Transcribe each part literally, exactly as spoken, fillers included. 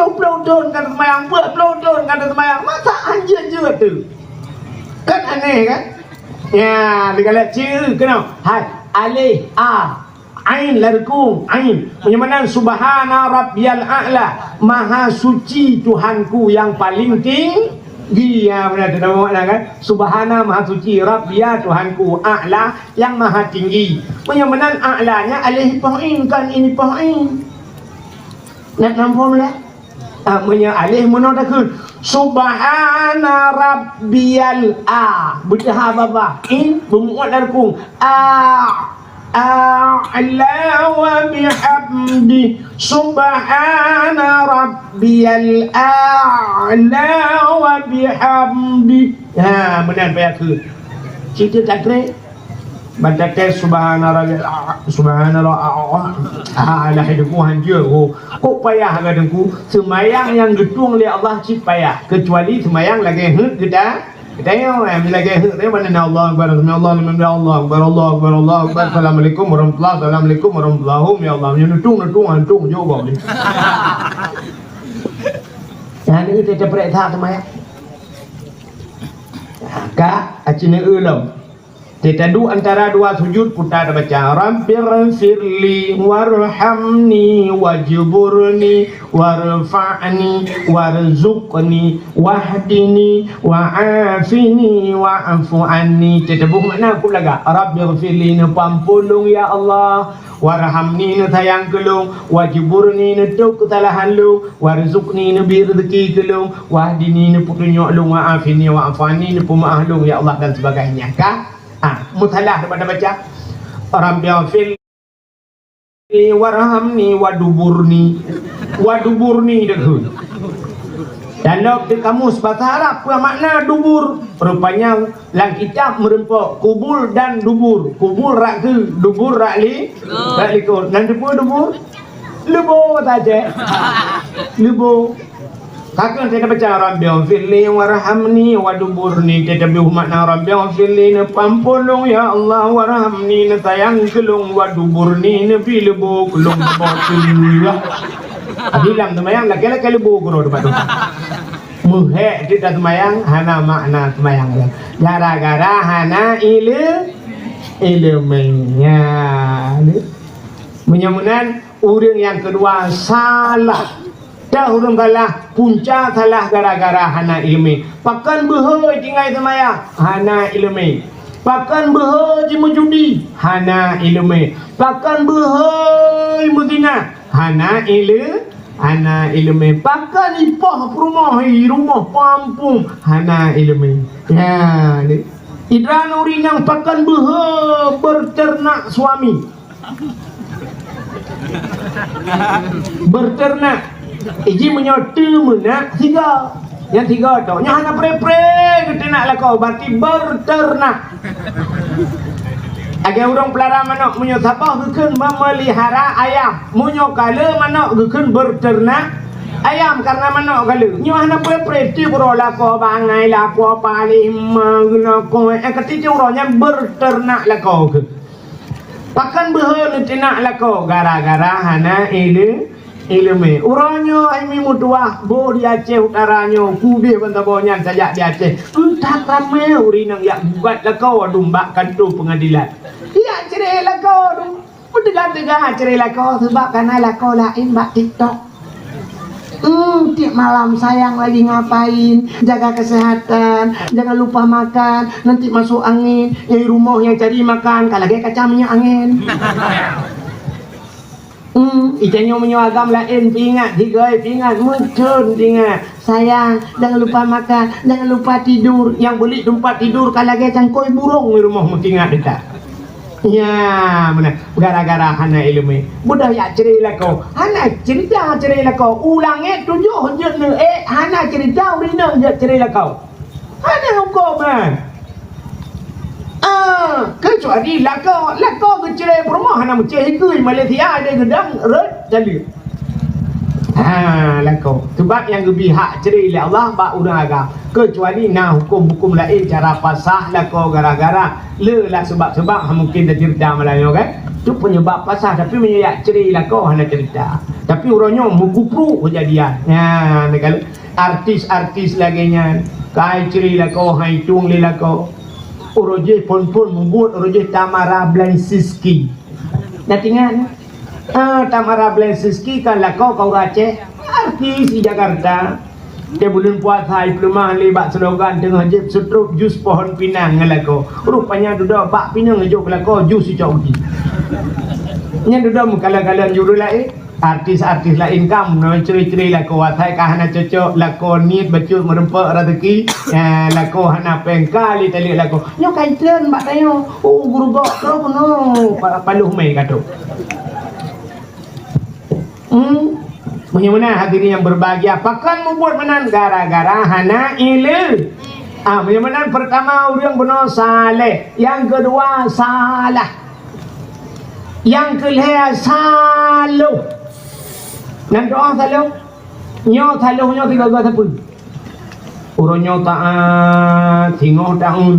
Ploh thon ka teumayang, peuet ploh thon ka teumayang. Masa hanjeuet-jeuet tu? Kan aneh, kan? Ya, digalak ceu keunoe. Hai, alif, a, ain, lam rukung, ain. Meunyoe meunan, "Subhana rabbiyal a'la." Maha suci Tuhanku yang paling tinggi. Ya, beuna teuh nama makna, kan? Subhana, maha suci, rabbiya, Tuhanku, a'la, yang maha tinggi. Meunyoe meunan, a'la nyan alif ipoh in, kon in ipoh in. Nak namphom lah. Ah, meunyoe alif meunoe takheun, "Subhana rabbiyal a." Beuteuha babah. In beumuat lam rukung. A, a'la wa bihamdi. Subhana rabbiyal a'la wa bihamdi. Ha, meunan payah kheun. Cit takrek. Ban tates subhanallah, subhanallah, ah, ah, ah, alah, hai Teungku, hanjeuet, oh. Kok payah ka Teungku? Seumayang nyang geutueng lé Allah cit payah, keucuali seumayang lagèe heuet geuta-, geutanyoe, eh, lagèe heuet, eh, bak na Allahu Akbar, Allahu Akbar, Allahu Akbar, Allahu Akbar, Allahu Akbar, Assalamualaikum warahmatullahi, Assalamualaikum warahmatullahi, ya Allah, nyoe neutueng, neutueng, hantom, jok gob. Nyan, nyan, teupeuriksa seumayang. Ka, aci neueu lom. Teuduek antara dua sujud, puta tabaca, "Rabbighfirli warhamni wajburni warfa'ni warzuqni wahdini wa'afini wa'fu anni." Teuboh makna kub lagak, "Rabbighfirli," neupeuampôn lôn, ya Allah, "warhamni," neusayang keu lôn, "wajburni," neutôb keusalahan lôn, "warzuqni," neubri reuzeuki keu lôn, "wahdini," neupeutunyok lôn, "wa'afini," wa'fu anni, neupeumaáh lôn, ya Allah, dan sebagainya. Ka? Ah, meusalah teuma tabaca. Rabbighfirli warhamni waduburni. Waduburni takheun. Dalam di kamus bahasa Arab, peue makna dubur? Rupanya lam kitab meureumpok kubul dan dubur. Kubul rak keue, dubur rak li-, rak likot. Nan teupeue dubur? Leubo saja. Leubo. Ka keuh teubaca, "Rabbighfirli warhamni waduburni," teutabeuh makna, "Rabbighfirli," neupeuampôn lôn, ya Allah, "warhamni," neusayang keu lôn, "waduburni," neubri leubo keu lôn, leubo teuh. Jadi lam seumayang lakèe-lakèe leubo keudroe teuma tu. Meuhèk cit taseumayang, hana makna seumayang lom. Gara-gara hana ile-, ileumèe. Nyan. Meunyoe meunan, ureueng nyang keudua salah. Dah ureueng salah, punca salah gara-gara hana ileumèe. Pakon beuhe tinggai seumayang? Hana ileumèe. Pakon beuhe jimeujudi? Hana ileumèe. Pakon beuhe meuzina? Hana ile-, hana ileumèe. Pakon ipoh peurumoh, i rumoh peuampung? Hana ileumèe. Nyan, idroe ureueng inong pakon beuhe beuteunak suami? Beuteunak. Iji meunyoe teumeunak sigoe. Nyang sigoe tu, nyoe hana pre-pre geuteunak lakoe, berarti beuteunak. Lagèe ureueng peulara manok, meunyoe saboh geukheun memelihara ayam, meunyoe ka le manok geukheun beuteunak ayam, karena manok ka le. Nyoe hana pre-pre, tiep uroe lakoe bangai, lakoe paléh, ma, lakoe, eh, ka tiep uroe nyan beuteunak lakoe keuh. Pakon beuhe neuteunak lakoe? Gara-gara hana ile-, ileumèe. Uroe nyoe hai mi meutuwah, boh di Aceh Utara nyoe, kubéh ban saboh nyan tajak di Aceh. Euntat ramé ureueng inong jak gugat lakoe dum bak kantô peungadilan. Jak cre lakoe dum. Peuteuga-teuga cre lakoe, seubab kana lakoe laén bak TikTok. Hmm, tiap malam sayang lagi ngapain? Jaga kesehatan, jangan lupa makan, nanti masuk angin. Nyang rumoh nyang cari makan, ka lagèe kaca minyeuk angin. Hmm, itanyoe meunyoe agam laén, peuingat, higoe, peuingat, meucon, peuingat. Sayang, jangan lupa makan, jangan lupa tidur. Nyang beulik teumpat tidur ka lagèe cangkôi burông di rumoh, meuingat ita. Nya, meunan. Gara-gara hana ileumèe. Beudoh jak cre lakoe. Hana cerita cre lakoe. U langèt tujoh jeuet neu, eh, hana cerita ureueng inong jak cre lakoe. Hana hukôm, eh. Ah, keucuali lakoe. Lakoe geucre peurumoh hana meucéh ikeue, Malaysia ada geudang rot. Jadi, ha, lakoe. Sebab nyang geubri hak cre lé Allah bak ureueng agam. Keucuali na huköm-huköm laén, cara pasah lakoe gara-gara le lah sebab-sebab, ha, mungkin taceurita malam nyoe, kan? Tu penyebab pasah, tapi meunyoe jak cre lakoe hana cerita. Tapi uroe nyoe meugupru kejadian. Nyan, artis-artis lagèe nyan, kai cre lakoe, hai tueng lé lakoe. Uroe jih phôn-phôn mubuet, uroe jih Tamara Blazinski. Na teuingat? Ah, Tamara Blazinski kan lakoe ka ureueng Aceh, artis di Jakarta. Di buleuen puasa, ipeuleumah lé bak slogan teungoh jieb seutrop jus pohon pinang ngon lakoe. Rupanya dudoe bak pinang jok lakoe jus icok uji. Nyan dudoe meukalon-kalon jureueng laén. Artis-artis laén kan meunoe cre-cre lakoe, asai ka hana cocok, lakoe niet bacut meureumpok raseuki, eh, lakoe hana péng ka lé taleuek lakoe. Nyoe ka itreun bak tanyoe. Oh, gurugok troh keunoe, pa-, paloh mé ka trok. Hmm. Meunyoe meunan hadirin yang berbahagia, pakon mubuet meunan gara-gara hana ileumèe. Ah, meunyoe meunan pertama ureueng bunoe saleh, yang kedua salah, yang keulhèe saloh. Nan doa saloh, nyoe saloh nyoe sigoe-goe sapeue? Uroe nyoe taát, singoh taát.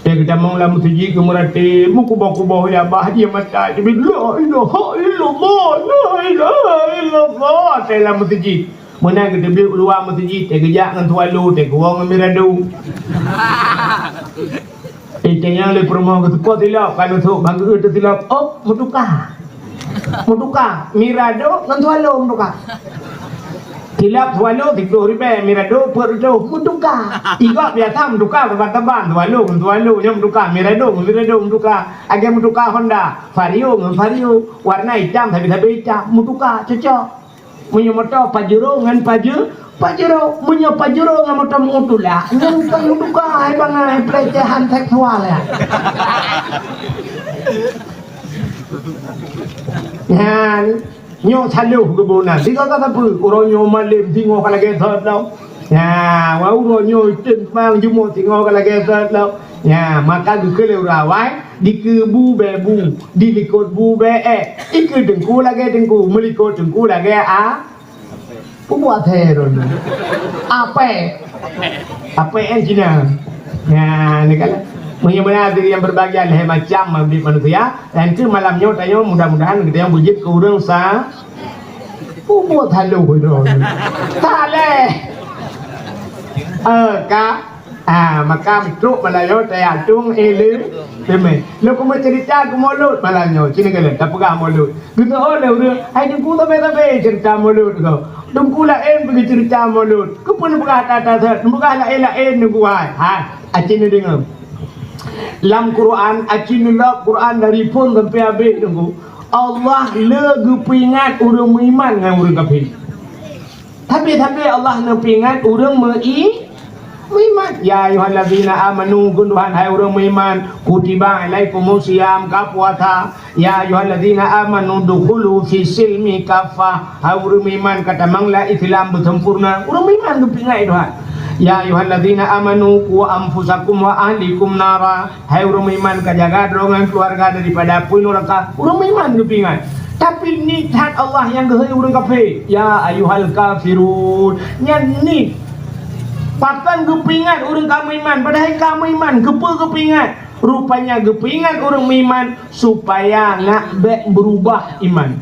Teuh geutamong lam meuseujid keu meuratéb, meukuboh-kuboh ya bah jih mata jih, "La ilaha illallah, la ilaha illallah." Teuh lam meuseujid. Meunan geuteubiet u luwa meuseujid, teuh geujak ngon swallow, teuh geuwoe ngon mirado. Eh, teuh nyang lé peurumoh geuteupeue silop, ka neusok bak geuh teuh silop, oh, meutuka. Meutuka, mirado ngon swallow meutuka. Silop swallow siplôh ribèe, mirado peuet reutôh, meutuka. Igok biasa meutuka saban-saban, swallow ngon swallow, nyoe meutuka, mirado ngon mirado meutuka. Lagèe meutuka Honda, Vario ngon Vario, warna itam sabe-sabe itam, meutuka, cocok. Meunyoe moto Pajero ngon Paje-, Pajero, meunyoe Pajero ngon moto meu tulak, nyan kon meutuka, hai bangai, pelecehan seksual ya. Nyan, nyoe saloh geuboh na. Sigoe-goe sapeue? Uroe nyoe malém singoh ka lagèe sot lom. Nyan, wah uroe nyoe tem bang jumôt singoh ka lagèe sot lom. Nyan, maka geukheun lé ureueng awai, dikeue bu bèe bu, dilikot bu bèe èk. Dikeue teungku lagèe teungku, meulikot teungku lagèe a-, Peubuet asèe droeneuh. Apèe? Apèe èn Cina. Nyan, ni kan. Meunyoe meunan diri nyang berbahagia lhèe macam manusia, dan keu malam nyoe tanyoe mudah-mudahan geutanyoe beujeuet keu ureueng sa-, peubuet saloh droeneuh. Saleh. Eh, ka Ah, maka trok malam nyoe teuyak tueng ileumèe. Lôn keumeung cerita keu mulod malam nyoe, ci neukalon tapeugah mulod. Geuteu'oh lé ureueng, "Hai Teungku, sabe-sabe cerita mulod kah?" Teungku laén peugah cerita mulod. Keupeue neupeugah that-that, neupeugah laén-laén Teungku hai. Hai, aci neudeungoe. Lam Quran, aci neulok Quran dari phôn sampai habéh Teungku. Allah le geupeuingat ureueng meuiman ngon ureueng kafé. Tapi-tapi Allah neupeuingat ureueng meu-i-, meuiman. "Ya ayyuhalladzina amanu," kheun Tuhan, "Hai ureueng meuiman, kutiba alaikumus siyam," ka puasa. "Ya ayyuhalladzina amanu dukhulu fis silmi kaffah." Hai ureueng meuiman, ka tamong lam Islam beusempurna. Ureueng meuiman geupeuingat Tuhan. "Ya ayyuhalladzina amanu qu anfusakum wa ahlikum nara." Hai ureueng meuiman, ka jaga droe ngon keuluwarga daripada apui nuraka. Ureueng meuiman geupeuingat. Tapi niet that Allah nyang geuhôi ureueng kafé, "Ya ayyuhal kafirun." Nyan niet. Pakon geupeuingat ureueng ka meuiman, padahai ka meuiman, keupeue geupeuingat? Rupanya geupeuingat ureueng meuiman supaya nak bèk beurubah iman.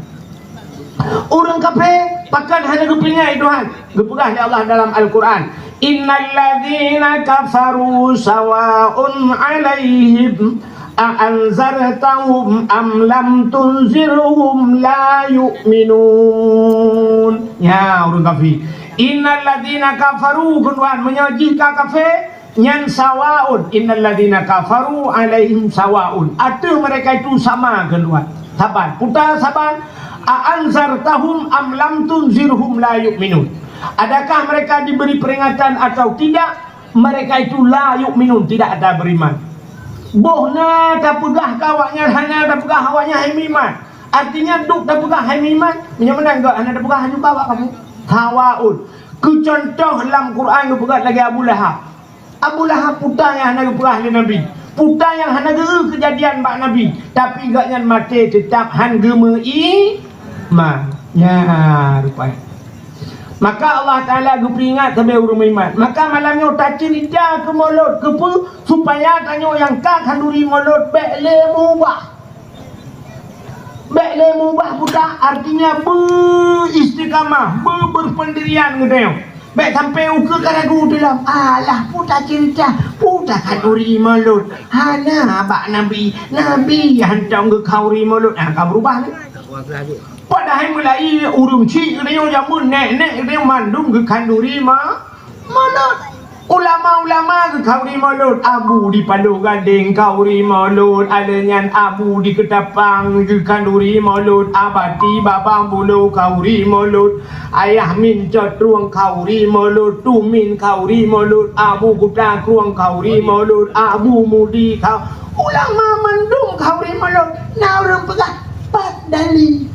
Ureueng kafé pakon hana geupeuingat Tuhan? Geupeugah lé Allah dalam Al-Quran, "Innal ladzina kafaru sawa'un 'alaihim a anzartahum am lam tunzirhum la yu'minun." Nya ureueng kafé. "Innal ladzina kafaru," kheun Tuhan, meunyoe jih ka kafé, nyan sawaun, "Innal ladzina kafaru 'alaihim sawaun." Ateueh mereka itu sama, kheun Tuhan. Saban. Peue saban? "A anzartahum am lam tunzirhum la yu'minun." Adakah mereka diberi peringatan atau tidak, mereka itu la yu'minun, tidak ada beriman. Boh na tapeugah keu awaknyan, hana tapeugah awaknyan hai meuiman. Artinya, duek tapeugah hai meuiman, meunyoe meunan gèt hana tapeugah, hana juga awak kamoe. Sawaun. Keu contoh lam Quran geupeugah lagèe Abu Lahab. Abu Lahab peue nyang hana geupeugah lé Nabi. Peue nyang hana geu-eu keujadian bak Nabi. Tapi gobnyan maté teutab han geumeuiman. Nya, rupanya. Maka Allah Taala geupeuingat sabe ureueng meuiman. Maka malam nyoe taceurita keu mulod. Keupeue? Supaya tanyoe nyang ka khanduri mulod bèk lé meuubah. Bèk lé mubah puta, artinya beu istiqamah, beu berpendirian geutanyoe. Bèk sampai ukeue ka ragu teuh lom. Alah, puta ceurita, puta khanduri mulod. Hana bak Nabi, Nabi hantom geukhanduri mulod. Ah, ka beurubah ni. Padahai meulai ureueng chik geutanyoe jameun nèk-nèk geutanyoe mandum geukhanduri ma-, mulod. Ulama-ulama geukhanduri mulod, Abu di Paloh Gadeng khanduri mulod, alèh nyan Abu di Keutapang geukhanduri mulod, Abati Babah Bulo khanduri mulod, Ayah Min Cot Trueng khanduri mulod, Tumin khanduri mulod, Abu Kuta Krueng khanduri mulod, Abu Mudi kha-, ulama mandum khanduri mulod. Na ureueng peugah, "Pat dali?"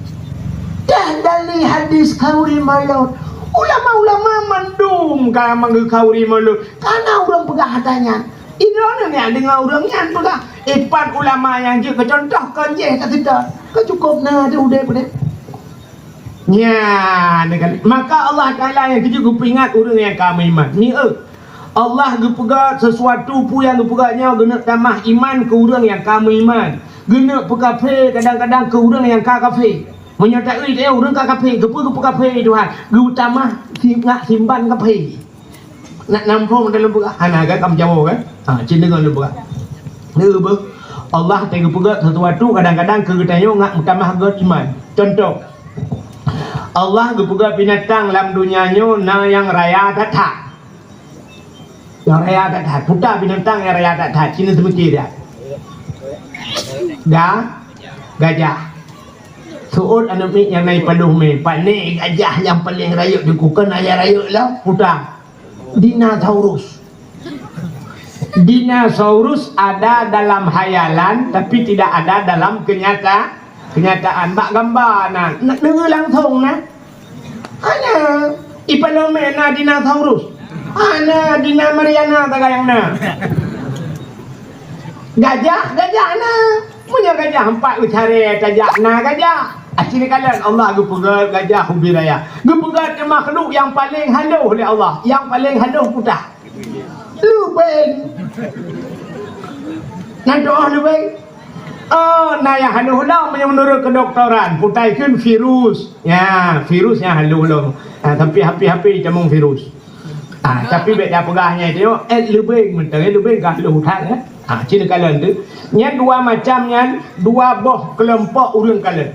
Dah dali hadis khanduri mulod. Ulama-ulama mandum ka manggeu khanduri mulod. Kana ureueng peugah hata nyan. Droeneuh nyang deungoe ureueng nyan peugah, "Eh, pat ulama nyang jeuet keu contoh kon jih ka seutôt." Ka cukôp na di udép deh. Nyan kali. Maka Allah Taala nyang keujeuet geupeuingat ureueng nyang ka meuiman. Ni, eh, Allah geupeugah sesuatu peue nyang geupeugah nyoe geuneuk tamah iman keu ureueng nyang ka meuiman. Geuneuk peukafé kadang-kadang keu ureueng nyang ka kafé. Meunyoe taeu teuh ureueng ka kafé, keupeue geupeukafé Tuhan? Geutamah si-, ngak simban kafé. Nak nampung dalam peugah, hana kan kam jawoe kan? Ha, cit deungon lôn peugah. Neu beuh. Allah teuh geupeugah sesuatu kadang-kadang keu geutanyoe ngak meutamah gét iman. Contoh, Allah geupeugah binatang lam donya nyoe na nyang raya that-that. Nyang raya that-that. Puta binatang nyang raya that-that. Cina seumiki dia. Ga-, gajah. Seuôt aneuk miet nyang na i Paloh mé, pane gajah nyang paleng rayeuk di kukon ayah rayeuk lom, puta. Dinosaurus. Dinosaurus ada dalam hayalan, tapi tidak ada dalam kenyata-, kenyataan. Bak gamba na, na, deungoe langsung na. Hana, i Paloh mé na dinosaurus. Hana, Dina Mariana sagai nyang na. Gajah, gajah na. Meunyoe gajah empat u carée tajak na gajah. Aci neukalon Allah geupeugét gajah ubé raya. Geupeugét keu makhluk nyang paleng haloh lé Allah. Nyang paleng haloh puta. Leubeng. Nan tuoh leubeng. Oh, na nyang haloh lom meunyoe meunurot keudoktoran. Puta kheun virus. Ya, virus nyang haloh lom. Ha, tapi hapi-hapi tamong virus. Ah, tapi bèk tapeugah nyan itu, eh, leubeng mantong, eh, leubeng ka lheueh that, eh. Ah, cit neukalon tu. Nyan dua macam nyan, dua boh keulompok ureueng kalon.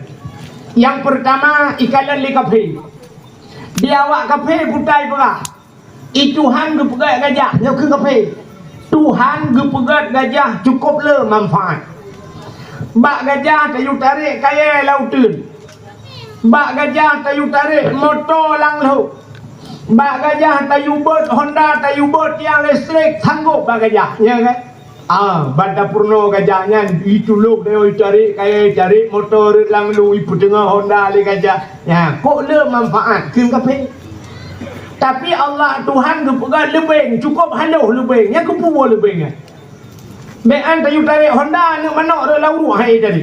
Nyang peurtama, ikalon lé kafé. Di awak kafé puta ipeugah, "I Tuhan geupeugét gajah," nyoe kheun kafé. Tuhan geupeugét gajah cukôp le manfaat. Bak gajah tayue tarek kayée lam uteuen. Bak gajah tayue tarek moto lam lhok. Bak gajah tayue bot Honda, tayue bot tiang listrik, sanggôp bak gajah, ya kan? Ah, ban tapeurunoe gajah nyan, itulok deungon itarek kayée, itarek moto rot lam lhok, ipeuteungoh Honda lé gajah. Ya, kok le manfaat kheun kafé. Tapi Allah Tuhan geupeugah leubeng, cukôp haloh leubeng. Nyan keupeue leubeng nyan? Bèk an tayue tarek Honda, aneuk manok rot lam uruek hai tadi.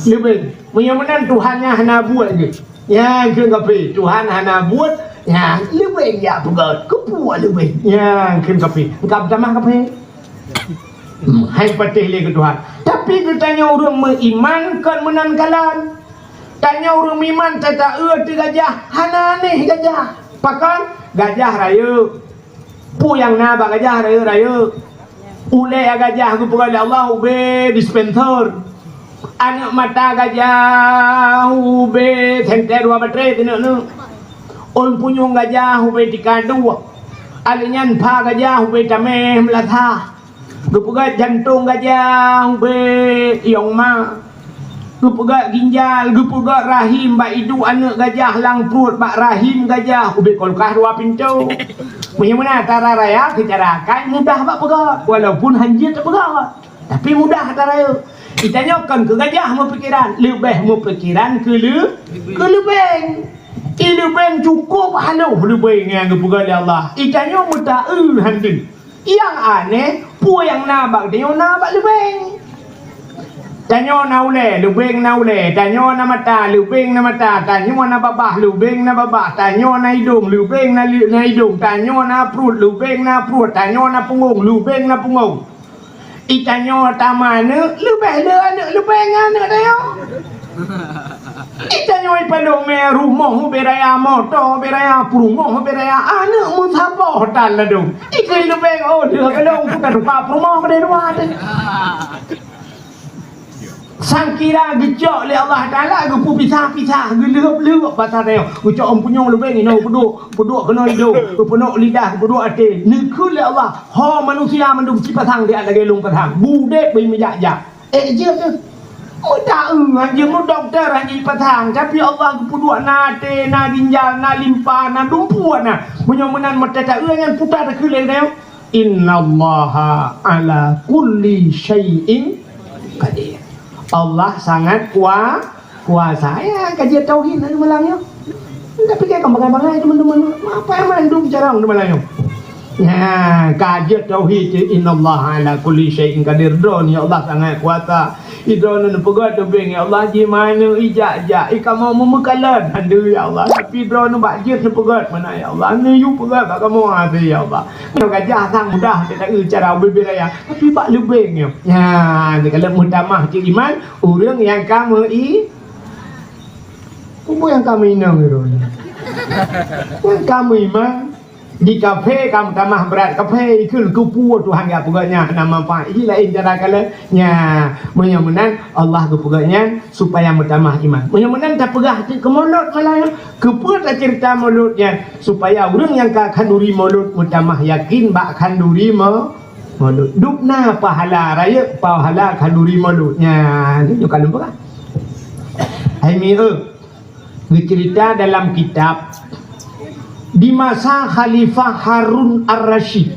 Leubeng. Meunyoe meunan Tuhan nyan hana buet geuh. Nyan kheun kafé, Tuhan hana buet, nyan leubeng jak peugét. Keupeue leubeng? Nyan kheun kafé. Engkau tamah kafé. Hmm, hai patéh lé keu Tuhan. Tapi geutanyoe ureueng meuiman kon meunan kalon. Tanyoe ureueng meuiman tata-eu ateueh gajah, hana aneh gajah. Pakon? Gajah rayeuk. Peue nyang na bak gajah rayeuk-rayeuk? Ulée gajah geupeugah lé Allah ubé dispenser. Aneuk mata gajah ubé senter dua batré keuneuk-neuk. Ôn punyueng gajah ubé tika dua. Alèh nyan pha gajah ubé tamèh meulasah. Geupeugah jantong gajah ubé yong ma. Geupeugah ginjal, geupeugah rahim bak iduek aneuk gajah lam pruet, bak rahim gajah ubé kulkas dua pintoe. Meunyoe meunan cara raya, seucara akai mudah bak peugah, walaupun hanjeuet teupeugah. Tapi mudah cara raya. Geutanyoe kon keu gajah meupikeran, leubeh meupikeran keu leu-, keu leubeng. I leubeng cukôp haloh leubeng nyang geupeugah lé Allah. Geutanyoe meuta'eu hanjeuet. Nyang aneh, peue nyang na bak tanyoe na bak leubeng. Tanyoe na ulée, leubeng na ulée. Tanyoe na mata, leubeng na mata. Tanyoe na babah, leubeng na babah. Tanyoe na idong, leubeng na li-, na idong. Tanyoe na pruet, leubeng na pruet. Tanyoe na punggong, leubeng na punggong. I tanyoe tamah aneuk, leubeh le aneuk leubeng aneuk tanyoe. Itanyoe padum mé rumoh ubé raya, moto ubé raya, peurumoh ubé raya, aneuk meusaboh tan ladôm. Ikeu leubeng, oh, deuh ka lôn tuka peurumoh keudeh dua teuh. Sangkira geucok lé Allah Taala, geupeupisah-pisah, geuleueb-leueb basa tanyoe. Geucok ôn punyueng leubeng, inoe peuduek, peuduek keunoe idong, peuduek lidah, peuduek até. Neukheun lé Allah, ho manusia mandum cit pasang siat lagée lôn pasang. Budeb beumeujak-jak. Eh, jeuet teuh. Meuta-eu han jeuet, meudokto han jeuet jipasang, tapi Allah geupeuduek na até, na ginjal, na limpa, na dumpeue na. Meunyoe meunan meuta-eu nyan puta takheun lé geutanyoe, "Innallaha ala kulli syai'in qadir." Allah sangat kua-, kuasa. Ya, kaji tauhid na malam nyoe. Tapi kamoe bangai-bangai teman-teman. Apa yang mandum carong di malam nyoe? Nah, ka jeuet tauhid, "Innallaha ala kulli syai'in qadir." Droeneuh, ya Allah, sangat kuasa. Droeneuh neupeugah teubieng, ya Allah, jimai neu ijak-jak, i kamoe meumeukalon. Aduh, ya Allah, tapi droeneuh bak jeuet neupeugah mana, ya Allah, neuyue peugah bak kamoe hase, ya Allah. Nyoe gajah sang mudah teuka cara ubé-bé raya, tapi bak leubeng nyoe. Nah, kalau meutamah cit iman, ureueng nyang ka meu-i-, peue nyang ka meuinong droeneuh? Nyang ka meuiman. Di kaphé ka meutamah brat kaphé, ikheun keupeue Tuhan geupeugah nyan hana manfaat. Jih laén cara kalon. Nya, meunyoe meunan Allah geupeugah nyan supaya meutamah iman. Meunyoe meunan tapeugah cit keu mulod malam nyoe. Keupeue taceurita mulod nyan? Supaya ureueng nyang ka khanduri mulod meutamah yakin bak khanduri mo-, mulod. Dubna pahala rayeuk pahala khanduri mulod. Nyan, nyoe ka lôn peugah. Hai mi eu. Geuceurita dalam kitab, di masa Khalifah Harun Ar-Rasyid.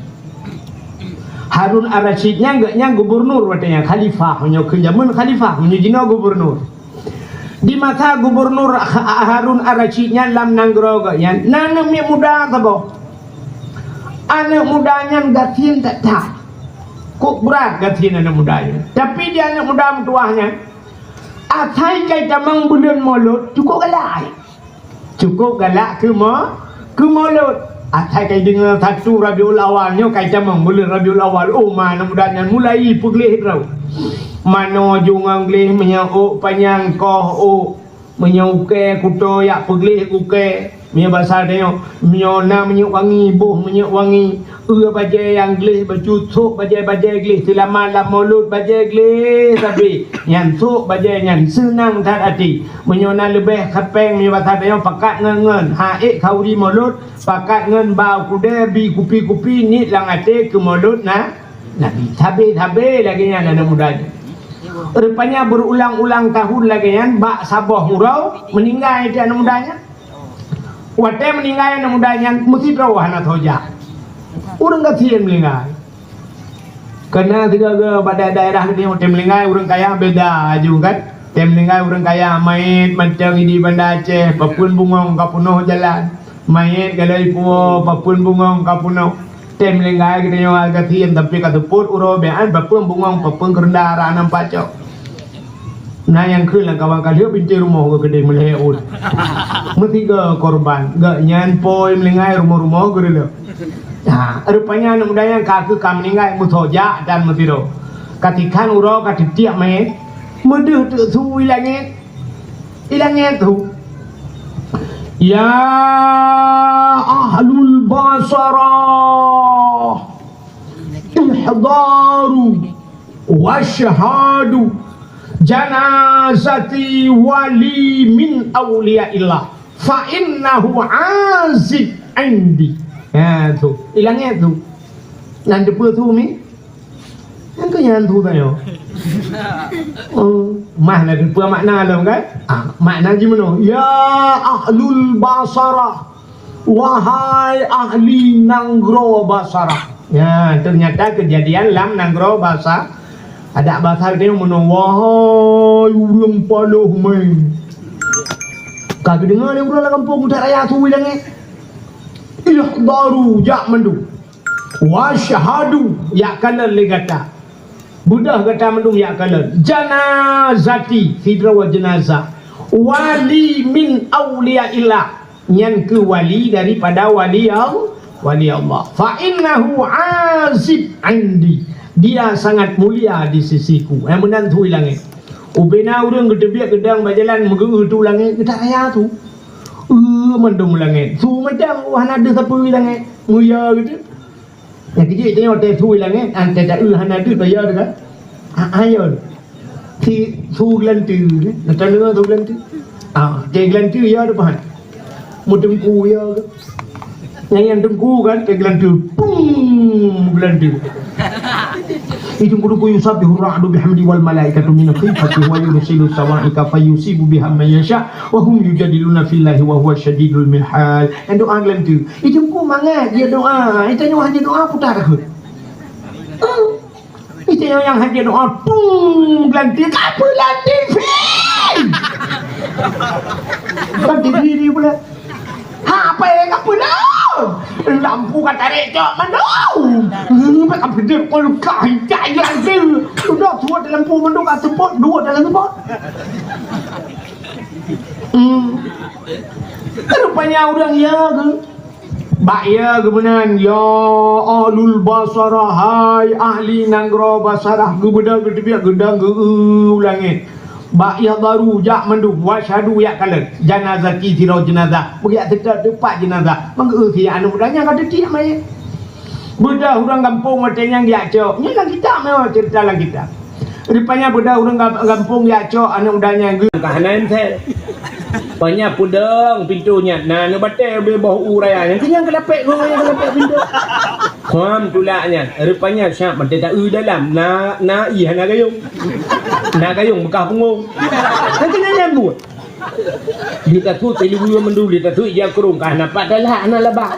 Harun Ar-Rasyid nyan geuh nyan gubernur watée nyan, khalifah, meunyoe keu jameun khalifah, meunyoe jinoe gubernur. Di masa gubernur Ha-, Harun Ar-Rasyid nyan lam nanggroe geuh nyan, na aneuk miet muda saboh. Aneuk muda nyan gasien that-that. Kok brat gasien aneuk muda nyan. Tapi di aneuk muda meutuwah nyan, asai kai tamong buleuen Molot, cukôp galak. Cukôp galak keu mo-, keu Molot. Asai kai deungoe satu Rabiul Awal nyoe kai tamong buleuen Rabiul Awal. Oh, ma aneuk muda nyan mulai peugleh droe. Manoe ju ngon gleh, meunyoe ôk panyang koh ôk. Meunyoe ukée kuto yak peugleh ukée. Meunyoe basa tanyoe, meunyoe na minyeuk wangi, boh minyeuk wangi, eu bajée nyang gleh, bacut sôk bajée-bajée gleh, seulama lam Molot bajée gleh sabe, nyan sôk bajée nyan seunang that até. Meunyoe na leubeh kheupeng, meunyoe basa tanyoe pakat ngon-ngon, ha ék khauri Molot, pakat ngon ba kudée bi kupi-kupi niet lam até keu Molot na Nabi. Sabe-sabe lagée nyan aneuk muda nyan. Rupanya berulang-ulang tahun lagée nyan bak saboh uroe meuninggai aneuk muda nyan. Watée meuninggai aneuk muda nyan meusidroe hana soe jak. Ureuëng gasien meuninggai. Karena sigoe-goe bak daerah geutanyoe watée meuninggai ureuëng kaya beda aju kan. Watée meuninggai ureuëng kaya manyét mantong di Banda Aceh, papeuen bungong ka peunoh jalan. Manyét galai puwoe, papeuen bungong ka peunoh. Watée meuninggai geutanyoe gasien tapi ka seupôt uroe biaan papeuen bungong papeuen keureunda rana pacok. Na nyang kheun lam kawan ka lheueh bintéh rumoh geuh keudeh meulhée ôn. Meusigoe korban, geuh nyan poi meuninggai rumoh-rumoh geureuleuek. Nah, rupanya aneuk muda nyan ka keuh ka meuninggai meusoe jak dan meusidroe. Ka tikhan uroe ka teutiek manyét, meudeuh teuk su i langét. I langét su. Ya ahlul Basarah, ihdaru wasyhadu janazati wali min auliyaillah fa innahu azib indi. Ya, su. I langét su. Nan teupeue su mi? Nyang keu nyan su tanyoe. Oh, mah na teupeue makna lom kan? Ah, makna jimeunoe. Ya ahlul Basarah. Wahai ahli nanggroe Basarah. Ya, ternyata kejadian lam nanggroe Basa-, adak Basa geutanyoe meunoe, wahai ureuëng paloh mé. Ka geudeungoe lé ureuëng lam gampông udah raya su i langét. Ihdaru, jak mandum. Wasyhadu, jak kalon lé gata. Beudôh gata mandum jak kalon. Janazati, sidroe jeunazah. Wali min auliyaillah. Nyan keuh wali daripada wali Al-, wali Allah. Fa innahu azib indi. Dia sangat mulia di sisiku. Eh, meunan su i langét. Ubena ureuëng geuteubiet geudang bak jalan meugeu-eu tu langét, geutak raya tu. Eu mandum langét. Su mantong hana deuh sapeue langét. Muya gitu. Nyang keujeuet tanyoe teuh su langét, an teuh eu hana deuh toh ya kan? Ah, ayo. Si su geulanteu, na taneungoe su geulanteu. Ah, teuh geulanteu ya depan. Meuteungku ya ke? Nyang, nyang teungku kan, teuh geulanteu. Pum, geulanteu. Itu kudu yusabbihu ra'du bihamdi wal malaikatu min khifati wa yursilu sawa'iqa fayusibu biha man yasha wa hum yujadiluna fillahi wa huwa syadidul mihal. Nyang doa geulanteu. Itu ku mangat dia doa. Itu nyoe hanya doa putar ke? Itu nyang hana doa, pum, geulanteu, ka peulanti, ping! Kan diri pula. Ha, apa yang ka peulang? Lampu ka tarék cok mandum. Hmm, ka peudeuh kau luka hijai geulanteu. Sudah tuat lampu mandum ka seupôt, dua dalam seupôt. Hmm. Rupanya ureuëng ya ke? Bak ya geuh meunan, ya ahlul basarah, hai ahli nanggroe Basarah, geubeudôh geuteubiet geudang geu-eu u langét. Bak ya baru jak mandum, wasyhadu jak kalon, janazati sidroe jeunazah, beujak seutôt teumpat jeunazah, meugeu-eu si aneuk muda nyang ka teutiek manyét. Beudôh ureuëng gampông watée nyan geujak cok, nyan lam kitab meunan, ceurita lam kitab. Rupanya beudôh ureuëng gam-, gampông jak cok aneuk muda nyan geu-, ka hana M C. Panya peudong pintoe nyan, na aneuk batée ubé boh u raya nyan, keu nyang keulapek ngon nyang keulapek pintoe. Kham tulak nyan, rupanya siap mantong ta-eu dalam, na, na ié hana gayong. Na gayong beukah punggong. Kan keu nyan buet. Lé tasut teuh luweue mandum, lé tasut ija krông, ka hana pat talak, hana laba.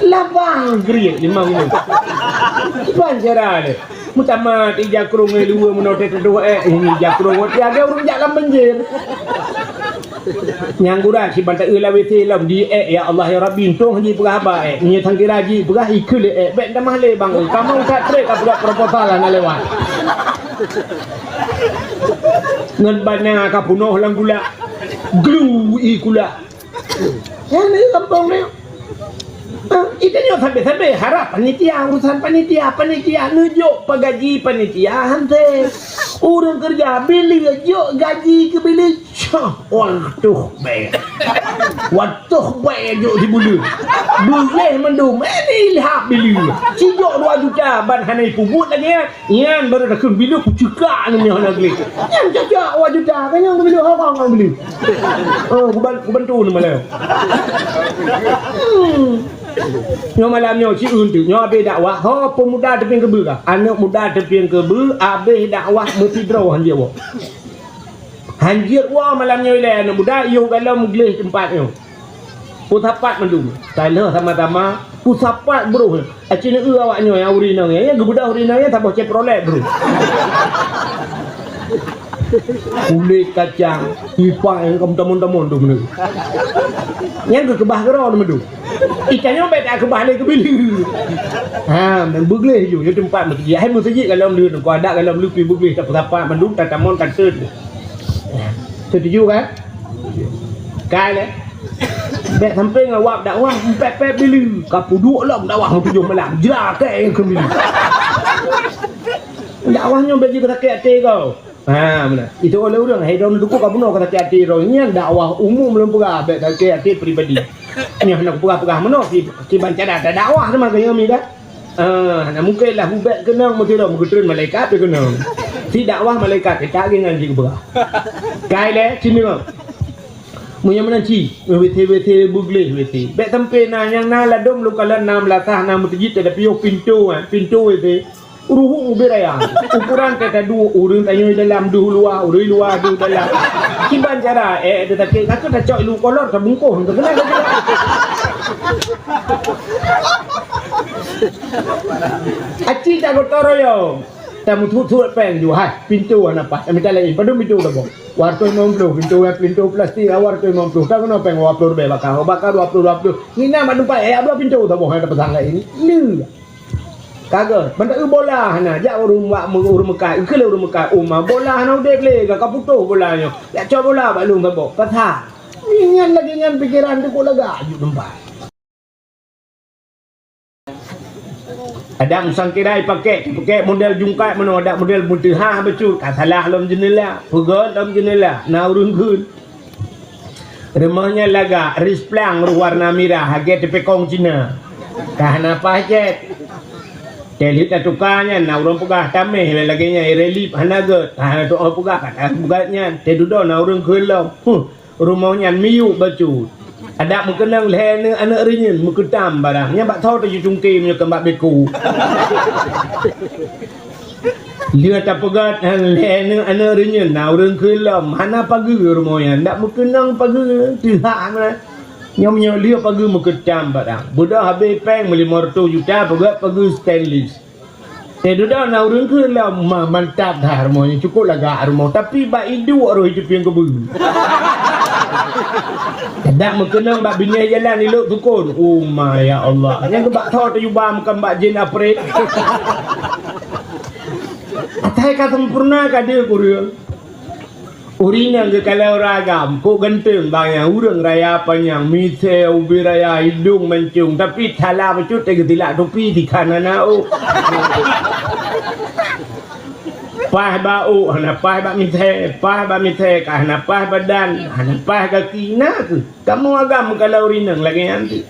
Laba griet limong nyoe. Kiban cara lé. Meutamah ija krông ngon luweue meunoe teuh teudoh ék, ini ija krông ngon tiga ureuëng jak lam banjir. Nyang gura siban ta-eu lam W C lom di ék, ya Allah ya Rabbi, untông haji peugah haba ék. Nyoe sang kira ji peugah ikeu lé ék, bék tamah lé bang. Kamoe that trek ka peugah proposal hana lewat. Ngon bana ka punoh lam gula. Glu i gula. Nyan di gampông ni. Ah, itu nyoe sabe-sabe harap panitia, urusan panitia, panitia neujok pagaji panitia hanse. Ureuëng keureuja bileue jok gaji keu bileue. Cah, watoh bèe. Watoh bèe jok di buleuen. Beuleh mandum, eh, di ilham bileue. Sijok dua juta ban hana ipubuet lagèe nyan. Nyan baru takheun bileue kucekak nyoe hana gleh. Nyan cocok dua juta, kan nyan bileue hongkong ngon bileue. Oh, kuban-, kubantu ni malam. Hmm. Nyoe malam nyoe, ci eunteuk, nyoe abéh dakwah, ho, pemuda teupieng keubeue kah? Aneuk muda teupieng keubeue, abéh dakwah meusidroe han jiwoe. Han jeuet woe malam nyoe ilèe aneuk muda, yoh galom gleh teumpat nyoe. Peusapat mandum. Taloh sama-sama, peusapat broh. Aci neu awak nyoe, ya, ureueng inong, ya, geubeudôh ureueng inong, ya, saboh Chevrolet, broh. Kulét kacang, ipak nyang ka meutamon-tamon tu beuna. Nyang geukeubah keudroe tu mandum. Ikan nyoe bèk takeubah lé keubileue. Ha, beugleh ju, nyoe teumpat meuseujid. Hai meuseujid galom lé, ngon adat galom lé pih beugleh, tapeusapat mandum, tatamon, tateun. Setuju kan? Kai lé. Bèk sampoe ngon wab dakwah, pèp-pèp bileue. Ka peuduek lom dakwah ngon tujoh malam. Jra kèe keubileue. Dakwah nyoe bèk jikeu sakét até kau. Ha, meunan. Itu oleh ureueng, hai droeneuh dukuk ka bunoe ka sakét até droe. Nyan dakwah umum lôn peugah, bèk sakét até pribadi. Nyoe hana kupeugah-peugah meunoe, ki-, kiban cara tadakwah teuma keu nyoe mi dah. Ah, hana mungken lah ubet keunong meusidroe meugeutreun malaikat pih keunong. Si dakwah malaikat, eh, tak lé nyan jih kupeugah. Kai lé, sinoe. Meunyoe meunan ci, W C, W C beugleh W C. Bèk sampoe na nyang na ladôm lôn kalon na meulasah na meuseujid, tapi yoh pintoe, eh, pintoe W C. Ruhueng ubé raya. Ukuran teuka dua, ureueng tanyoe dalam deuh luwa, ureueng luwa deuh dalam. Kiban cara, eh, eh, teutakét, ka keuh tacok ilu kolor, tabungkôh, teukeuna ka jeulaih. Aci tak gotong royong. Tamuthut-thut péng ju, hai, pintoe hana paih. Mita laén, padum pintoe taboh. Dua ratus lima puluh, pintoe, pintoe plastik, dua ratus lima puluh. Takeuna péng dua puluh ribèe baka, baka dua puluh, dua puluh. Ngieng na bak teumpat, eh, dua pintoe taboh, hai, tapasang laén. Lé. Ka gèt, ban ta-eu bola hana, jak ureueng wak meu-, ureueng meukat, keu lé ureueng meukat, uma bola hana udép lé, ka, ka putôh bola nyoe. Jak cok bola bak lôn saboh, pasang. Nyan lagèe nyan pikeran teuh kok lagak ju teumpat. Adak meusangkira ipakèk, ipakèk model jungkat meunoe, adak model meuteuha bacut, ka salah lom jeunela, peugöt lom jeunela, na ureueng kheun. Rumoh nyan lagak, risplang roh warna mirah, lagèe teupekong Cina. Ka hana paih cét. Teuh lheueh tatuka nyan, na ureueng peugah taméh lagèe nyan, irelip hana gèt, ka hana tu'oh peugah, ka tapeugah nyan. Teuh dudoe na ureueng kheun lom. Huh, rumoh nyan miyueb bacut. Adak meukeunong lhèe aneuk, aneuk reunyeun meukeutam barang. Nyan bak tho teuh jicungke meunyoe keu bak beko. Lheueh tapeugah lhèe aneuk, aneuk reunyeun na ureueng kheun lom. Hana pageue rumoh nyan. Dak meukeunong pageue. Teuhak meunan. Nyoe meunyoe lheueh pageue meukeutam barang. Beudôh habéh péng meulimong reutôh juta peugah pageue stainless. Teuh dudoe na ureueng kheun lom, ma-, mantap that rumoh nyoe, cukôp lagak rumoh, tapi bak iduek roh jiteupieng keubeue. Dak meukeunong bak binéh jalan ilok sukon. Oh ma, ya Allah. Nyan keu bak tho teuh juba meukeun bak jin aprit. Atai ka sempurna ka deuh kureueng. Ureueng inong geukalon ureueng agam, kok ganteng bang nyan, ureueng raya panyang, misé, ubé raya, idong mancong, tapi thala bacut teuh geutilak tupi, tikhan hana ôk. Paih bak ôk, hana paih bak misé, paih bak misé, ka hana paih badan, hana paih gaki, na kheueh. Kamoe agam geukalon ureueng inong lagèe nyan cit.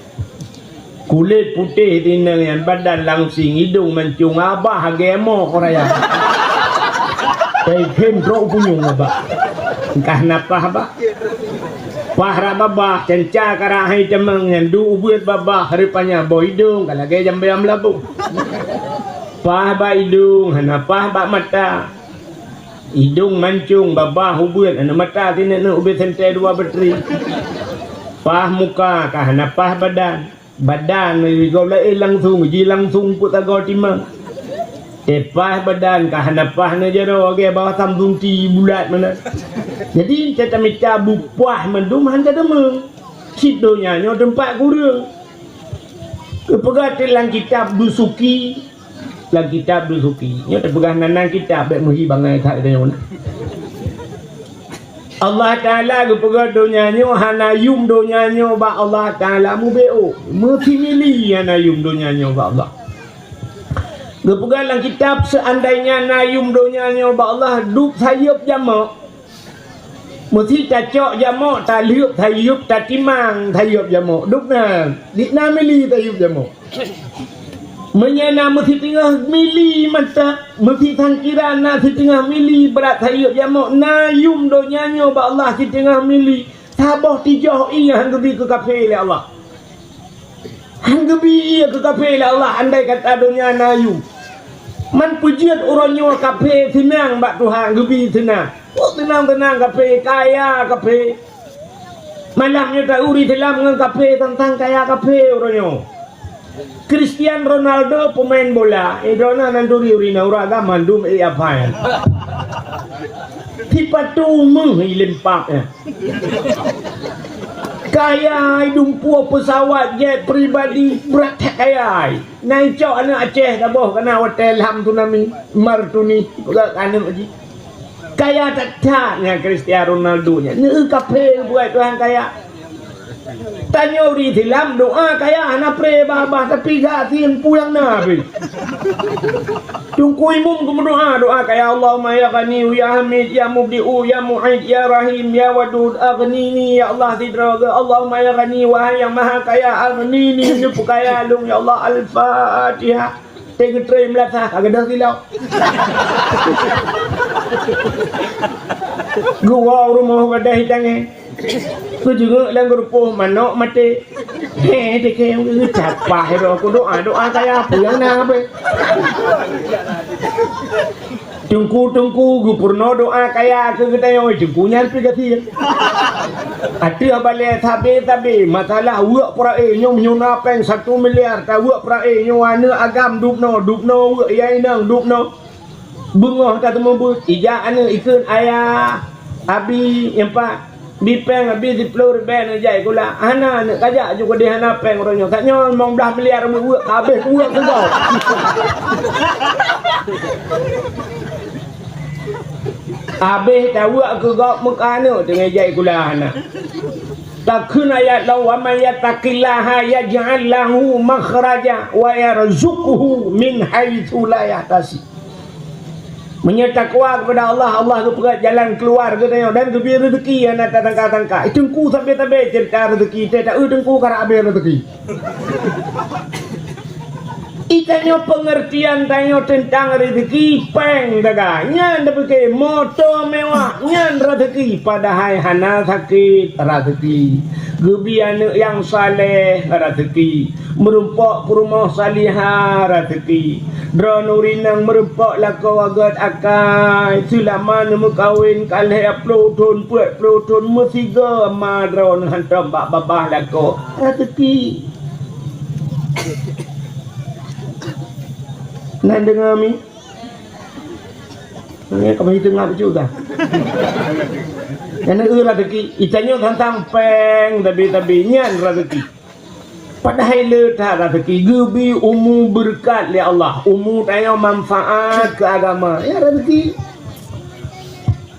Kulét putéh tineng nyan, badan langsing, idong mancong, abah lagèe mok raya. Teukhém trok punyueng abah. Entah na paih bah. Paih rab babah, canca karak hai teumeng nyan, duek ubeuet babah, rupanya boh idong ka lagèe jambé meulaboh. Paih bak idong, hana paih bak mata. Idong mancong, babah ubeuet, aneuk mata sineuk-neuk ubé sentée dua batri. Paih muka ka hana paih badan. Badan gob laén langsong, ji langsong peuet sagoe timang. Teupaih badan ka hana paih neujaroe, lagèe bawah Samsung T bulat meunan. Jadi, tatamita beupaih mandum han tadeungoe. Cit donya nyoe teumpat kureueng. Geupeugah teuk lam kitab Dusuki, Lam kitab Dusuki, nyoe teupeugah nan-nan kitab, bèk meuhi bangai that geutanyoe na. Allah Taala geupeugah donya nyoe hana yum donya nyoe bak Allah Taala mubeuôk. Meusimili hana yum donya nyoe bak Allah. Geupeugah lam kitab, seuandainya na yum donya nyoe bak Allah, dub sayeuep jamok, Meusi tacok jamok, talheuep sayeuep, tatimang sayeuep jamok. Dub na, dik na mili sayeuep jamok. Meunyoe na meusiteungoh mili mantap, meusi sangkira na siteungoh mili brat sayeuep jamok, na yum donya nyoe bak Allah siteungoh mili, saboh tijoh ié han geubi keu kafé lé Allah. Han geubi ié keu kafé lé Allah, andai kata donya na yum. Man peujeuet uroe nyoe kafé seunang bak Tuhan, geubi seunang. Peue seunang-seunang kafé, kaya kafé. Malam nyoe tauri silam ngon kafé, tantang kaya kafé uroe nyoe. Cristiano Ronaldo pemain bola, eh, droeneuh nan turi ureueng inong, ureueng agam mandum, eh, apa nyan. Sipatu meuh ileumpap nyan. Kaya ai, dumpeue peusawat jet pribadi, brat that kaya ai. Na icok aneuk Aceh saboh kana watèe lham tsunami, Martuni, peugah keu aneuk jih. Kaya that-that nyan Cristiano Ronaldo nyan. Neu kafé buet Tuhan kaya. Tanyoe ureueng Islam doa kaya hana pré babah, tapi gasien pulang na pih. Teungku Imum geumeudoa, doa kaya, "Allahumma ya Ghani, ya Hamid, ya Mubdi'u, ya Mu'id, ya Rahim, ya Wadud, aghnini, ya Allah, sidroe geuh. Allahumma ya Ghani, wahai nyang maha kaya, aghnini, neupeukaya lôn, ya Allah." Al-Fatihah. Teuh geutré meulasah, ka gadôh silop. Geuwoe u rumoh gadôh itangieng. Keujeungok lam geurupoh manok maté. Hé, teuke, geucapah droe ku doa, doa kaya peue nyang na beh. Teungku-teungku geupeurunoe doa kaya keu geutanyoe, teungku nyan pih gasien. Ateueh balèe sabe-sabe, masalah weuek peurae nyoe, meunyoe na péng satu miliar, taweuek peurae nyoe, aneuk agam dubnoe, dubnoe weuek, ya inong dubnoe. Beungoh tateumeubeuet, ijak aneuk ikheun, "Ayah, abi, nyan pat, bi péng abi siploh ribèe neujak sikula." Hana aneuk kajak ju keudeh hana péng uroe nyoe. Tanyoe limong blaih miliar weuek-weuek, habéh kuweuek keu gob. Habéh taweuek keu gob meuka aneuk teungoh ijak sikula hana. Takheun ayat lom, "Wa may yattaqillaha yaj'al lahu makhraja wa yarzuqhu min haitsu la yahtasib." Meunyoe takwa kepada Allah, Allah geupeugah jalan keuluwa geutanyoe dan geubri reuzeuki nyang na tatangka-tangka. Teungku sabe-sabe ceurita reuzeuki, teuh taeu teungku karap abéh reuzeuki. Itanyoe peungeurtian tanyoe teuntang reuzeuki péng daga, nyan tapike moto mewah, nyan reuzeuki, padahai hana sakét reuzeuki. Geubri aneuëk nyang saleh reuzeuki. Meurumpok peurumoh salihah reuzeuki. Droeneuh ureuëng inong meurumpok lakoe gét akai. Seulama neumeukawen ka lhée ploh thon, peuet ploh thon, meusigoe ma droeneuh hantom bak babah lakoe. Reuzeuki. Na deungoe mi? Nyan ka meuhitung na bacut dah. Nyan eu reuzeuki, itanyoe teuntang péng tabi-tabi nyan reuzeuki. Padahai le that reuzeuki, geubri umu beureukat lé Allah. Umu tanyoe manfaat keu agama. Ya reuzeuki.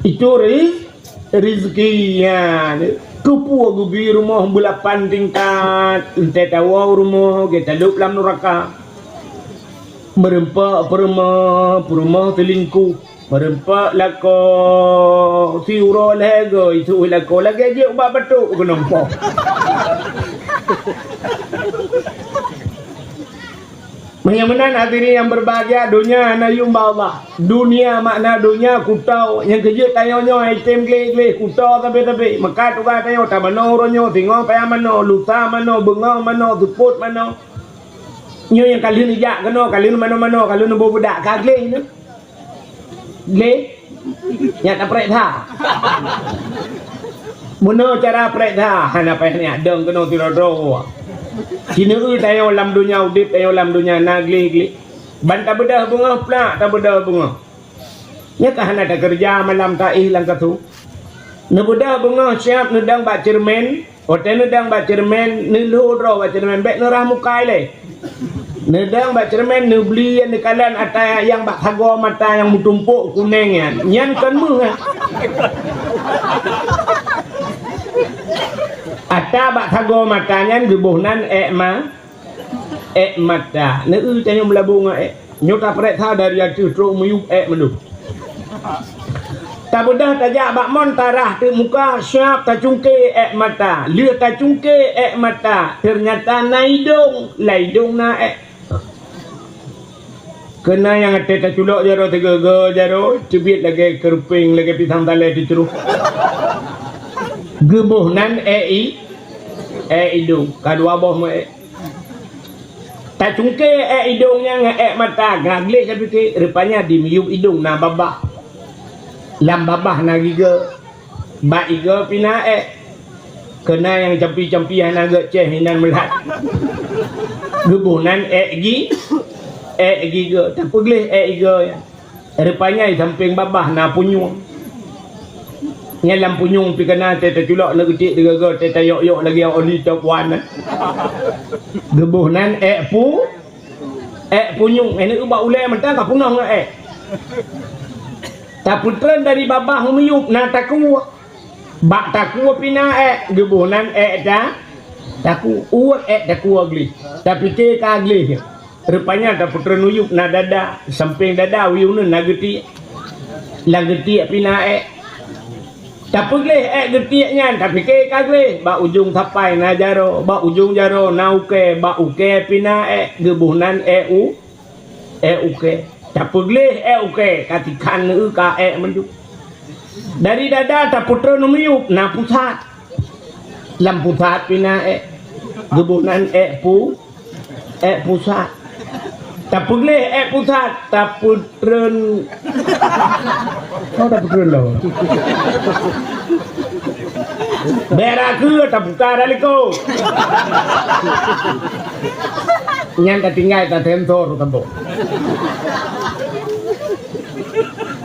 Itu riz-, reuzeuki nyan. Keupeue geubri rumoh beulapan tingkat, entée tawoe rumoh, geutalop lam nuraka. Meurumpok peurumoh, peurumoh teulingkuh. Meurumpok lakoe, siuroe lhée goe, iseuôt lakoe, lagée jeuet ubak batuk keunong poh. Meunyoe meunan hadirin nyang beubahgia, donya hana yum bak Allah. Dunia makna donya kuto, nyang keujeuet tanyoe nyoe item gleh-gleh kuto sabe-sabe. Meukat tugaih tanyoe tamanoe uroe nyoe, singoh payah manoe, lusa manoe, beungoh manoe, seupôt manoe. Nyoe nyang ka lheueh neujak keunoe, ka lheueh neumanoe-manoe, ka lheueh neubeudak, ka gleh nyoe. Gleh? Nyak taprek that. Meunoe cara prek that, hana payah nyak dong keunoe sidroe-droe. Sineuk tanyoe lam donya udeb, tanyoe lam donya na gleh-gleh. Ban tabeudôh beungoh plak, tabeudôh beungoh. Nyan ka hana takeureuja malam taéh lam katu. Neubeudôh beungoh siab neudong bak ceureumen, watée neudong bak ceureumen, neulhô droe bak ceureumen, bék neurah muka ilée. Neudong bak ceureumen, neubli neukalon ata nyang bak sagoe mata nyang meutumpok kuneng nyan. Nyan kon méuh, eh. Ata bak sagoe mata nyan geuboh nan ék ma-, ék mata. Neu-eu tanyoe meulabong ngon ék. Nyoe taprek that dari ateueh trok miyueb ék mandum. Tabeudôh tajak bak mon tarah teuk muka, siab tacungke ék mata. Lheueh tacungke ék mata, teunyata na idong, lam idong na ék. Keunan nyang até taculok jaroe teuga-ga jaroe, teubiet lagée keureupeng, lagée pisang talée teucruh. Geuboh nan ék i-, ék idong, ka dua boh meu ék. Tacungke ék idong nyan ngon ék mata, ka gleh tapike, rupanya di miyueb idong na babah. Lam babah na giga, bak iga pih na ék. Keunan nyang campi-campi hana gét céh inan meulat. Geuboh nan ék gi-, ék giga, tapeugleh ék iga nyan. Rupanya di sampéng babah na punyueng. Nyan lam punyueng pih keunan teuh taculok neuk geutik teuga-ga, teuh tayok-yok lagée oli top one. Geuboh nan ék pu-, ék punyueng. Ék neuk bak ulée mantong ka peunoh ngon ék. Tapeutreun dari babah miyueb na takue. Bak takue pih na ék, geuboh nan ék ta-, takue. Uweuet ék takue gleh. Tapike ka gleh. Rupanya tapeutreun u yueb na dada, sampéng dada u yueb na geutiek. Lam geutiek pih na ék. Tapeugleh ék geutiek nyan, tapike ka gleh. Bak ujong sapai na jaroe, bak ujong jaroe na ukée, bak ukée pih na ék, geuboh nan ék u-, ék ukée. Tapeugleh ék ukée, ka tikhan neu ka ék mandum. Dari dada tapeutreun u miyueb na pusat. Lam pusat pih na ék. Geuboh nan ék pu-, ék pusat. Tapeugleh ék pusat, tapeutreun. Oh, tapeutreun lom. Bék rakhé, taputa dah likot. Nyan tatinggai, tasensor saboh.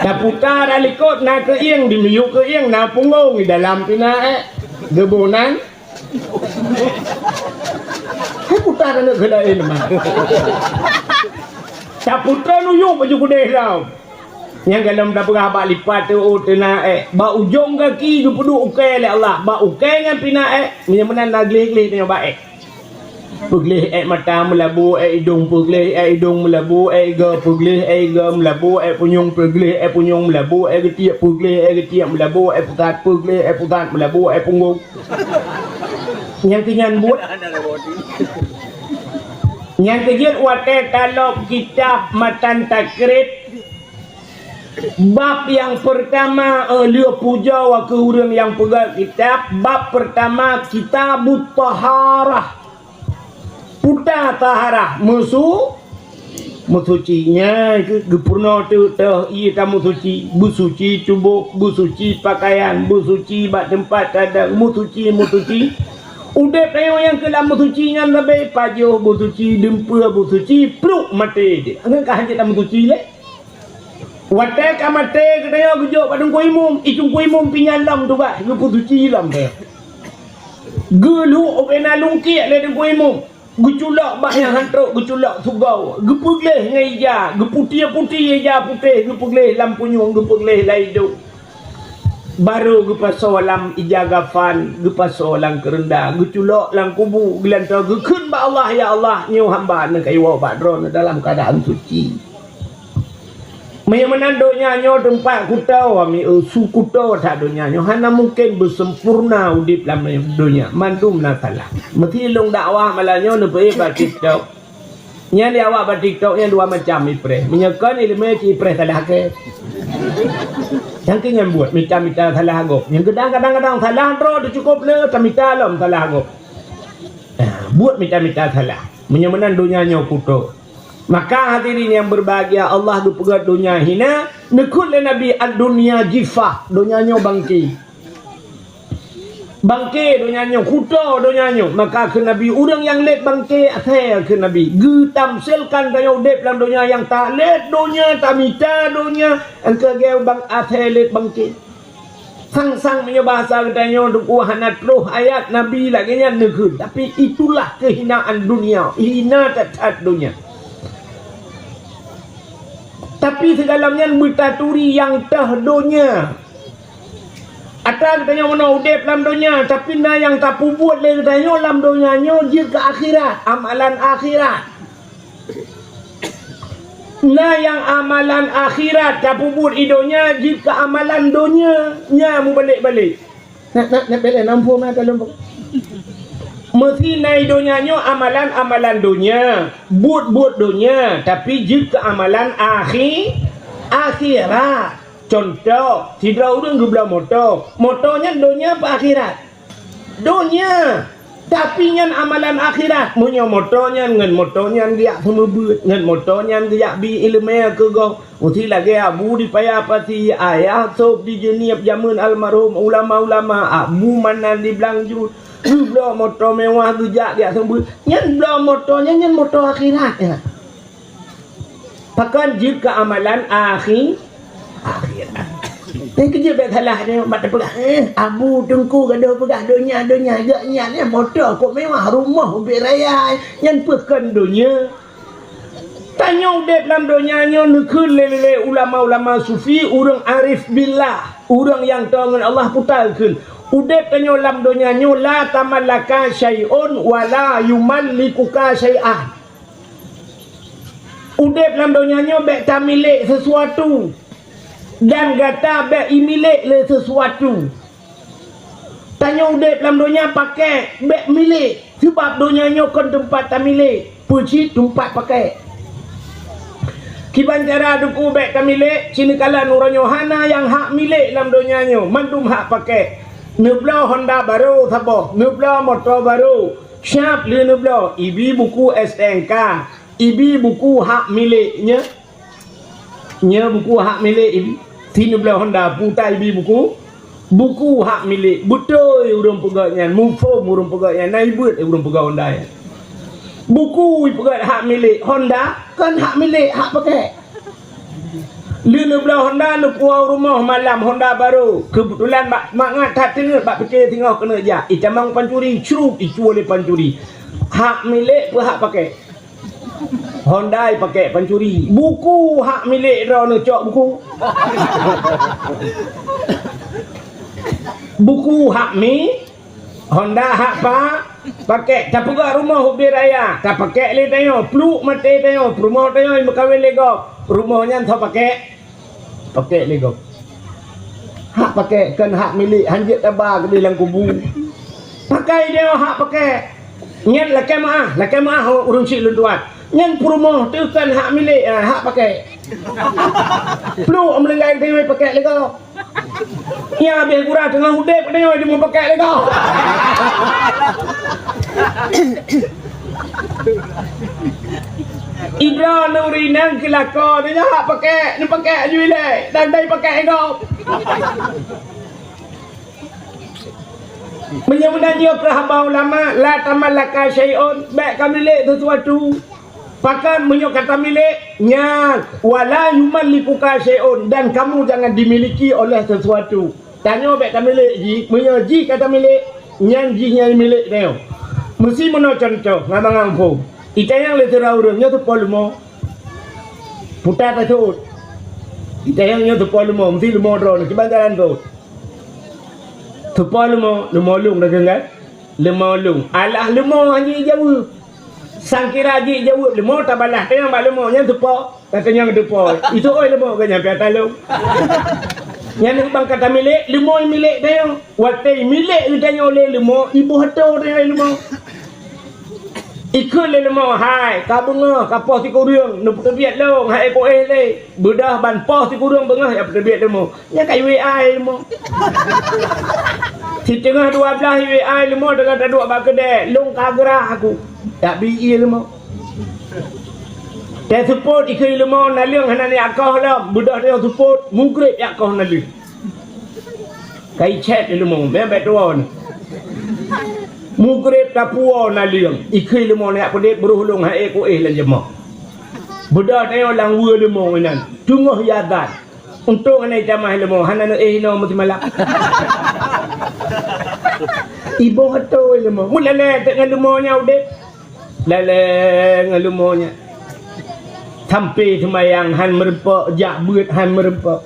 Taputa dah likot na keuieng, di miyueb keuieng na punggong, di dalam pih na ék. Geuboh nan. Hai puta aneuk keu laén mah. Taputa nuyuek baju keudeh lom. Nyang golom tapeugah bak lipat teuôt teuna ék. Bak ujong gaki geupeuduek ukée lé Allah. Bak ukée nyan pih na ék. Meunyoe meunan na gleh-gleh tanyoe bak ék. Peugleh ék mata meulabu ék idong, peugleh ék idong meulabu ék igoe, peugleh ék igoe meulabu ék punyueng, peugleh ék punyueng meulabu ék geutiek, peugleh ék geutiek meulabu ék pusat, peugleh ék pusat meulabu ék punggong. Nyang keu nyan buet. Nyang keujeuet watée talop kitab matan takrit, bab nyang peurtama, eh, lheueh pujoe keu ureuëng nyang peugah kitab, bab peurtama Kitabut Taharah. Puta taharah, meusu-, meusuci. Nyan keuh geupeurunoe teuk teuh ié tameusuci, beusuci tuboh, beusuci pakaian, beusuci bak teumpat tadong, meusuci, meusuci. Udeb tanyoe nyang keu lam meusuci nyan leubeh pajoh beusuci, dumpeue beusuci, pluek maté. Ngon ka hanjeuet tameusuci lé. Watée ka maté geutanyoe geujok bak teungku imum, i teungku imum pih nyan lom tugaih geupeusuci lom teuh. Geulhok ubena lungkiek lé teungku imum, geuculok bak nyang han trok geuculok sugoe, geupeugleh ngon ija, geuputéh-putéh ija putéh, geupeugleh lam punyueng, geupeugleh lam idong. Barô geupasoe lam ija gafan, geupasoe lam keureunda, geuculok lam kubu, geulantoe geukheun bak Allah, "Ya Allah, nyoe hamba neukayue bak Droeneuh dalam keuadaan suci." Meunyoe meunan donya nyoe teumpat kuto, ami, eh, su kuto that donya nyoe, hana mungken beusempurna udeb lam donya, mandum na salah. Meusi lôn dakwah malam nyoe neupeuék bak TikTok. Nyan di awak bak TikTok nyan dua macam ipreh. Meunyoe kon ileumé cit ipreh salah keu. Nyang keu nyan buet mita-mita salah gob. Nyang kadang-kadang salah droe teucukup le tamita lom salah gob. Ah, buet mita-mita salah. Meunyoe meunan donya nyoe kuto. Maka hadirin yang berbahagia, Allah geupeugah donya hina, neukheun lé Nabi, "Ad-dunya jifah," donya nyoe bangke. Bangke donya nyoe, kuto donya nyoe. Maka kheun Nabi, ureuëng nyang lét bangke asée kheun Nabi. Geutamsilkan tanyoe udeb lam donya nyang talét donya, tamita donya, engkeu geu bang asée lét bangke. Sang-sang meunyoe bahasa geutanyoe deuh hana troh ayat Nabi lagée nyan neukheun, tapi itulah kehinaan dunia, hina that-that donya. Tapi sigohlom nyan beutaturi nyang teuh donya. Atra geutanyoe meunoe udeb lam donya, tapi na nyang tapeubuet lé geutanyoe lam donya nyoe jeuet keu akhirat, amalan akhirat. Na nyang amalan akhirat tapeubuet i donya jeuet keu amalan donya, nya mubalek-balek. Nak, nak, nak bela nampung na dalam. Meusi na i donya nyoe amalan-amalan donya, buet-buet donya, tapi jeuet keu amalan akhi-, akhirat. Cuntoh, sidroe ureuëng geubloe moto. Moto nyan donya apa akhirat? Donya. Tapi nyan amalan akhirat. Meunyoe moto nyan ngon moto nyan geujak seumeubeuet, ngon moto nyan geujak bi iéleumé keu gob. Meusi lagée Abu di Paya Pasi, Ayah Sop di Jeunieb jameun almarhum ulama-ulama, Abu Manan di Blang Jut. Geubloe moto mewah geujak geujak seumeubeuet. Nyan bloe moto nyan, nyan moto akhirat nyan. Pakon jeuet keu amalan akhi-, akhirat. Nyan keuh jeuet bék salah nyoe, mat teupeugah, eh, Abu Teungku gadoh peugah donya, donya, gak nyan, eh, moto kok mewah, rumoh ubit raya, nyan peue kon donya. Tanyoe udeb lam donya nyoe neukheun lé, lé, lé ulama-ulama sufi, ureuëng arif billah, ureuëng nyang toe ngon Allah puta kheun. Udeb tanyoe lam donya nyoe la tamallaka syai'un wa la yumallikuka syai'an. Udeb lam donya nyoe bék tamilék sesuatu, dan gata bék imilék lé sesuatu. Tanyoe udeb lam donya pakék, bék milék, sabab donya nyoe kon teumpat tamilék, peucit teumpat pakék. Kiban cara Teungku bék tamilék, sineukala uroe nyoe hana nyang hak milék lam donya nyoe, mandum hak pakék. Neubloe Honda barô saboh, neubloe moto barô, Siab lheueh neubloe, ibi buku S T N K, ibi buku hak milék nyoe. Nyoe buku hak milék ibi. Si neubloe Honda, puta ibi buku. Buku hak milék. Beutôi ureuëng peugah nyan, muphom ureuëng peugah nyan, na ibeuet ureuëng peugah Honda nyan. Buku ipeugah hak milék, Honda kon hak milék, hak pakék. Lheueh neubloe Honda, neupuwoe rumoh malam Honda barô. Keubeutulan bak mangat that teungeut bak pike singoh keuneuk jak. Itamong pancuri, crup, icuwoe lé pancuri. Hak milék peue hak pakék? Honda ipakèk pancuri. Buku hak milék droeneuh cok buku. Buku hak mi, Honda hak pa, pakèk. Tapeugah rumoh ubé raya, tapakèk lé tanyoe, pluek maté tanyoe, peurumoh tanyoe meukawen lé gob. Rumoh nyan soe pakèk? Pakèk lé gob. Hak pakèk kon hak milék, hanjeuet taba keudeh lam kubu. Pakai tanyoe hak pakèk. Nyan lakèe meu'ah, lakèe meu'ah ureueng chik lôn tuan. Nyan peurumoh teuh kon hak milék, ah, hak pakèk. Pluek meuninggai tanyoe pakèk lé gob. Nyan habéh gura teungoh udép tanyoe jimeupakèk lé gob. Idroe nuri nang keu lakoe, nyoe hak pakèk, neupakèk aju ilèe, dan dai pakèk lé gob. Meunyoe meunan jih keu haba ulama, la tamallaka syai'un, bèk kamilék sesuatu. Pakon meunyoe ka tamilék, nyan, wala yumallikuka syai'un, dan kamu jangan dimiliki oleh sesuatu. Tanyoe bèk tamilék jih, meunyoe jih ka tamilék, nyan jih nyan milék tanyoe. Meusi meunoe cuntoh, ngon mangang phon. Itanyong lé sidroe ureueng, nyoe teupo leumo. Puta taseuôt. Itanyong nyoe teupo leumo, meusi leumo droeneuh, kiban jalan rot. Teupo leumo, leumo lôn dah kan? Leumo lôn. Alah leumo hana jijaweueb. Sangkira jijaweueb leumo, tabalah tanyong bak leumo, nyan teupo. Tatanyong teupo. Itu oi leumo geuh nyan piata lôn. Nyan bang ka tamilék, leumo milék tanyoe. Watèe milék geutanyoe lé leumo, iboh atô tanyoe lé leumo. Ikheun lé leumo, hai, ka beungoh, ka poh sikureueng, neupeuteubiet lôn, hai, éh, lé. Beudôh ban poh sikureueng beungoh, ya peuteubiet leumo. Nyan ka i-WA leumo. Siteungoh dua blaih i-WA leumo, teungoh taduek bak keudè, lôn ka geurah aku. Yak bi ie leumo. Teuseupôt ikheun leumo, naleueng hana neujak koh lom, beudôh teuseupôt, mugreb jak koh naleueng. Ka icèt lé leumo, meu'en bèk tuwoe nyoe. Mugreb tapuwoe naleueng, ikheun leumo neujak peudép beuroh lôn hai éh kuéh lam jeumah. Beudôh tanyoe lam weue leumo inan, teungoh i azan. Untông hana itamah leumo, hana neuéh inoe meusimalam. Iboh atô leumo, meulalè teuk ngon leumo nyang udép. Lalè ngon leumo nyan. Sampé seumayang han meurumpok, jak beuet han meurumpok.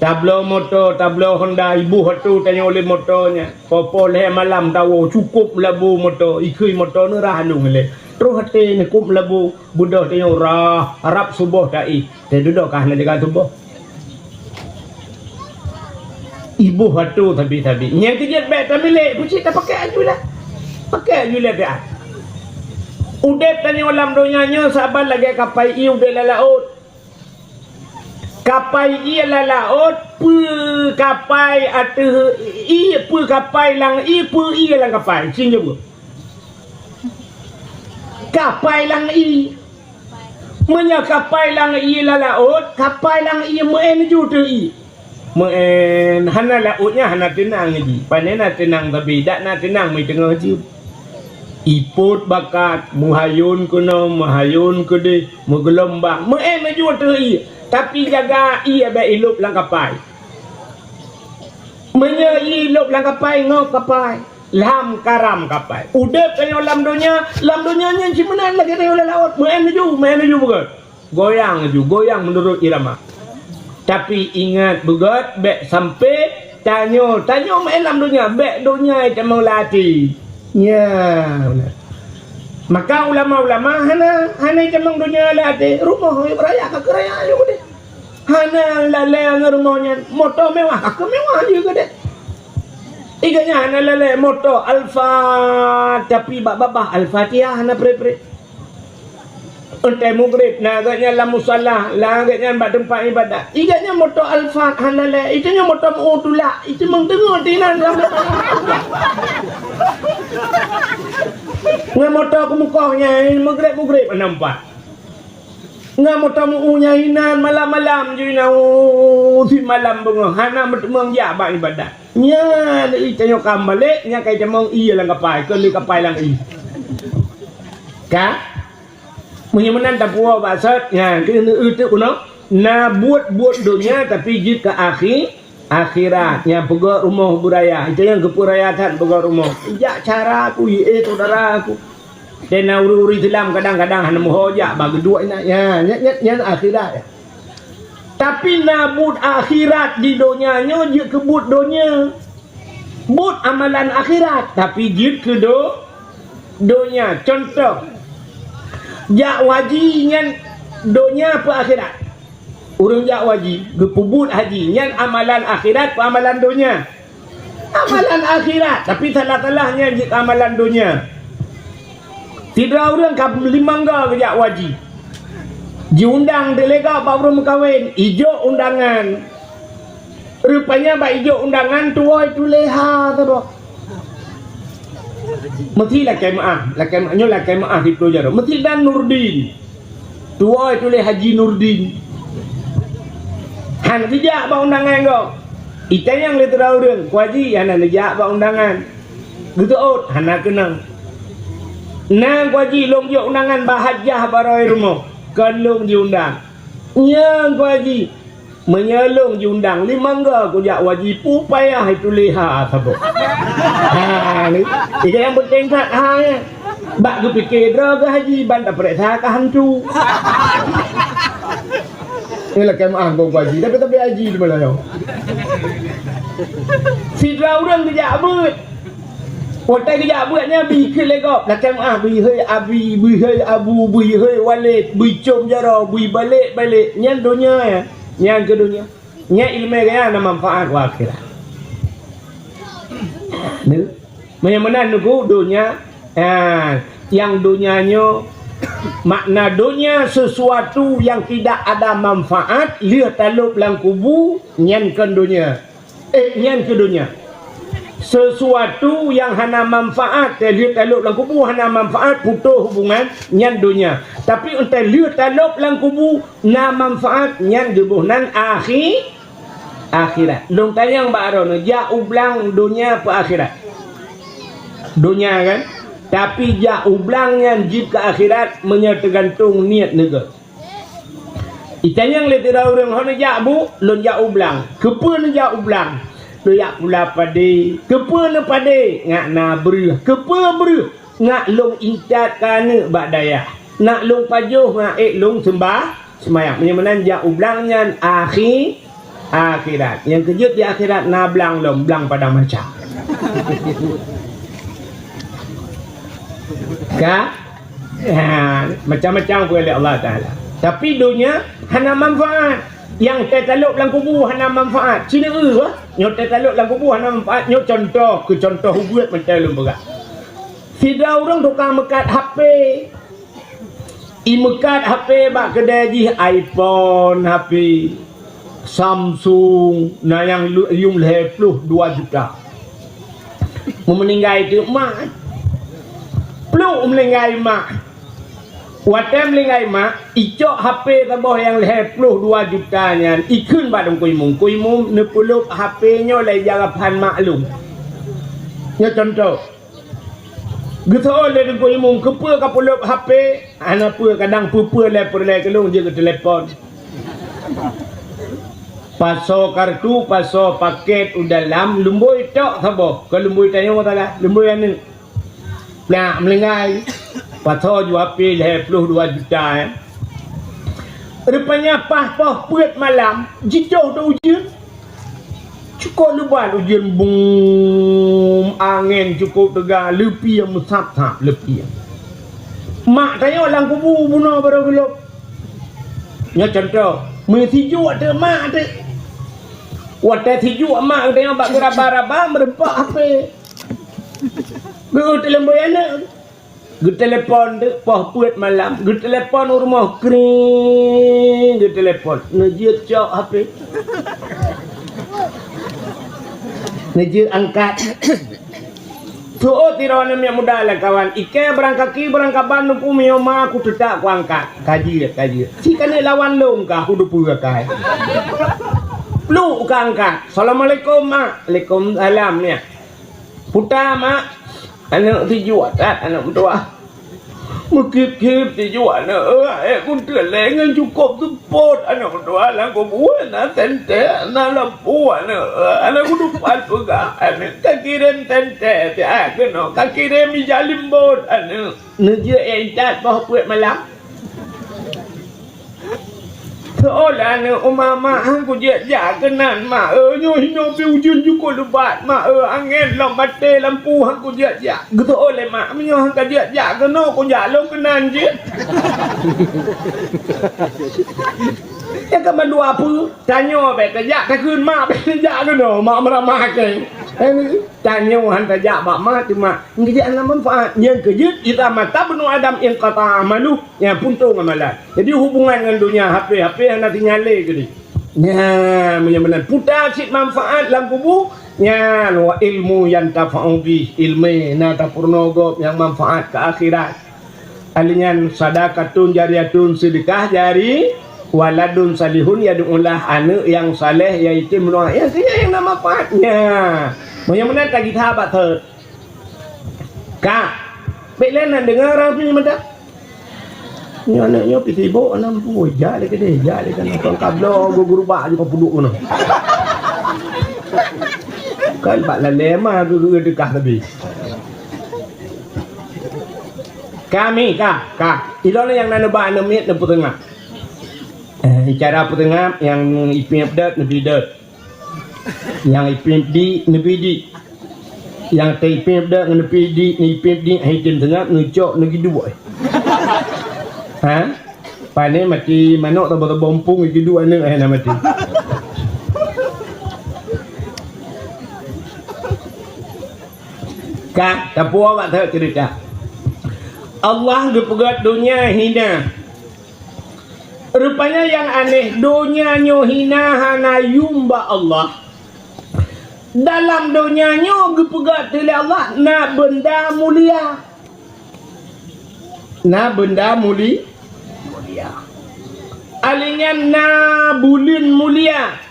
Tabloe moto, tabloe Honda, iboh atô tanyoe lé moto nyan. Poh-poh lhèe malam tawoe, cukôp meulabu moto, ikheun moto nyoe rhah lôn ilèe. Troh até nyoe cukôp meulabu, beudôh tanyoe rhah, rab suboh taéh. Teududoe ka hana jaga tuboh. Iboh atô sabe-sabe. Nyang keujeuet bèk tamilék, peucit tapakèk aju lah. Pakèk aju lah biasa. Udép tanyoe lam donya nyoe saban lagèe kapai ié udép lam laôt. Kapai ié lam laôt, peue kapai ateueh ié, peue kapai lam ié, peue ié lam kapai. Sing jaweueb. Kapai lam ié. Meunyoe kapai lam ié lam laôt, kapai lam ié meu'en ju teuh ié. Meu'en, hana laôt nyan hana teunang jih. Pane na teunang sabe, dak na teunang meuteungoh jeuem. Ipôt bakat, meuhayôn keunoe, meuhayôn keudeh, meugeulumbang. Meu'en ju teuh ié, tapi jaga ié bèk ilôb lam kapai. Meunyoe ié ilôb lam kapai, ngop kapai. Lam karam kapai. Udép tanyoe lam donya, lam donya nyan cit meunan lagèe tanyoe lam laôt. Meu'en ju, meu'en ju beugèt. Goyang ju, goyang meunurot irama. Tapi ingat beugèt, bèk sampé tanyoe, tanyoe meu'en lam donya, bèk donya itamong lam até. Nyan. Maka ulama-ulama hana, hana itamong donya lam até. Rumoh beuraya ka keuraya ju keudeh. Hana lalè ngon rumoh nyan, moto mewah, ka keu mewah jih keudeh. Ié geuh nyan hana lalè moto Alphard, tapi bak babah Al-Fatihah hana preh-preh. Eunteuk mugreb, na geuh nyan lam musala, na geuh nyan bak teumpat ibadat. Ié geuh nyan moto Alphard hana lalè, itu nyan moto meu tulak, itu meuteungoh tinan lam. Ngon moto keumeukoh nyan, mugreb-mugreb hana meupat. Ngon moto meu nyang inan malam-malam ju inan, oh, simalam beungoh hana meuteumong jak bak ibadat. Nyan ié tanyoe ka balek, nyan ka itamong ié lam kapai, keu lé kapai lam ié. Ka? Meunyoe meunan tapuwoe bak sot, nyan keuneuk euteuk bunoe. Na buet-buet donya tapi jeuet keu akhi-, akhirat. Nyan peugöt rumoh beuraya. Ié tanyoe geupeuraya that peugöt rumoh. Jak cara ku, ié syedara ku. Dan na ureuëng-ureuëng Islam kadang-kadang hana meuho jak bak geuduek inan. Ya, nyan, nyan, nyan akhirat. Tapi na buet akhirat di donya nyoe jeuet keu buet donya. Buet amalan akhirat, tapi jeuet keu do-, donya. Contoh, jak haji nyan donya peu akhirat? Ureuëng jak haji, geupeubuet haji, nyan amalan akhirat peu amalan donya? Amalan akhirat, tapi salah-salah nyan jeuet amalan donya. Sidroe ureuëng ka limong go geujak haji. Jiundang teuh lé gob bak ureuëng meukawen, ijok undangan. Rupanya bak ijok undangan tuwoe tuléh ha saboh. Meusti lakée meuáh, lakée meuáh, nyoe lakée meuáh siplôh jaroe. Meusti dan Nurdin. Tuwoe tuléh Haji Nurdin. Hana geujak bak undangan gob. Itanyong lé sidroe ureuëng, "Ku Haji, hana neujak bak undangan?" Geuseuôt, "Hana keunong." "Na Ku Haji, lôn jok undangan bak hajah barô rumoh, kon lôn jiundang." "Nyo Ku Haji, meunyoe lôn jiundang, limong go kujak haji, peue payah tuléh ha saboh." Ha ni, nyang peunteng that ha nyan. Bak geupike droe geuh haji ban tapareksa keu hantu. Ni lakée meuáh gob haji, tapi, tapi haji di mana nyoe? Sidroe ureuëng geujak beuet. Watée geujak beuet nyan bri kheun lé gob, lakée meuáh bri hei abi, bri hei abu, bri hei waled, bri com jaroe, bri balek-balek. Nyan donya nyan. Nyan keu donya. Nyan iéleumé gaya na manfaat u akhirat. Ni. Meunyoe meunan nunggu donya, ha, nyang donya nyoe, makna donya sesuatu yang tidak ada manfaat, lheueh talôb lam kubu, nyan kon donya. Eh, nyan keu donya. Sesuatu yang hana manfaat, eh, lheueh talôb lam kubu hana manfaat, putôh hubungan, nyan donya. Tapi entah lheueh talôb lam kubu na manfaat, nyan geuboh nan akhi-, akhirat. Lôn tanyong bak droeneuh, jak u blang donya peu akhirat? Donya kan? Tapi jak u blang nyan jeuet keu akhirat meunyoe teugantung niet neuh. Itanyong lé sidroe ureuëng, "Ho neujak bu?" "Lôn jak u blang." "Keupeue neujak u blang?" "Lôn jak pula padé." "Keupeue neupadé?" "Ngat na breueh." "Keupeue breueh?" "Ngat lôn intat keu aneuëk bak dayah. Nak lôn pajoh ngat ék lôn seumbah-, seumayang." Meunyoe meunan jak u blang nyan akhi-, akhirat. Nyang keujeuet di akhirat na blang lom, blang padang macam. Ka? Ha, macam-macam pun oleh Allah Taala. Tapi donya hana manfaat. Nyang teutalok lam kubu hana manfaat. Sini eu, nyoe teutalok lam kubu hana manfaat. Nyoe contoh, keu contoh ubeut macam lôn peugah. Sidroe ureuëng tukang meukat H P. Imeukat H P bak keudè jih iPhone, H P Samsung, na nyang lu-, yuem lhèe ploh dua juta. Meumeuninggai teuk mak. Pluk meuninggai mak. Watèe meuninggai mak, icok H P saboh nyang lhèe ploh dua juta nyan, ikheun bak Teungku Imum. "Teungku Imum, neupeulop H P nyoe lé jarapan mak lôn." Nyoe contoh. Geuseuôt lé Teungku Imum, "Keupeue kapeulop H P?" "Hana peue, kadang peue-peue lé peureulèe keu lôn jeuet keu telepon." Pasoe kartu, pasoe pakèt u dalam, lumbôi tok saboh. Kon lumbôi tanyoe salah, lumbôi aneuk. Plak meuninggai. Pasoe ju H P lhèe ploh dua juta, eh. Rupanya paih poh peuet malam, jitôh teuh ujeuen. Cukôp leubat ujeuen, bum, angén cukôp teuga, leupie meusab-sab leupie. Mak tanyoe lam kubu bunoe barô geulop. Nyoe contoh, meusijuek teuk mak teuk. Watèe sijuek mak geutanyoe bak geuraba-raba, meureumpok H P. Geu teuleumboy aneuk. Geutelepon teuk poh peuet malam, geutelepon u rumoh, kring, geutelepon. Neujeuet cok H P. Neujeuet angkat. Seuôt sidroe aneuk miet muda lé kawan, ikèe barang kaki, barang kaban, neupue miyueb ma, ku teutak ku angkat. Ka jeuet, ka jeuet. Si ka neulawan lôn ka, ku dupeue akai. Pluk ka angkat. "Assalamualaikum, Mak." "Waalaikumsalam, Nyak." "Peue tan, Mak?" "Aneuk sijuek that, aneuk meutuwah." Meukieb-kieb tijuek aneuk, eh, eh, kunteuk lé ngon cukôp seupôt aneuk dua lam kubu na teuntèe na lampu aneuk, eh, aneuk kudupat peugah aneuk ka kirém teuntèe siat keunoe ka kirém ija limbôt aneuk neujeuet intat boh peuet malam. Seolah aneuk uma mak han kujeuet jak keunan mak, eh, nyoe hinoe pi ujeuen jukôp leubat mak, eh, angén lom batée lampu han kujeuet jak. Geuseuôt lé mak, meunyoe han kajeuet jak keunoe kujak lôn keunan jih. Nyang ka mandua peue? Tanyoe bèk tajak takheun mak bèk tajak keunoe, mak meuramah kèe. Eh, tanyoe han tajak bak mak teuma geujak hana manfaat. Nyang keujeuet, idza mata ibnu Adam inqata amaluh, nyan puntông amalan. Jadi hubungan ngon donya hape-hape hana sinyalé keudeh. Nyan meunyoe meunan puta cit manfaat lam kubu, nyan wa ilmu yantafa'u bih, ileumèe na tapeurunoe gob nyang manfaat keu akhirat. Ahli nyan sadaqatun jariyatun, seudeukah jari, waladun salihun yad'ulah, aneuk nyang saleh nyang item doa, nyang keu nyang na manfaat. Nyan meunyoe meunan tagita bak thot. Ka. Bèk lé nan deungoe ureueng pih mantong. Nyoe aneuk nyoe pih sibok, aneuk pih jak lé keudeh, jak lé keunoe. Kon ka bloe gurubak jih ka peuduek keunoe. Kan bak lalé ma geu-, geu-, deukah teubi. Kami ka, ka. Ilôn nyang na neuba aneuk miet neupeuteungab. Eh, cara peuteungab nyang ipiep dot neubi dot. Nyang ipiep di neubi di. Nyang teuipiep dot ngon neupiep di, neuipiep di, hai tem teungab, neucok, neugiduek. Ha? Pane mati manok teuba-teuba umpung giduek aneuk hai na mati. Ka, tapuo bak that cerita. Allah geupeugah donya hina. Rupanya nyang aneh, donya nyoe hina hana yum bak Allah. Dalam donya nyoe geupeugah teuh lé Allah na beunda mulia. Na beunda muli-, mulia. Ahli nyan na buleuen mulia.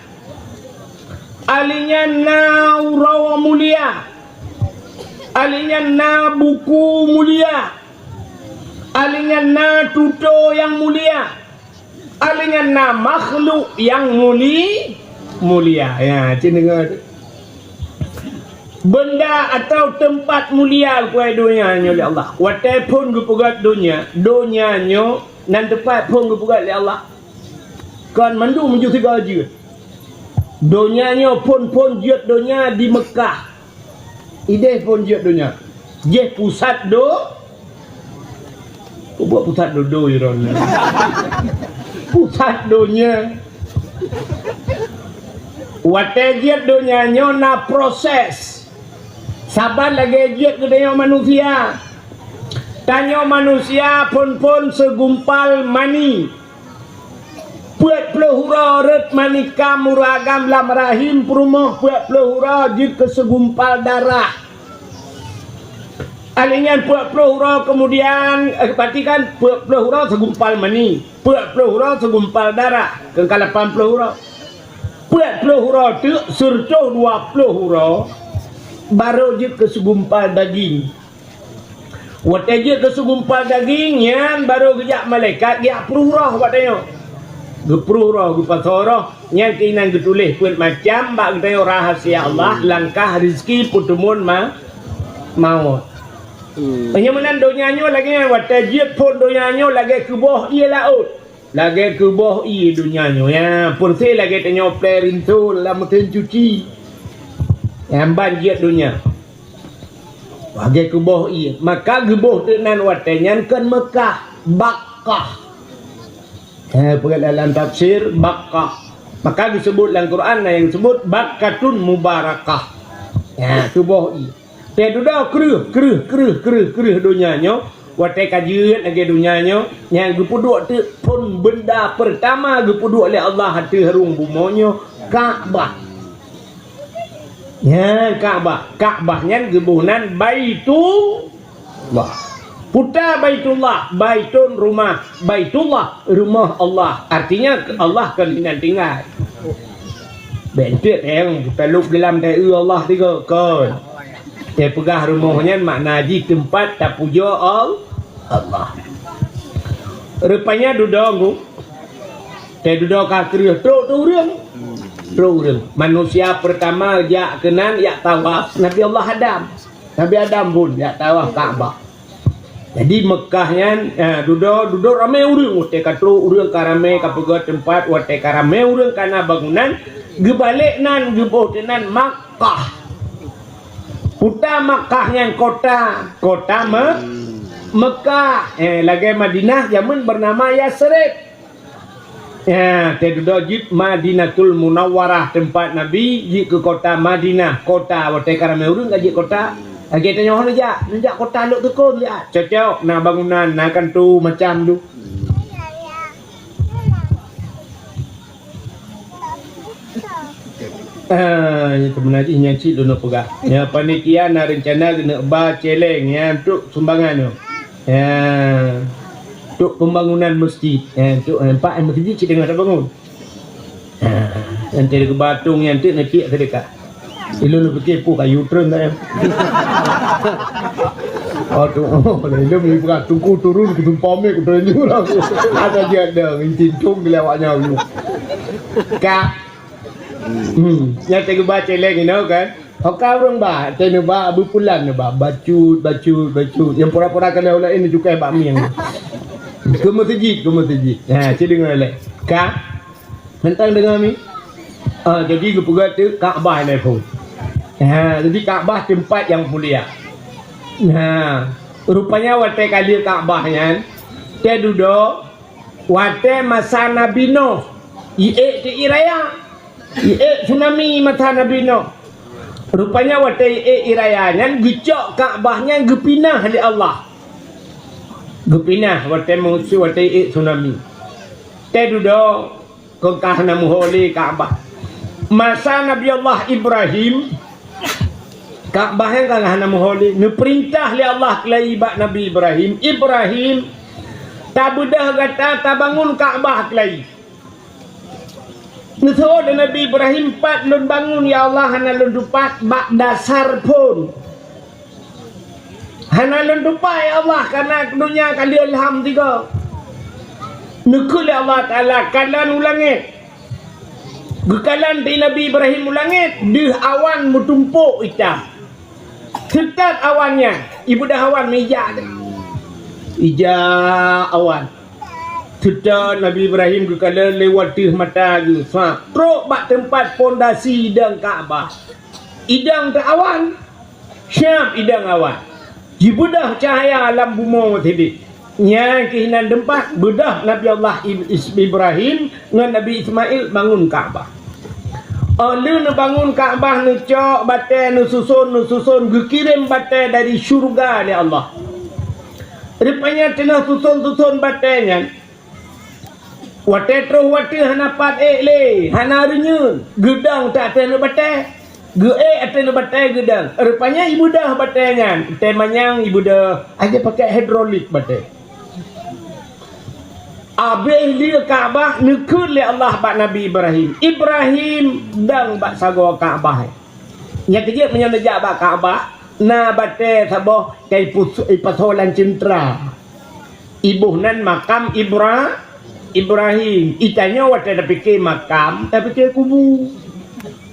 Ahli nyan na uroe mulia. Ahli nyan na buku mulia. Ahli nyan na tutoe nyang mulia. Ahli nyan na makhluk nyang muli-, mulia. Ya, cit deungoe. Beunda atawa teumpat mulia keu donya nyoe lé Allah. Watèe phon geupeugah donya, donya nyoe nan teumpat phon geupeugah lé Allah. Kon mandum meujeuet sigoe jeuet. Donya nyoe phon-phon jeuet donya di Meukah. Ideh phon jeuet donya. Jih pusat do-, Peue buet pusat dodo droeneuh? Pusat donya. Watèe jeuet donya nyoe na proses. Saban lagèe jeuet geutanyoe manusia. Tanyoe manusia phon-phon segumpal mani. Peuet ploh uroe rot mani kam ureueng agam lam rahim peurumoh, peuet ploh uroe jeuet keu segumpal darah. Ahli nyan peuet ploh uroe keumudian, eh, perhatikan, peuet ploh uroe segumpal mani, peuet ploh uroe segumpal darah, keu ka lapan ploh uroe. Peuet ploh uroe teuk, sireutoh dua ploh uroe, barô jeuet keu segumpal daging. Watèe jeuet keu segumpal daging, nyan barô geujak malaikat geujak pruh roh bak tanyoe. Geupruh roh, geupasoe roh, nyan keunan geutuléh peuet macam bak geutanyoe rahasia Allah, langkah, rezeki, peuteumuan ma-, mawöt. Hmm. Meunyoe meunan donya nyoe lagèe nyan, watèe jeuet phon donya nyoe lagèe keuboh ié laôt. Lagèe keuboh ié donya nyoe, ya, peureuséh lagèe tanyoe plè rinso lam meusén cuci. Nyan ban jeuet donya. Lagèe keuboh ié, maka geuboh teuk nan watèe nyan kon Meukah, Bakkah. Eh, peugah lam tafsir, Bakkah. Maka geuseubut lam Quran na nyang geuseubut Bakkatun Mubarakah. Ya, keuboh ié. Teududoe kreueh, kreueh, kreueh, kreueh, kreueh donya nyoe, watèe ka jeuet lagèe donya nyoe, nyang geupeuduek teuk phon beunda peurtama geupeuduek lé Allah ateueh rhueng bumoe nyoe, Ka'bah. Nyan Ka'bah. Ka'bah nyan geuboh nan Baitullah. Puta Baitullah, Baitun rumah, Baitullah rumoh Allah. Artinya Allah kon inan tinggai. Bèk enteuk nyang talop geulam teu Allah tiga kon. Teupeugah rumoh nyan makna jih teumpat tapujoe Al-, Allah. Rupanya dudoe ngu. Teududoe ka kreueh trok tu ureuëng. Trok ureuëng. Manusia pertama jak keunan jak tawaf Nabi Allah Adam. Nabi Adam pun jak tawaf Ka'bah. Jadi Mekah nyan, eh, dudoe, dudoe ramé ureuëng. Watée ka trok ureuëng ka ramé ka peugah teumpat, watée ka ramé ureuëng ka na bangunan, geubalek nan geuboh teunan Makkah. Kuta Makkah nyan kota, kota Me-, Mekah. Eh, lagée Madinah jameun bernama Yasrib. Ya, teududoe jeuet Madinatul Munawwarah, teumpat Nabi jeuet keu kota Madinah, kota watée ka ramé ureuëng ka jeuet kota. Lagée tanyoe neujak, neujak kota Lhoksukon jak. Cocok, na bangunan, na kanto macam tu. Ah, nyan teuma jih nyan cit lôn peugah. Ya, panitia na rencana keuneuk ba celeng ya untuk sumbangan tu. Ya, untuk pembangunan masjid. Ya, untuk nampak masjid cit teungoh tabangun. Ha, nanti geuba tong nyan teuk neupiek seudeukah. Ilôn pikir peue kayu treun dah. Oh, tu, oh, ilôn ni bukan tungku turun, kutumpah mik, kuteunju lah. Ada je ada, intin tong di lewat nyawa. Ka. Hmm, nyan teuba celeng inoe kan. Ho ka ureuëng ba, teuh neuba, beupulan neuba, bacut, bacut, bacut. Nyang pura-pura ka lheueh laén neucukai bak mieng. Keu meuseujid, keu meuseujid. Ha, ci deungoe lé. Ka? Mantong deungoe mi? Ah, jadi geupeugah teuk Ka'bah nyan phon. Ha, jadi Ka'bah teumpat nyang mulia. Ha, rupanya watée ka lheueh Ka'bah nyan, teududoe watée masa Nabi Nuh, iék teuié raya. Iék tsunami masa Nabi Nuh. Rupanya watée iék raya nyan geucok Ka'bah nyan geupinah lé Allah. Geupinah watée musoh watée iék tsunami. Teududoe kon ka hana meuho lé Ka'bah. Masa Nabi Allah Ibrahim, Ka'bah nyan ka hana meuho lé. Neupeurintah lé Allah keulayi bak Nabi Ibrahim, "Ibrahim, tabeudoh gata tabangun Ka'bah keulayi." Neuseuôt lé Nabi Ibrahim, "Pat lôn bangun, ya Allah, hana lôn tupat bak dasar phon. Hana lôn tupat, ya Allah, kareuna donya ka lheueh lham tiga." Neukheun lé Allah Taala, "Kalon u langét." Geukalon di Nabi Ibrahim u langét, deuh awan meutumpôk ija. Seutôt awan nyan, ibeudoh awan meuija. Ija awan. Seutôt Nabi Ibrahim geukalon lewat teuh mata geuh, sa trok bak teumpat pondasi idong Ka'bah. Idong teuh awan, siab idong awan. Jibeudoh cahya lam bumoe sidéh. Nyan keuh nan teumpat beudoh Nabi Allah Ib-, Is-, Ibrahim ngon Nabi Ismail bangun Ka'bah. Óh lheueh neubangun Ka'bah, neucok batée, neususon, neususon, geukirém batée dari syeuruga lé Allah. Rupanya teungoh suson-suson batée nyan, watée troh watée hana pat ék lé, hana reunyeun, geudong teuh ateueh batée. Geuék ateueh batée geudong. Rupanya ibeudoh batée nyan, tée manyang ibeudoh, aja pakai hidrolik batée. Abéh lheueh Ka'bah neukheun lé Allah bak Nabi Ibrahim, "Ibrahim, dong bak sagoe Ka'bah." Nyang keujeuet meunyoe neujak bak Ka'bah, na batée saboh ka ipus-, ipasoe lam ceuntra. Iboh nan makam Ibra-, Ibrahim. Itanyoe watée tapike makam, tapike kubu.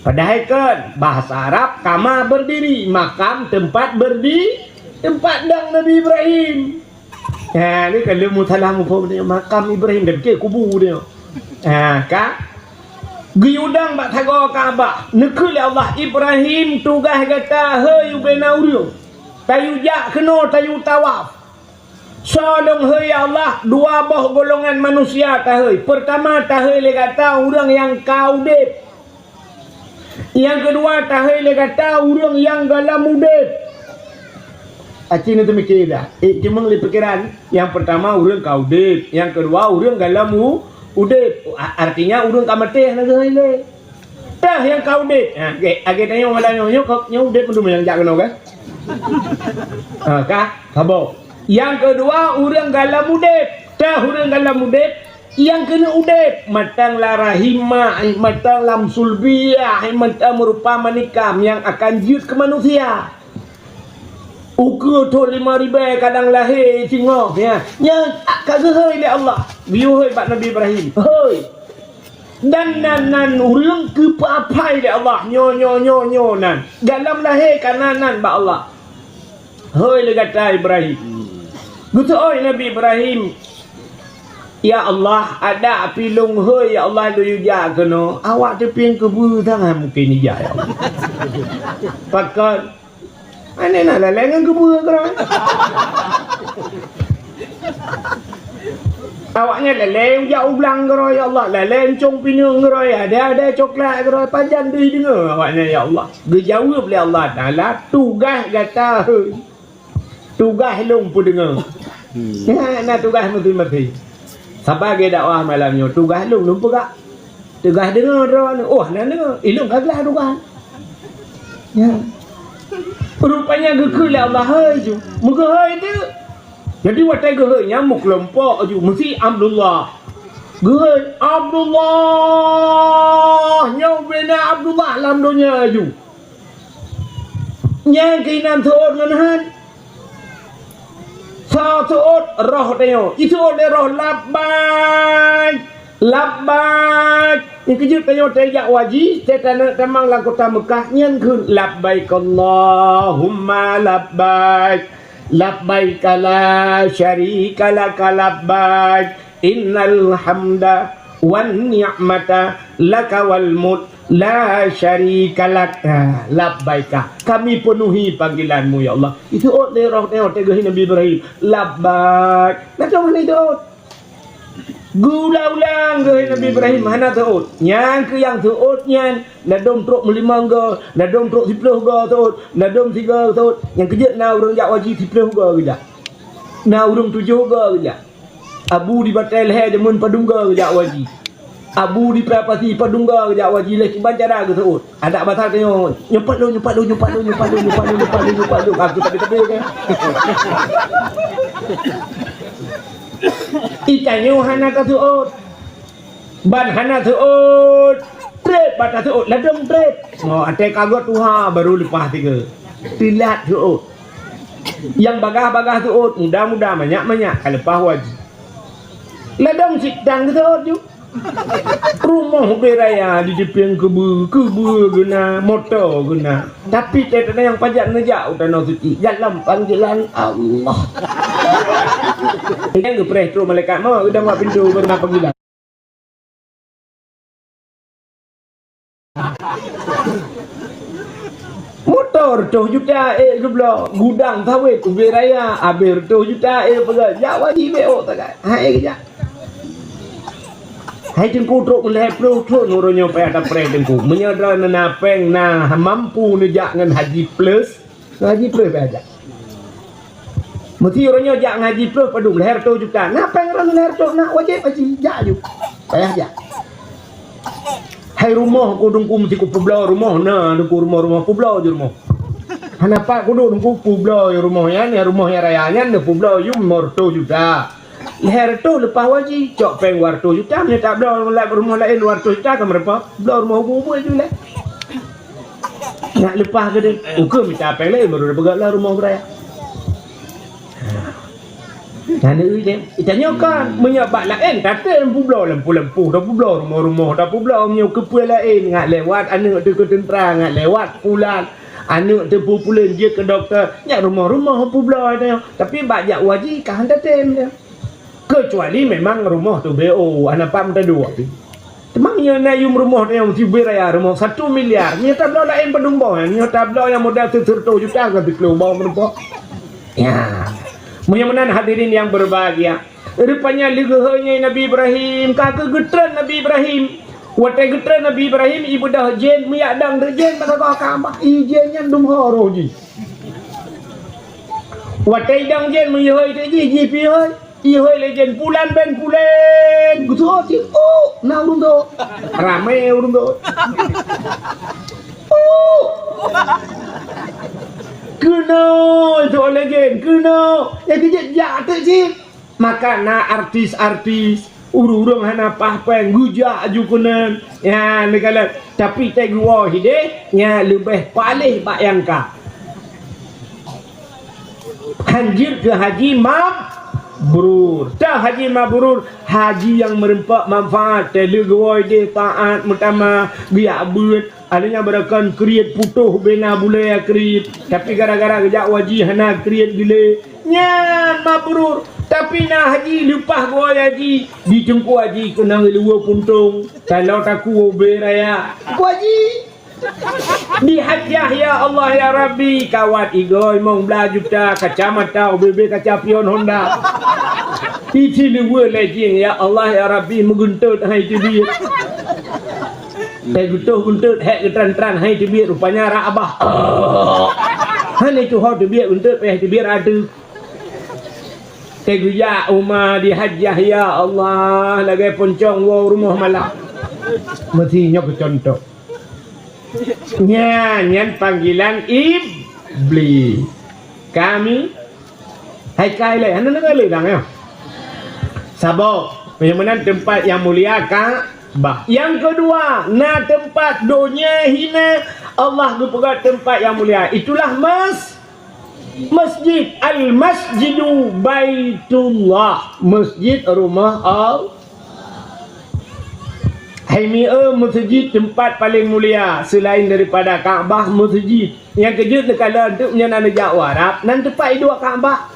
Padahai kon, bahasa Arab, kama berdiri, makam, tempat berdi-, tempat dong Nabi Ibrahim. Ha, ni kalau mu salah muphom dia, makam Ibrahim, tapike kubu dia. Ha, ka? Geuyue dong bak sagoe Ka'bah. Neukheun lé Allah, "Ibrahim, tugaih gata, hei ubena ureuëng. Tayue jak keunoe, tayue tawaf." Soe lôn hôi, ya Allah, dua boh golongan manusia tahôi. Peurtama tahôi lé gata ureuëng nyang ka udeb. Nyang keudua tahôi lé gata ureuëng nyang gohlom udeb. Aci neuteumike dah. Eh, cuma lé pikiran. Nyang peurtama ureuëng ka udeb. Nyang keudua ureuëng gohlom u-, udeb. A-, artinya ureuëng ka maté hana geuhôi lé. Teuh nyang ka udeb. Ha, oke. Lagée tanyoe malam nyoe, nyoe ka, nyoe udeb mandum nyang jak keunoe kan? Ha, ka? Saboh. Nyang keudua, ureuëng gohlom udeb. Teuh ureuëng gohlom udeb, nyang keuneuk udeb. Mantong lam rahim mak, mantong lam sulbiah, mantong meurupa manikam nyang akan jeuet keu manusia. Ukeue thon lima ribèe kadang lahé singoh, ya. Nyan ka geuhôi lé Allah. Geuyue hôi bak Nabi Ibrahim. Hôi. Dan nan, nan ureueng geupeuaphai lé Allah. Nyoe, nyoe, nyoe, nyoe nan. Dalam lahé ka nan, nan bak Allah. Hôi lé gata Ibrahim. Geuseuôt Nabi Ibrahim, "Ya Allah, adak pih lôn hôi, ya Allah, lôn yue jak keunoe. Awak teupieng keubeue sangat mungken ijak, ya Allah." Pakon? Aneh na lalée ngon keubeue keudroe. Awaknyan lalée jak u blang keudroe, ya Allah, lalée euncong pineung keudroe, ada-ada coklat keudroe, pajan deuh deungoe awaknyan, ya Allah. Geujaweueb lé Allah Taala, "Tugaih gata hôi, tugaih lôn peudeungoe." Hmm. Nyan na tugaih maséng-maséng. Saban lagée dakwah malam nyoe, tugaih lôn, lôn peugah. Tugaih deungoe droeneuh, oh, hana deungoe. Ilôn ka glah tugaih. Ya. Rupanya geukheun lé Allah, hôi ju. Meugeuhôi teuk. Jadi watée geuhôi nyan meukeulumpok ju, meusi Abdullah. Geuhôi, "Abdullah, nyoe ubena Abdullah lam donya ju." Nyang keunan seuôt ngon han. Sa seuôt roh tanyoe. Iseuôt lé roh, "Labbaik, labbaik." Nyang keujeuet tanyoe tajak haji, teuka tamong lam kota Meukah, nyan kheun, "Labbaik Allahumma labbaik. Labbaik la syarika laka labbaik." "Innal hamda wan ni'mata laka wal mulk la syarika lak." Ah, labbaika. Kami penuhi panggilanmu, ya Allah. Iseuôt lé roh nyoe, watée geuhôi Nabi Ibrahim. Labbaik. Nah, cuma hana iseuôt. Geuulang-ulang geuhôi Nabi Ibrahim, hana seuôt. Nyang keu nyang seuôt nyan, ladôm trok meulimong goe, ladôm trok siplôh goe seuôt, ladôm sigoe seuôt. Nyang keujeuet na ureueng jak haji siplôh goe geujak. Na ureueng tujoh goe geujak. Abu di Batée Lehe jameun padum goe geujak haji. Abu di Prapati padum goe geujak haji, lé kiban cara geuseuôt. Adak basa tanyoe, "Nyupat lôn, nyupat lôn, nyupat lôn." Aku tapi-tapi kan. Itanyoe hana ka seuôt. Ban hana seuôt. Trép bak taseuôt, ladôm trép. Oh, até ka gét tuha baru leupah tiga. Teulat seuôt. Nyang bagaih-bagaih seuôt, muda-muda, manyak-manyak ka leupah haji. Ladôm cit dang seuôt ju. Rumoh ubé raya di Dipieng keubeue, keubeue geuna, moto geuna. Tapi teuntèe nyang pajak neujak u Tanoh Suci, dalam panggilan Allah. Nyang geupreh trok malaikat mot, geudong bak pintoe, bak panggilan. Moto reutôh juta ék geubloe, gudang sawét ubé raya, abéh reutôh juta ék peugah, jak haji bék ôk sagai. Hai geujak. Hai Teungku trok meulhèe ploh thon uroe nyoe payah tapreh Teungku. Meunyoe droeneuh na péng na mampu neujak ngon haji plus, Haji ploh payah jak. Meusi uroe nyoe jak ngon haji ploh padum, lhèe reutôh juta. Na péng droeneuh lhèe reutôh, na wajéb haji, jak ju. Payah jak. Hai rumoh ku Teungku meusi kupeubloe rumoh, na Teungku rumoh-rumoh, peubloe ju rumoh. Hana pat kuduek Teungku peubloe ju rumoh nyan, ya rumoh nyang raya nyan neupeubloe ju lhèe reutôh juta. Lhèe reutôh leupah haji, cok péng dua reutôh juta, meunyoe tabloe rumoh laén dua reutôh juta ka meurumpok, bloe rumoh ubit-ubit ju lé. Nak leupah keudeh, ukeue mita péng laén baru tapeugah lah rumoh beuraya. Nah, nyan ui deh. Itanyoe kan, meunyoe bak laén, tatem peubloe lampu-lampu, tapeubloe rumoh-rumoh, tapeubloe meunyoe keupeue laén, ngat lewat aneuk teuh keu teuntra, ngat lewat pulan, aneuk teuh pupulen jeuet keu dokto, nyan rumoh-rumoh peubloe itanyoe. Tapi bak jak haji, ka han tatem deh. Keucuali memang rumoh teuh B O, hana pam teuduek. Teuma nyoe na yum rumoh nyoe meusi ubé raya rumoh satu miliar. Nyoe tabloe laén padum boh, nyoe tabloe nyang modal sireutôh juta ka siplôh boh meurumpok. Ya. Meunyoe meunan hadirin yang berbahagia, rupanya lé geuhôi ngon Nabi Ibrahim, ka keuh geutreun Nabi Ibrahim. Watèe geutreun Nabi Ibrahim, ibeudôh jén, meuyak dang deuh jén bak sagoe Ka'bah. I jén nyan dum ho roh jih. Watèe idong jén meuyeuhôi teuk jih, jih pih hôi. Ihôi lé jén pulan ben pulen. Geutuho cit, oh, na ureueng dok. Ramé ureueng dok. Oh. Keunoe, tuho lé jén, keunoe. Nyang keujeuet jak teuk cit. Maka na artis-artis, ureueng-ureueng hana paih péng, geujak aju keunan. Nyan, neukalon. Tapi teuh geuwoe hideh, nyan leubeh paléh bak nyang ka. Lanjut keu haji mabrur. Teuh haji mabrur, haji nyang meureumpok manfaat, teuh lé geuwoe deh taát meutamah, geujak beuet, aneuk nyan beureukan kriet putôh bena bulée kriet, tapi gara-gara geujak u haji hana kriet geulée. Nyan mabrur. Tapi na haji leupah geuwoe haji, di teungku haji keunong luweue puntông, taloe takue ubé raya. Teungku haji, di hajah, ya Allah, ya Rabbi, kawat igoe limong blaih juta, kacamata ubé-bé kaca pion Honda. Di siluweue lé jih, ya Allah, ya Rabbi, meugeuntot hai teubiet. Teuh geutoh geuntot hék geutran-tran hai teubiet, rupanya rak abah. Hana tuho teubiet geuntot payah teubiet ateueh. Teuh geujak uma di hajah, ya Allah, lagée poncong woe rumoh malam. Meusi nyoe keu contoh. Nyan, nyan panggilan iblis. Kami hai kai lé, hana deungoe lé dang nyoe. Saboh, meunyoe meunan teumpat nyang mulia Ka'bah. Nyang keudua, na teumpat donya hina, Allah geupeugah teumpat nyang mulia. Itulah mas-, masjid, al-masjidu baitullah, masjid rumah Allah. Hai mi-e, meuseujid teumpat paleng mulia seulaén daripada Ka'bah, meuseujid. Nyang keujeuet neukalon teuk nyan na neujak u Arab, nan teumpat iduek Ka'bah.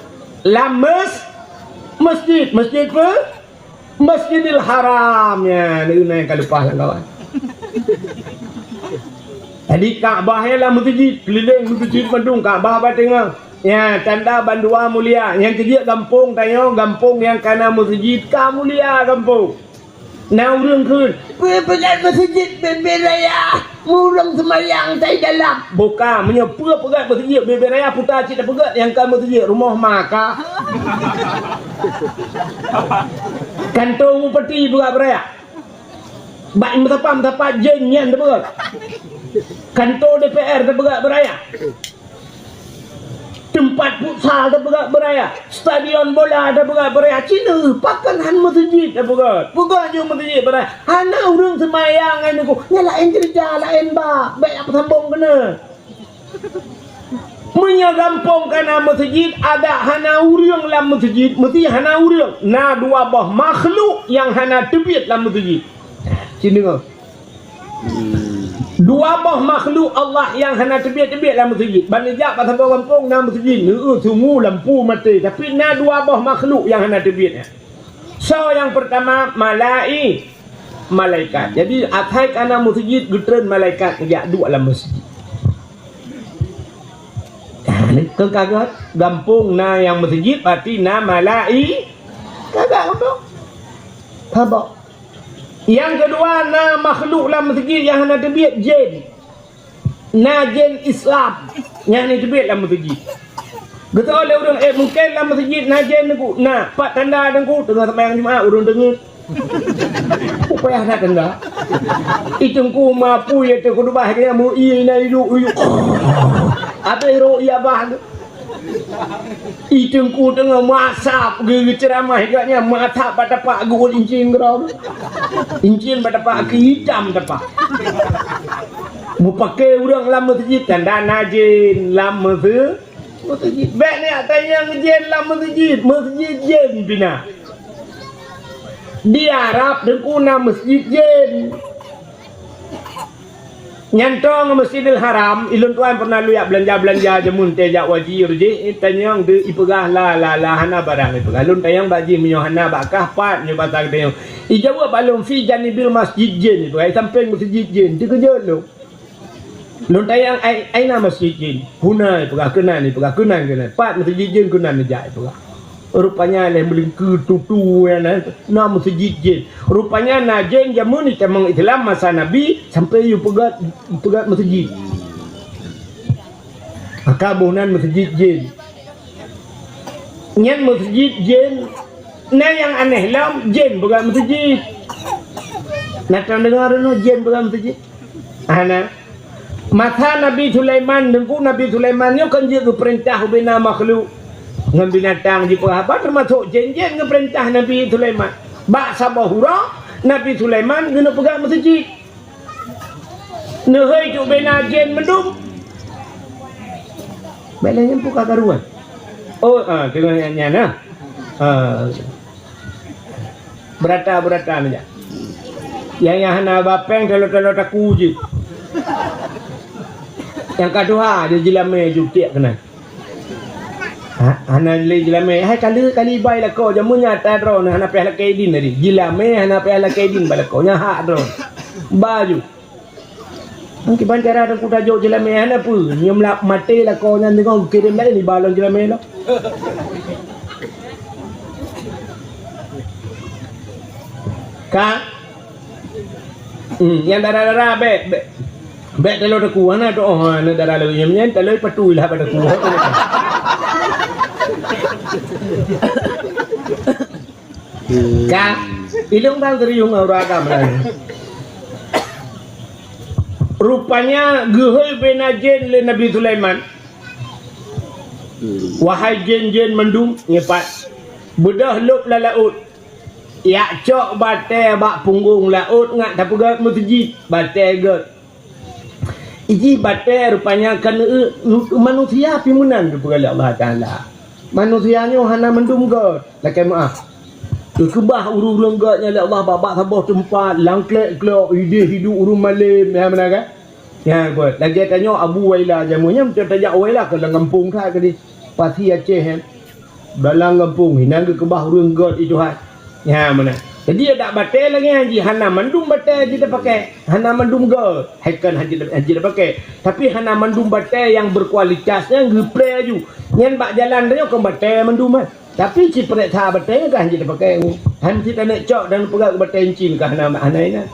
Lam mes-, masjid, masjid peue? Masjidil Haram. Nyan, na nyang ka leupah lam kawan. Jadi Ka'bah nyan lam meuseujid, keulileng meuseujid mandum Ka'bah bak teungoh. Nyan tanda bandua mulia. Nyang keujeuet gampông tanyoe, gampông nyang kana meuseujid ka mulia gampông. Na ureuëng kheun, "Peue peugét meuseujid bubé raya, ureuëng seumayang tai dalam." Buka, meunyoe peue peugét meuseujid bubé raya, puta cit tapeugét nyang ka meuseujid rumoh ma ka. Kantô bupati peugét beuraya. Bak meusapat-meusapat jén nyan tapeugét. Kantô D P R tapeugét beuraya. Teumpat futsal tapeugét beuraya, stadion bola tapeugét beuraya. Cina pakon han meuseujid tapeugét. Peugah jeuet meuseujid beuraya. Hana ureuëng seumayang ngon nyan, nyan laén ceurita, laén bak. Bék peusamboh keunoe. Meunyoe gampông kana meuseujid, adak hana ureuëng lam meuseujid, meusti hana ureuëng. Na dua boh makhluk nyang hana teubiet lam meuseujid. Cina. Dua boh makhluk Allah nyang hana teubiet-teubiet lam meuseujid. Ban neujak bak saboh gampông na meuseujid, neueu sungu lampu maté, tapi na dua boh makhluk nyang hana teubiet. Soe nyang peurtama? Malai-, malaikat. Jadi asai kana meuseujid geutreun malaikat neujak duek lam meuseujid. Keu ka gét, gampông na nyang meuseujid, berarti na malai-, ka gét gampông. Saboh. Nyang keudua, na makhluk lam meuseujid nyang hana teubiet, jén. Na jén Islam nyang hana teubiet lam meuseujid. Geuteupeue lé ureuëng, "Eh, mungken lam meuseujid na jén Teungku." Na, pat tanda Teungku, teungoh seumayang Jumat ureuëng teungeut. Upayah na tanda. I Teungku mapui ateueh khutubah, keu nyan meu-ie inan iyuek-iyuek. Habéh rôk ie abah tu. I Teungku teungoh meuasap geu-, geuceuramah geuh nyan, meuasap bak tapak geuôt incin keudroe. Incin bak tapak keu itam tapak. Meupaké ureuëng lam meuseujid tanda na jén lam meuse-, meuseujid. Bék neujak tanyong jén lam meuseujid, meuseujid jén pih na. Di Arab Teungku na meuseujid jén. Nyan tô ngon Masjidil Haram, ilôn tuan pernah lôn jak beulanja-beulanja jameun teuh jak wajir jih, tanyong deuh ipeugah la, la, la, hana barang ipeugah. Lôn tanyong bak jih meunyoe hana bak kah pat nyoe basa geutanyong. Ijaweueb bak lôn fi janibil masjid jin ipeugah, i sampéng meuseujid jin. Teukeujot lôn. Lôn tanyong ai, aina masjid jin? Huna ipeugah, keunan ipeugah, keunan, keunan. Pat meuseujid jin keunan neujak ipeugah. Rupanya lé meulingkeu tutu nyan na, na meuseujid jén. Rupanya na jén jameun itamong Islam masa Nabi sampoe yue peugét, peugét meuseujid. Maka boh nan meuseujid jén. Nyan meuseujid jén. Na nyang aneh lom, jén peugét meuseujid. Na tadeungoe droeneuh jén peugét meuseujid? Hana. Masa Nabi Sulaiman, Teungku, Nabi Sulaiman nyoe kan jeuet geupeurintah ubena makhluk ngon binatang jipeugah haba, teumasok jén-jén geupeurintah Nabi Sulaiman. Bak saboh uroe, Nabi Sulaiman geuneuk peugét meuseujid. Neuhôi cuk ubena jén meudum. Bèk lé nyan peue ka karuan. Oh, ha, teungoh nyan, nyan, ha. Ha. Beurata-beurata meujak. Nyang, nyang hana ba péng, talo-talo taku jih. Nyang ka tuha, dia jilamé ju tiek keunan. Ha, hana lé jilamé. Hai, kali, kali bai lakoe, jameun nyan ata droeneuh hana payah lakée idin tadi. Jilamé hana payah lakée idin bak lakoe. Nyan hak droeneuh. Ba ju. Nyan kiban cara Teungku tajok jilamé hana peue. Nyoe meulak maté lakoe nyan teungoh geukirém laén iba lom jilamé lom. Ka? Hmm, nyang dara-dara bék, bék. Bék talo teku, hana tu, oh, hana dara lé nyang nyan, talo patu lah pada ku. Ka, ilong bang serius ngon ureueng agam laén. Rupanya geuhôi bina jén lé Nabi Sulaiman. Wahai jén-jén mandum, ngipat. Beudôh lôb lam laôt. Yak cok batée bak punggong laôt ngat tapeugét meuseujid, batée gét. Iji batée rupanya keuneuk manusia pih meunan geupeugah lé Allah Taala. Manusia nyoe hana mandum gét, lakée meuáh. Geukeubah ureueng-ureueng gét nyan lé Allah bak-bak saboh teumpat, lam klek-klok, idéh hidup ureueng malém, ya meunan kan? Nyan, buet. Lagée tanyoe Abu Waila jameun nyan, beutôi tajak Waila keu lam gampông that keudeh. Pasi Aceh nyan. Dalam gampông, inan geukeubah ureueng gét itu hai. Nyan meunan. Jadi, adak batée lagée nyan jih, hana mandum batée jih tapakai. Hana mandum gét. Hai kan haji, haji tapakai. Tapi hana mandum batée nyang berkualitas nyan geupreh aju. Nyan bak jalan tanyoe kon batée mandum, eh. Tapi cipreh that batée nyan kan haji tapakai. Han cit aneuk cok dan peugah batée incin ka hana, hana inan.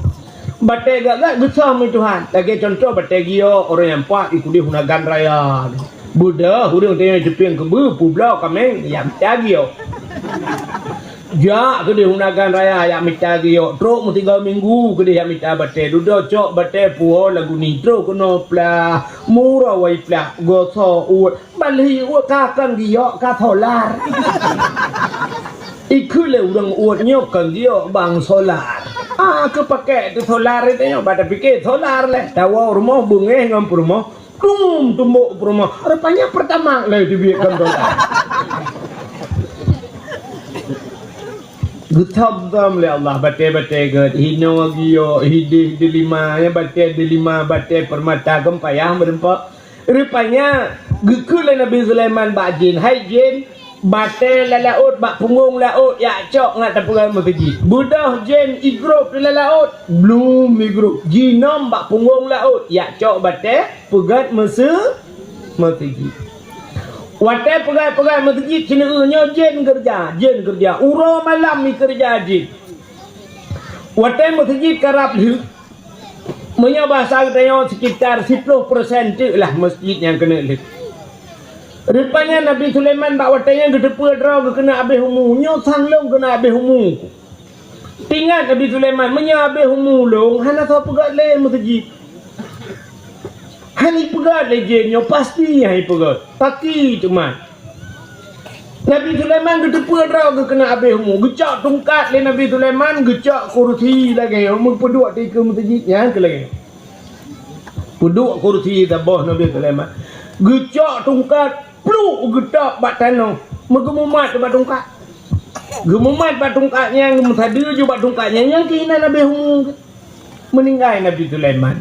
Batée gét-gét geusom lé Tuhan. Lagée cuntoh batée giok, ureueng nyang pat i keudeh u Nagan Raya. Beudôh ureueng tanyoe teupieng keubeue peubloe kaméng, yak mita giok. Jak keudeh u Nagan Raya, yak mita giok. Trok meusigoe minggu keudeh yak mita batée. Dudoe cok batée puwoe lagu ni trok keunoe plah. Murah wai plah, gosoe uet. Balhi uet ka kon giok, ka solar. Ikheun lé ureueng uet nyoe kon giok bang solar. Ah, keu pakék teuh solar itu nyoe, bak tapike solar lé. Tawoe rumoh beungéh ngon peurumoh, dum tumbok peurumoh. Rupanya Pertamax lé teubiet kon solar. Geuthom-thom lé Allah batée-batée gét, hinoe giok, hidéh delima, ya batée delima, batée peurmata kon payah meureumpok. Rupanya, geukheun lé Nabi Sulaiman bak jén, "Hai jén, batée lam laôt, bak punggong laôt, yak cok ngat tapeugét meuseujid." Beudôh jén igrôp lam laôt, blum igrôp. Jinom bak punggong laôt, yak cok batée peugét meuseu-, meuseujid. Watée peugét-peugét meuseujid, sineuk nyoe jén keureuja, jén keureuja. Uroe malam ikeureuja jén. Watée meuseujid karab lheueh, meunyoe bahasa geutanyoe sekitar siploh persen teuk lah meuseujid nyang keuneuk lheueh. Rupanya Nabi Sulaiman bak watée nyan geuteupeue droe geuh keuneuk abéh umu, nyoe sang lôn keuneuk abéh umu. Teuingat Nabi Sulaiman, meunyoe abéh umu lôn, hana soe peugét lé meuseujid. Hana ipeugét lé jén nyoe, pasti hana ipeugét. Paki teuma. Nabi Sulaiman geuteupeue droe geuh keuneuk abéh umu. Geucok tungkat lé Nabi Sulaiman, geucok kursi lagée nyoe, meupeuduek dikeue meuseujid nyan keu lagée nyoe. Peuduek kursi saboh Nabi Sulaiman. Geucok tungkat, pluk geutôb bak tanoh, meugeumumat bak tungkat. Geumumat bak tungkat nyan, geumeusadeue ju bak tungkat nyan, nyan keuh inan abéh umu. Meuninggai Nabi Sulaiman.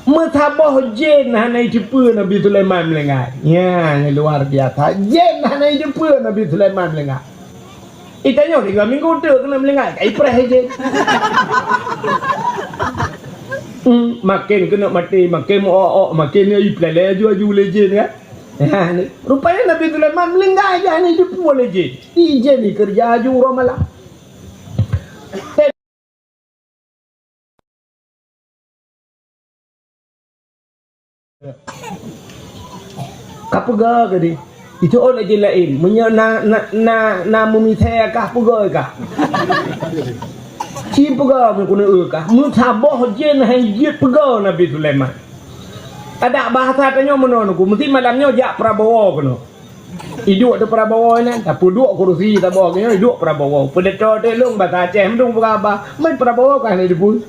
Meusaboh jén hana jiteupeue Nabi Sulaiman meuninggai. Nyan luar biasa. Jén hana jiteupeue Nabi Sulaiman meuninggai. Itanyoe tiga minggu teuk keuneuk meuninggai, ka ipreh jén. Hmm, maken keuneuk maté, maken meu-ok-ok, maken ipeulalée aju-aju lé jén kan. Nah, ni. Rupanya Nabi Sulaiman meuninggai jih hana jiteupeue lé jén. Di jén ikeureuja aju uroe malam. Ka peugah keudeh. Itu ôn lagée laén. Meunyoe na, na, na, na meumisée kah peugah kah. Ci peugah meukeuneu kah. Meusaboh jén hai jeuet peugah Nabi Sulaiman. Adak bahasa tanyoe meunoe nuku. Meusti malam nyoe jak Prabowo keunoe. Iduek teuh Prabowo nyan, tapeuduek kursi saboh nyoe iduek Prabowo. Peudeutô teuh lôn basa Aceh meuduek peugah haba, mai Prabowo ka hana jipeu.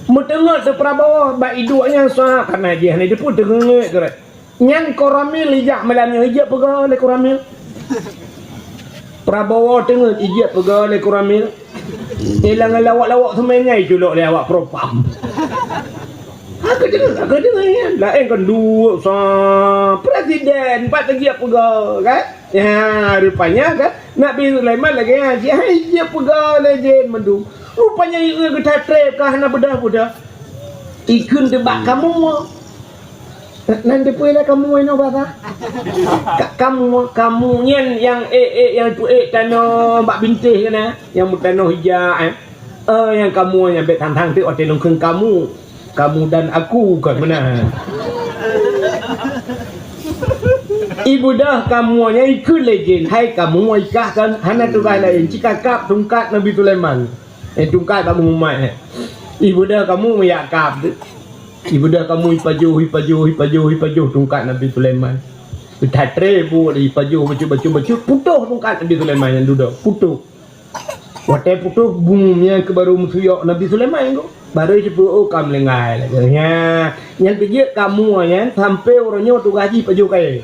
Meuteungeut teuh Prabowo bak iduek nyan sa kana jih hana jipeu teungeut keuret. Nyan Koramil ijak malam nyoe, ijak peugah lé Koramil. Prabowo teungeut ijak peugah lé Koramil. Ilang lawak-lawak seumai nyan iculok lé awak propam. Aku deungoe, aku deungoe nyan. Laén kan duek sa presiden, empat lagi apa ga, kan? Ya, rupanya kan Nabi Sulaiman lagèe nyan, hai ijak peugah lé jén mandum. Rupanya ieu geuta trép ka hana beudah-beudah. Ikheun teuh bak kamoe. Nan teupeue lé kamoe inoe basa? Ka-, kamoe, kamoe nyan nyang ék-ék nyang peuék tanoh bak bintéh keunan, nyang meutanoh ija, eh. Eh, nyang kamoe nyan bèk thang-thang teuk watèe lôn kheun kamoe. Kamoe dan aku kon meunan. Ibeudah kamoe nyan ikheun lé jén, hai kamoe ikah kan hana tugaih laén, ci kakab tungkat Nabi Sulaiman. Eh, tungkat bak mumat, eh. Ibeudah kamoe meuyak kab teuk. Ibeudah kamoe ipajoh, ipajoh, ipajoh, ipajoh tungkat Nabi Sulaiman. Geuta trép buet ipajoh bacut, bacut, bacut, putôh tungkat Nabi Sulaiman nyang dudoe, putôh. Watèe putôh, bum, nyan keuh baru meusuyok Nabi Sulaiman keuh. Baru jipeu, oh, ka meulinggai lagèe nyan. Nyan teuh jeuet kamoe nyan sampoe uroe nyoe tugaih jih pajoh kayèe.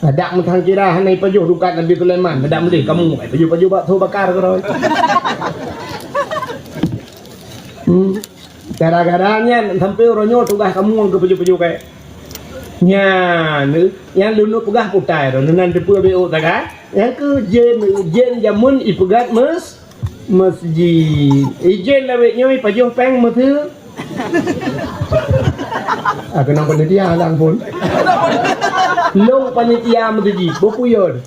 Adak meuthang kira hana ipajoh tungkat Nabi Sulaiman, adak meudeh kamoe pajoh-pajoh bakso bakar keudroe. Hmm. Gara-gara nyan sampoe uroe nyoe tugaih kamoe keu pajoh-pajoh kayèe. Nyan, nyang lôn peugah putai droeneuh nan teupeue B O taga. Nyang keu jén, jén jameun ipeugöt mes-, mesjid. Ijén lawét nyoe ipajoh péng meuseu-, Ah, keunong panitia lang pun. Lôn panitia meuseujid, bukuyôn.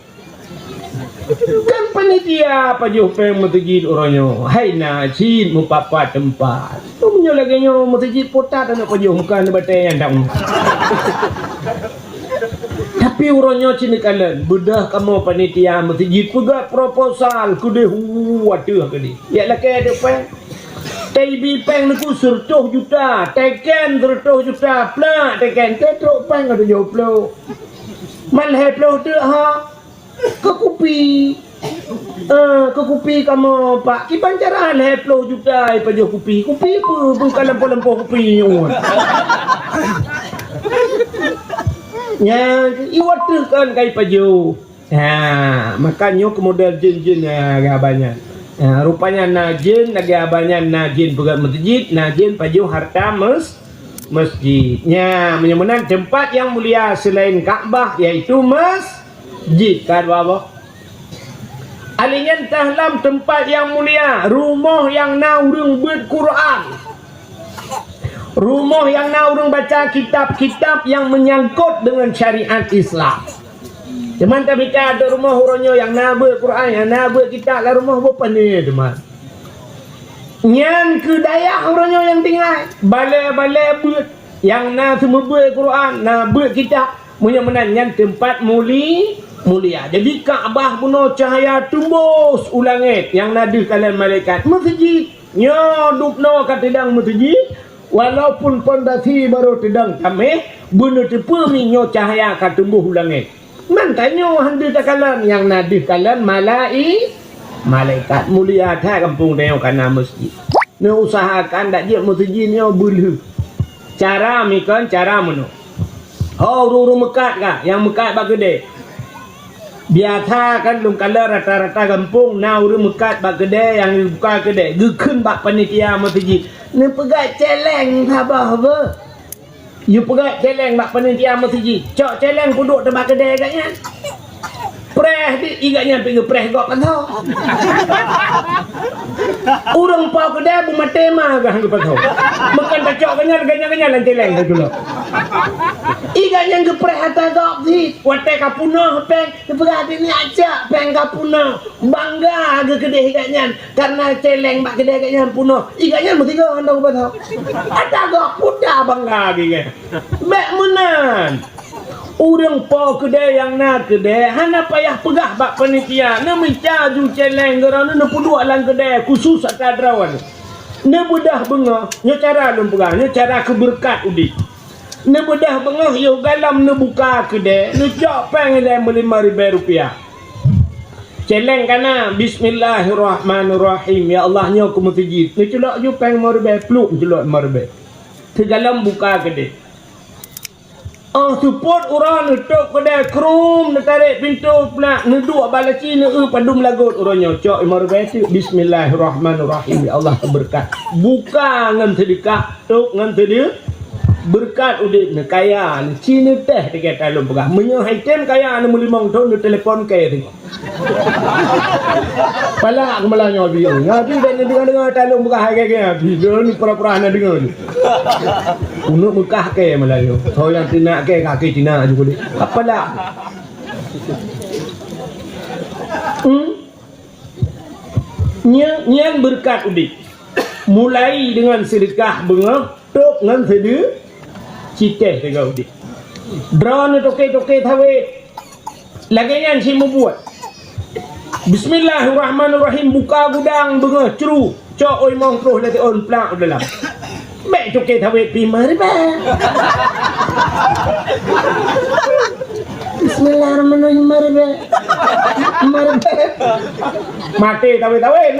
Kan panitia pajoh péng meuseujid uroe nyoe. Hai na cit meupat-pat teumpat. Meunyoe lagèe nyoe meuseujid putat aneuk pajoh muka aneuk batèe nyang dang. Tapi uroe nyoe cit neukalon, beudah kamoe panitia meuseujid peugah proposal keudeh, hu, ateueh keudeh. Jak lakèe ateueh péng. Taibi péng neukeu sireutôh juta, teken sireutôh juta, plak teken, teutrok péng ka tujoh ploh. Man lhèe ploh teuk ha. Keu kupi. Eh, keu kupi kamoe, Pak. Kiban cara lhèe ploh juta ipajoh kupi. Kupi peue? Peue ka lampôh-lampôh kupi nyoe? Nyan, iwat teuh kan ka ipajoh. Ha, maka nyoe keu model jén-jén, ha, lagèe haba nyan. Ha, rupanya na jén lagèe haba nyan, na jén peugöt meuseujid, na jén pajoh harta mes-, mesjid. Nya, meunyoe meunan teumpat nyang mulia selain Ka'bah, yaitu mes-, jid, ka dua boh. Alèh nyan tahlom teumpat nyang mulia, rumoh nyang na ureueng beuet Quran. Rumoh nyang na ureueng baca kitab-kitab nyang meunyangkot deungon syariat Islam. Teuma tamita ateueh rumoh uroe nyoe nyang na beuet Quran, nyang na beuet kitab lam rumoh beupané teuma. Nyan keu dayah uroe nyoe nyang tinggai, balèe-balèe beuet nyang na seumeubeuet Quran, na beuet kitab. Meunyoe meunan nyan teumpat muli-, mulia. Jadi Ka'bah bunoe cahya teumbôs u langèt nyang na deuh kalon malaikat. Meuseujid nyoe dubnoe ka teudong meuseujid, walaupun pondasi barô teudong taméh, beuneuteupeu mi nyoe cahya ka teumbôs u langèt. Man tanyoe han deuh takalon, nyang na deuh kalon malai-, malaikat. Mulia that gampông tanyoe ka na meuseujid. Neuusahakan dak jeuet meuseujid nyoe beulheueh. Cara mi kon, cara meunoe. Ho ureueng-ureueng meukat ka, nyang meukat bak keudè. Biasa kan lôn kalon rata-rata gampông na ureueng meukat bak keudè nyang buka keudè, geukheun bak panitia meuseujid, "Neupeugöt cèlèng saboh beuh." Yue peugöt cèlèng bak panitia meuseujid, cok cèlèng peuduek teuma keudè gobnyan. Preh di, i gobnyan pih geupreh gob mantong. Ureueng po keudè beumaté ma gah geupasoe. Meukan tacok gobnyan, gobnyan-gobnyan lam cèlèng tacok. I gobnyan geupreh ata gob cit, watèe ka peunoh péng, geupeugah dini acok péng ka peunoh. Bangga geuh keudeh i gobnyan. Kareuna cèlèng bak keudè gobnyan peunoh, i gobnyan meusigoe hana geupasoe. Ata gob puta bangga geuh. Bèk meunan. Ureueng po keudè nyang na keudè hana payah peugah bak panitia, neumita ju cèlèng droeneuh neupeuduek lam keudè khusus ata droeneuh. Neubeudah beungoh, nyoe cara lôn peugah, nyoe cara keubeureukat udép. Neubeudah beungoh yoh galom neubuka keudè, neucok péng ilèe meulimong ribèe rupiah. Cèlèng ka na, "Bismillahirrahmanirrahim. Ya Allah, nyoe keu meuseujid." Neuculok ju péng limong ribèe, pluek neuculok limong ribèe. Teugalom buka keudè. Oh, seupôt uroe neutôp keudè krum, neutarek pintoe plak, neuduek bak laci, neueu padum lagot uroe nyoe. Cok limong ribèe teuk, bismillahirrahmanirrahim. Ya Allah, beureukat. Buka ngon seudeukah, tôp ngon seude-, beureukat udép neu, kaya neu, ci neutéh teuka lôn peugah. Meunyoe hai tem kaya neu meulimong thôn, neutelepon kèe teuk. Palak keumalanyong Abi. Abi kan deungoe-deungoe talong peugah hai gèe-gèe Abi. Dia ni pura-pura hana deungoe ni. Uneuk meukah kèe malanyoe. Soe nyang teunak kèe, kaki teunak ju kulit. Palak. Hmm? Nyan, nyan beureukat udép. Mulai deungon seudeukah beungoh, tôp ngon seude-, ci téh teuka udép. Droeneuh toke-toke sawét. Lagèe nyan cit mubuet. Bismillahirrahmanirrahim. Buka gudang beungoh cru. Cok oi mong troh lagèe ôn plak u dalam. Bèk toke sawét pih limong ribèe. Bismillahirrahmanirrahim. Limong ribèe. Limong ribèe. Maté sawét-sawét.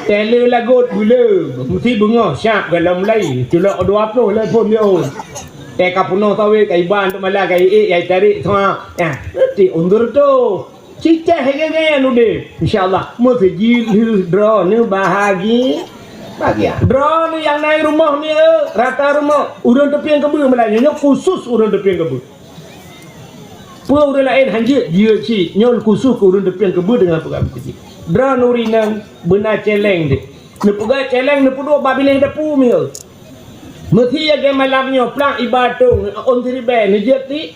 Tèleu lagot gula, meusti beungoh siap galom mulai. Culok dua ploh lé phon di ôn. Tèka peunoh sawét, ka iban teuk malam, ka iék, ka itarek semua. Ya, nanti undur tu. Cicah gaya-gaya nudeh. Insya Allah, meuseujid lheueh droeneuh bahagi-, bahagia. Droeneuh nyang na i rumoh ni, eh, rata rumoh. Ureueng teupieng keubeue malam nyoe, nyoe khusus ureueng teupieng keubeue. Peue ureueng laén han jeuet, jeuet cit. Nyoe khusus keu ureueng teupieng keubeue deungon peugah meukeujih. Droeneuh ureueng inong beuna cèlèng deh. Neupeugah cèlèng neupeuduek bak binéh dapu miseue. Meusi lagèe malam nyoe plang iba tông ôn siribèe neujeuet ti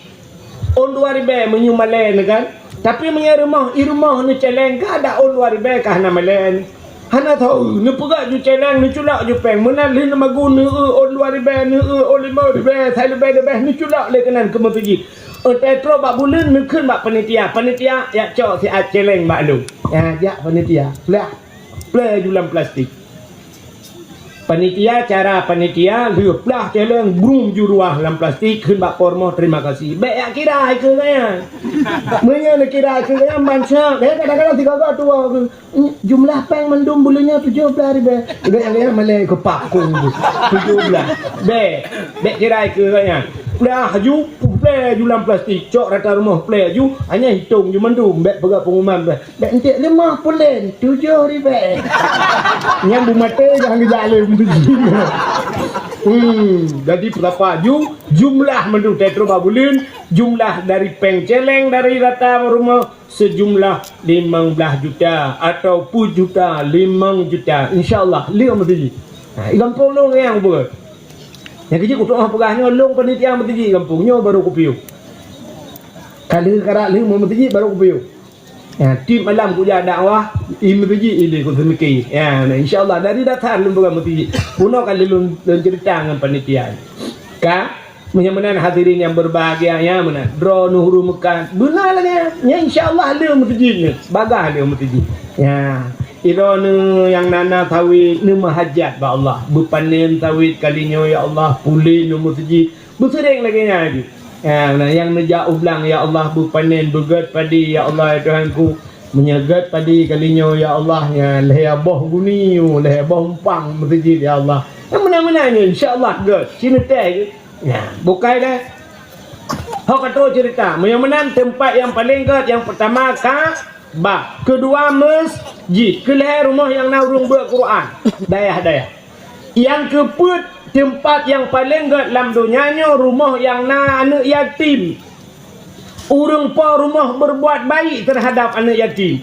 ôn dua ribèe meunyoe malèe neuh kan. Tapi meunyoe rumoh, i rumoh neucèlèng ka ada ôn dua ribèe ka hana malèe. Hana tho, neupeugah ju cèlèng, neuculak ju pèng. Meunan lheueh neumagun, neueu ôn dua ribèe, neueu ôn limong ribèe, sai leubeh-leubeh neuculak lé keunan keu meuseujid. Watèe trok bak buleuen, neukheun bak panitia, "Panitia, jak cok siat cèlèng bak lôn." Ya, jak panitia. Plah, plè ju lam plastik. Panitia, cara panitia, lheueh plah cèlèng, brum ju ruah lam plastik, kheun bak po rumoh, "Terima kasih." Bèk jak kira hai keu gaya. Meunyoe neukira hai keu gaya, ban syak. Gaya kadang-kadang sigoe-goe tuwoe keu. Jumlah pèng mandum buleuen nyoe tujoh blah ribèe. Gaya-gaya malèe keu pakong tu. Tujoh blah. Bèk. Bèk kira keu gaya. Plah ju, plè ju lam plastik. Cok rata rumoh plè ju. Hanya hitong ju mandum. Bèk peugah pengumuman bèk. Bèk entek limong pulen. Tujoh ribèe. Nyang beumaté jangan geujak lé meutuji. Hmm, jadi peurapa ju, jumlah mandum teutro bak buleuen, jumlah dari pèng cèlèng dari rata rumoh, sejumlah limong blah juta ataupun juta, limong juta. Insya Allah, lheueh meuseujid. Ha, i gampông lôn nyang beureukat. Nyang keujeuet kuteumah peugah nyoe lôn panitia meuseujid gampông nyoe baru kupiôh. Ka lheueh karat lheueh meuseujid baru kupiôh. Ya, tiep malam kujak dakwah, i meuseujid ilèe kuseumiké. Ya, nah, insya Allah dari dasar lôn peugah meuseujid. Peunoh kali lôn, lôn cerita ngon panitia. Ka Meunyoe meunan hadirin nyang berbahagia, ya meunan. Droeneuh ureueng meukat. Beuna lagèe nyan. Nyan insya Allah lheueh meuseujid nyoe. Bagah lheueh meuseujid. Ya. Droeneuh nyang na-na sawét, neumeuhajat bak Allah. Beupanen sawét kali nyoe, ya Allah. Puléh nyoe meuseujid. Beuseuréng lagèe nyan ju. Ya, meunan nyang neujak u blang, ya Allah, beupanen, beugèt padi, ya Allah, ya Tuhanku. Meunyoe gèt padi kali nyoe, ya Allah, ya lhèe boh guni, lhèe boh umpang meuseujid, ya Allah. Nyang meunan-meunan nyoe, insya Allah gèt. Sineutèe gèt. Nyan, bukai deh. Ho ka trôh cerita. Meunyoe meunan teumpat nyang paleng gèt, nyang peurtama Ka'bah, keudua masjid, keulhèe rumoh nyang na ureueng beuet Quran, dayah-dayah. Nyang keupeuet teumpat nyang paleng gèt lam donya nyoe rumoh nyang na aneuk yatim. Ureueng po rumoh berbuat baik terhadap aneuk yatim.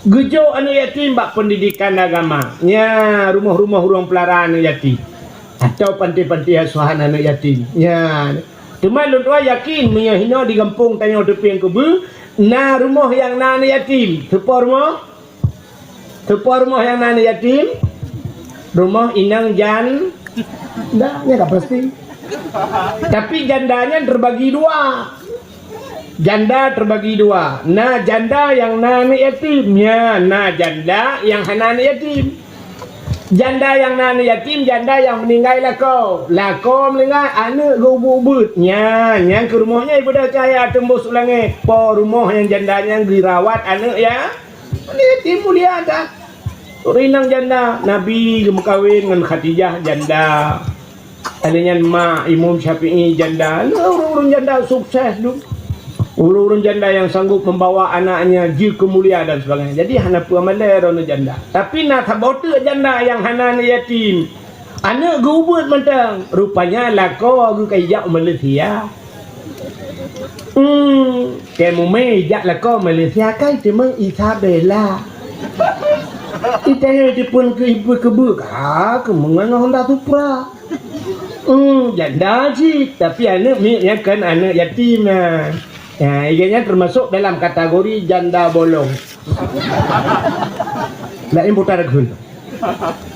Geujok aneuk yatim bak pendidikan agama. Nya, rumoh-rumoh ureueng peulara aneuk yatim. Atau panti-panti asuhan aneuk yatim. Nya. Teuma lôn tuan yakin meunyoe hinoe di gampông tanyoe Teupieng Keubeue, na rumoh nyang na aneuk yatim. Teupo rumoh? Teupo rumoh nyang na aneuk yatim? Rumoh inong jan-, dah, nyan ka pasti. Tapi janda nyan terbagi dua. Janda terbagi dua. Na janda nyang na aneuk yatim. Nya, na janda nyang hana aneuk yatim. Janda nyang na aneuk yatim, janda nyang meuninggai lakoe. Lakoe meuninggai, aneuk geuh ubeuet-ubeuet. Nya, nyang keu rumoh nyan ibadah cahya teumbôh su langèt. Po rumoh nyang janda nyan geurawat aneuk ya. Aneuk yatim mulia that. Ureueng inong janda, Nabi geumeukawen ngon Khadijah janda. Alèh nyan mak Imam Syafi'i janda, ureueng-ureueng janda sukses dum. Ureueng-ureueng janda nyang sanggup membawa anaknya jeuet keu mulia dan sebagainya. Jadi hana peue malèe droeneuh janda. Tapi na saboh teuk janda nyang hana aneuk yatim. Aneuk geuh ubeuet mantong. Rupanya lakoe geuh ka jijak u Malaysia. Hmm, keu mumè jak lakoe Malaysia kan teuma Isabella. Itanyong teupeu keu ibu keubeue ka keumeungan Honda Supra. Hmm, janda cit, tapi aneuk miet nyan kan aneuk yatim nyan. Ya, ié nyan termasuk dalam kategori janda bolong. Laén putar keu.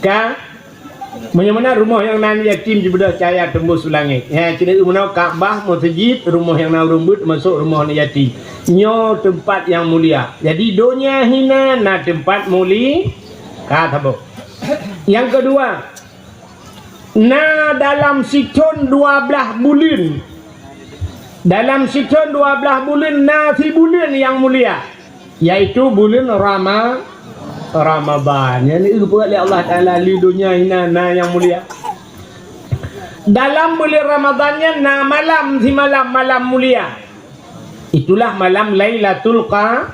Ka Meunyoe meunan rumoh nyang na yatim jibeudôh cahya teumbus u langét. Nyan, cit meunoe Ka'bah, meuseujid, rumoh nyang na ureueng beuet, masôk rumoh aneuk yatim. Nyoe teumpat nyang mulia. Jadi, donya hina na teumpat muli-, ka saboh. Nyang keudua, na dalam sithon dua blaih buleuen. Dalam sithon dua blaih buleuen na sibuleuen nyang mulia. Yaitu buleuen Rama-, Ramadhan. Nyan geupeugah lé Allah Taala, di donya hina na nyang mulia. Dalam buleuen Ramadhan nyan na malam simalam, malam mulia. Itulah malam Lailatul Qa-,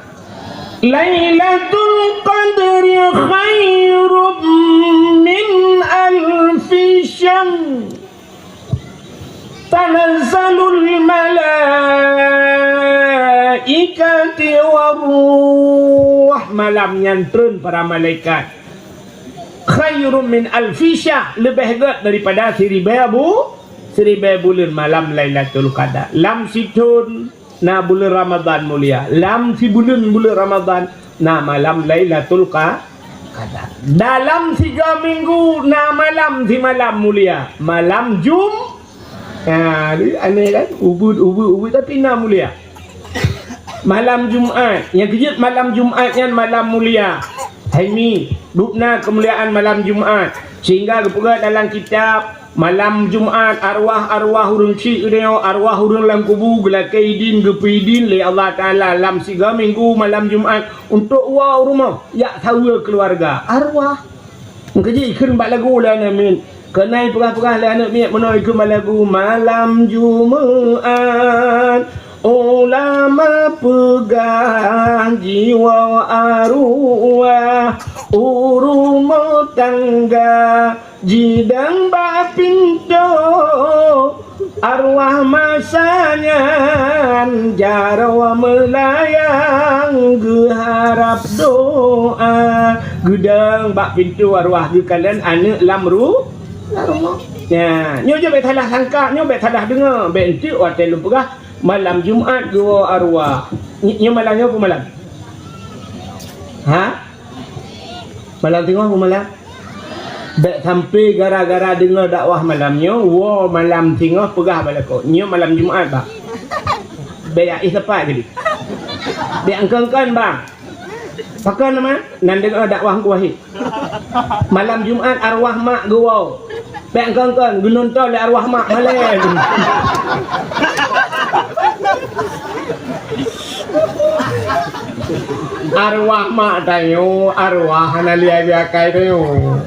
Lailatul Qadri khairum min alfi syahr. Tanazzalul malaikati war ruh. Malam nyan treun para malaikat. Khairum min alfi syahr, leubeh gét daripada siribèe bu-, siribèe buleuen malam Lailatul Qadar. Lam sithon na buleuen Ramadhan mulia. Lam sibuleuen buleuen Ramadhan na malam Lailatul Qa-, Qadar. Dalam siga minggu na malam simalam mulia. Malam Jum-, ha, aneh kan? Ubit, ubit, ubit, tapi na mulia. Malam Jumat. Nyang keujeuet malam Jumat nyan malam mulia. Hai mi, dubna keumuliaan malam Jumat. Sehingga geupeugah dalam kitab, malam Jumat, arwah-arwah ureueng syik geutanyoe, arwah ureueng lam kubu geulakée idin, geupeuidin lé Allah Taala lam siga minggu malam Jumat untuk woe u rumoh, jak saweue keuluwarga. Arwah. Meukeujih ikheun bak lagu lé aneuk miet. Keunan peugah-peugah lé aneuk miet meunoe ikheun bak lagu, malam Jumat, ulama peugah jiwoe arwah u rumoh tangga. Jidong bak pintoe arwah masa nyan, jaroe meulayang geuharab doa. Geudong bak pintoe arwah geukalon aneuk lam ru-, lam rumoh. Nyan, nyoe jeuet bèk salah sangka, nyoe bèk salah deungoe, bèk enteuk watèe lôn peugah malam Jumat geuwoe arwah. Nyoe malam nyoe peue malam? Ha? Malam singoh peue malam? Bèk sampai gara-gara deungoe dakwah malam nyoe, woe malam singoh peugah bak lakoe, "Nyoe malam Jumat, Bang." Bèk jak éh sapat jadi. Bèk eungkon-eungkon, Bang. Pakon nama? Nan deungoe dakwah Teungku Wahid. Malam Jumat arwah mak geuwoe. Bèk eungkon-eungkon, geunonton lé arwah mak malèe. Arwah mak tanyoe, arwah hana lé akai tanyoe.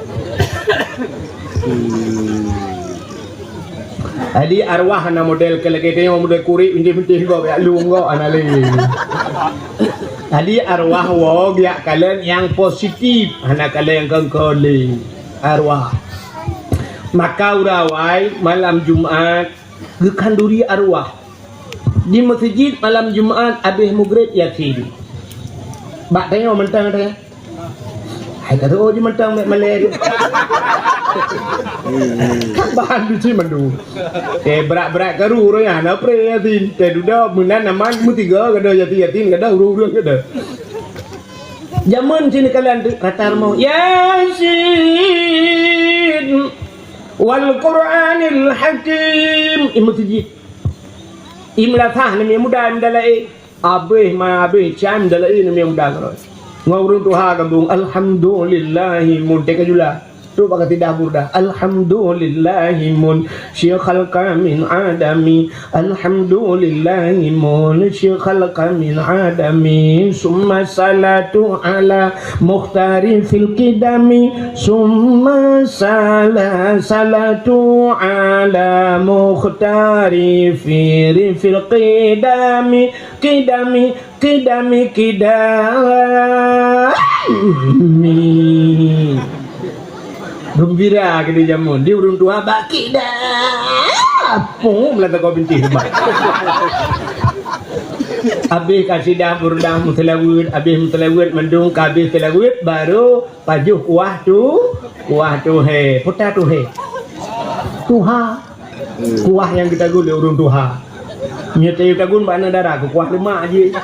Hmm. Jadi arwah hana model keu lagèe tanyoe, model kurik bintéh-bintéh gob, jak lôn gob hana lé. Jadi arwah woe jak kalon nyang positif, hana kalon nyang keu-keu lé. Arwah. Maka ureueng awai malam Jumat geukhanduri arwah. Di meuseujid malam Jumat abéh mugreb Yasin. Bak tanyoe mantong teuh. Hai ka reuôh jimantong bèk malèe. Kan bahan bisi mandum. Teuh brat-brat karu ureueng nyan na pré Yasin. Teuh dudoe meunan nama meutiga gada Yasin, Yasin gada ureueng-ureueng gada. Jameun sini kalian tu kata mau Yasin wal Qur'anil Hakim. Di meuseujid. Di meulasah namiet muda, muda laén. Abéh ma abéh cam dalai namiet muda keudroe. Ngon ureueng tuha gabong, "Alhamdulillahi," mun teuka jula. Tu bak kasidah Burdah. Alhamdulillahi munsyi khalqa min adami. Alhamdulillahi munsyi khalqa min adami. Summa salatu ala mukhtari fil qidami. Summa sala-, salatu ala mukhtari fi-, fil qidami. Qidami, qidami, qidami. Geumbira keudeh jameun. Di ureueng tuha bak qidam. Pum lah teuka binti ubat. Abéh kasidah Burdah meuseulaweuet, abéh meuseulaweuet mandum ka abéh seulaweuet, baru pajoh kuah tu, kuah tuhé. Peue ta tuhé? Tuha. Kuah nyang geutagun lé ureueng tuha. Nyoe tayue tagun bak aneuk dara, keu kuah leumak jih.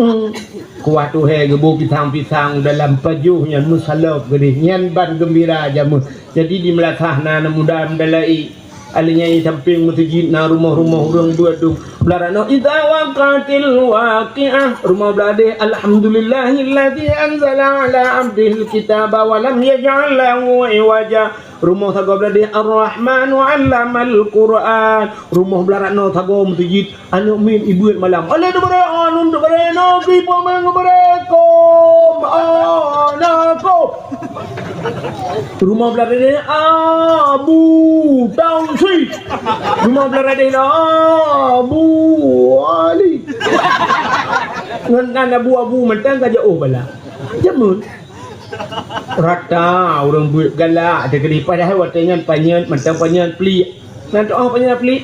Hmm. Kuah tuhé geuboh pisang-pisang dalam pajoh nyan meusalop keudeh. Nyan ban geumbira jameun. Jadi di meulasah na aneuk muda meudalai. Alèh nyan sampéng meuseujid na rumoh-rumoh ureueng beuet tu. Blah rot nyoe, idza waqa'atil waqi'ah. Rumoh blah deh, alhamdulillahilladzi anzala ala abdihil kitaba wa lam yaj'al lahu iwaja. Rumoh sagoe blah deh, Ar-Rahmanu 'allamal Qur'an. Rumoh blah rot nyoe sagoe meuseujid, aneuk miet ibeuet malam. Alèh teubarèk, anu teubarèk, na kiban nyang geubarèk, kom, ana, kom. Rumoh blah deh, Abu Tausi. Rumoh blah deh, Abu Ali. Ngon nan abu-abu mantong ka jiôh bala. Jameun. Rata ureueng beuet galak teukeudi, padahai watèe nyan panyöt, mantong panyöt pliek. Nan teuôh panyöt pliek?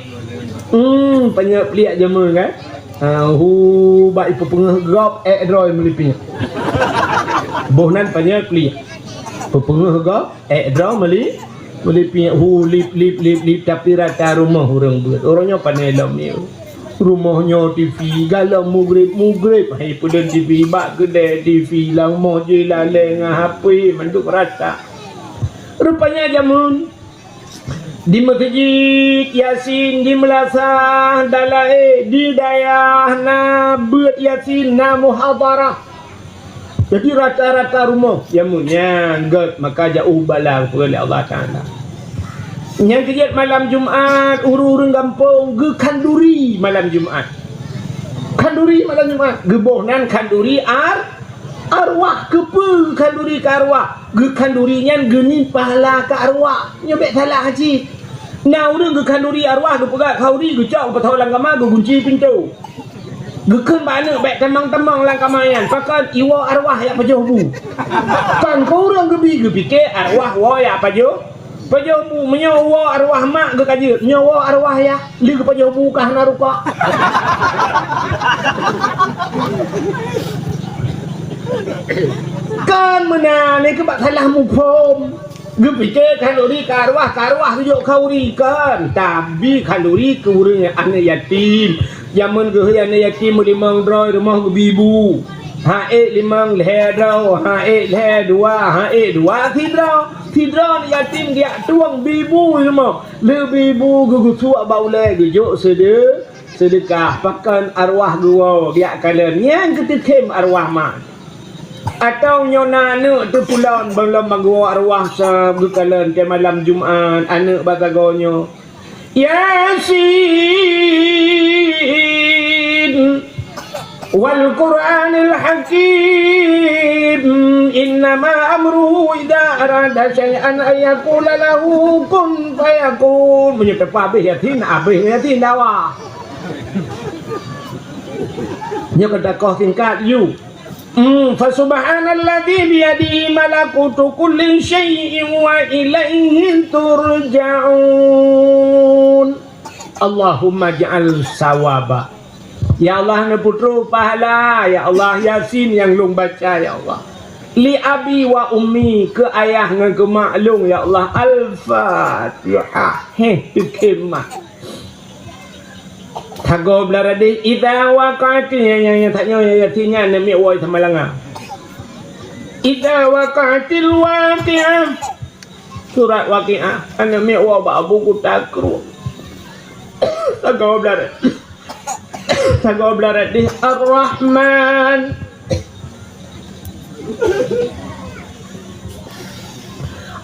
Hmm, panyöt pliek jameun kan? Ha, hu bak ipeupeungeuh gob, ék droe meulipek. Boh nan panyöt pliek. Peupeungeuh gob, ék droe meuli-, meulipek. Hu lip, lip, lip, lip, tapi rata rumoh ureueng beuet. Ureueng nyoe pane lom nyoe. Rumoh nyoe T V, galom mugreb, mugreb, hai peudeueng T V, bak keudè T V, lam moh jih lalè ngon H P, mandum rata. Rupanya jameun di meuseujid Yasin, di meulasah, dalai, di dayah na beuet Yasin, na muhadharah. Jadi rata-rata rumoh jameun nyan gèt, maka jiôh bala geupeugah lé Allah Taala. Nyang keujeuet malam Jumat, ureueng-ureueng gampông geukhanduri malam Jumat. Khanduri malam Jumat, geuboh nan khanduri ar-, arwah. Keupeue geukhanduri keu arwah? Geukhanduri nyan geunieng pahala keu arwah. Nyoe bèk salah cit. Na ureueng geukhanduri arwah, geupeugah khanduri, geucok, geupeutoh lam kama, geugunci pintoe. Geukheun bak aneuk bèk tamong-tamong lam kama nyan, pakon iwoe arwah jak pajoh bu. Kon keu ureueng geubi, geupike arwah woe jak pajoh, pajoh bu. Meunyoe woe arwah mak geukajeut, meunyoe woe arwah yah, lheueh geupajoh bu ka hana rukok. Kan meunan, nyan keuh bak salah muphom. Geupike khanduri keu arwah, keu arwah geujok khanduri, kon. Tapi khanduri keu ureueng aneuk yatim. Jameun geuh aneuk yatim meulimong droe, rumoh geubi bu. Ha ék limong lhèe droe, ha ék lhèe dua, ha ék dua sidroe. Sidroe aneuk yatim geujak tueng bi bu rumoh. Lheueh bi bu geugeusuek bak ulèe geujok seudeu-, seudeukah. Pakon arwah geuwoe geujak kalon. Nyan keuh teukhém arwah mak. Atawa nyoe na aneuk teupeulon, ban lom ban geuwoe arwah sa geukalon, watèe malam Jumat, aneuk bak sagoe nyoe, Yasin, wal Qur'anil Hakim, innama amruhu idza arada syai'an an yaqula lahu kun fayakun. Meunyoe teupeu abéh Yasin, abéh Yasin dawa. Nyoe keuh takoh singkat, yu. Hmm, fa subhanalladzi biyadihi malakutu kulli syai'in wa ilaihi turja'un. Allahumma ij'al sawaba. Ya Allah, neupeutrôh pahala, ya Allah, Yasin nyang lôn baca, ya Allah. Li abi wa ummi, keu ayah ngon keu mak lôn, ya Allah. Al-Fatihah. Heh, teukhém mah. Sagoe blah radeh, idza waqa'ati, nyang, nyang, nyang that nyoe, nyang Yasin nyan, aneuk miet woe Samalanga. Idza waqa'atil waqi'ah. Surat Waqi'ah, aneuk miet woe bak Abu Kuta Krueng. Sagoe blah radeh. Sagoe blah radeh, Ar-Rahman.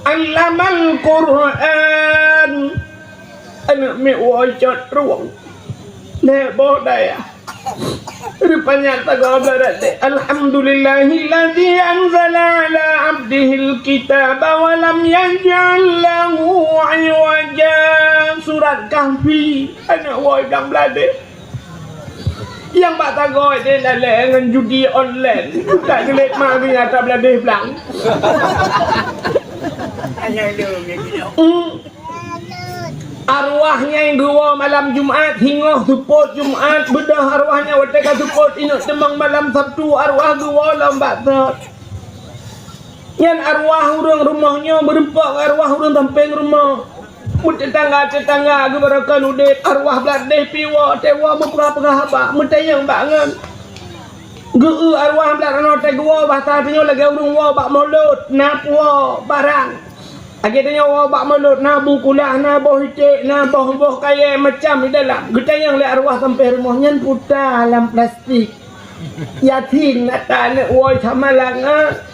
Allamal Qur'an. Aneuk miet woe cot rueng. Lhèe boh dayah. Rupanya tagoe beulat deh. Alhamdulillahilladzi anzala ala abdihil kitaba wa lam yaj'al lahu iwaja. Surat Kahfi. Aneuk woe dang beulat deh. Nyang bak tagoe deh lalée ngon judi online. Tak geulet ma geunya tabladeh blang. Hmm. Arwah nyang geuwoe malam Jumat, singoh seupôt Jumat, beudôh arwah nyan watée ka seupôt inong teumang malam Sabtu, arwah geuwoe lom bak sot. Nyan arwah ureuëng rumoh nyoe meureumpok ngon arwah ureuëng sampéng rumoh. Meuteutangga-teutangga geubarokon udeb, arwah bladeh pi woe, teuwoe meupeugah-peugah haba, meutanyong bak ngon. Geu-eu arwah bladeh nyoe teuwoe basa tanyoe lagée ureuëng woe bak mulod, na puwoe barang. Lagée tanyoe woe bak mulod, na bu kulah, na boh iték, na boh-boh kayée macam di dalam. Geutanyong lé arwah sampéng rumoh nyan puta lam plastik. Yasin ata aneuk woe sama langa.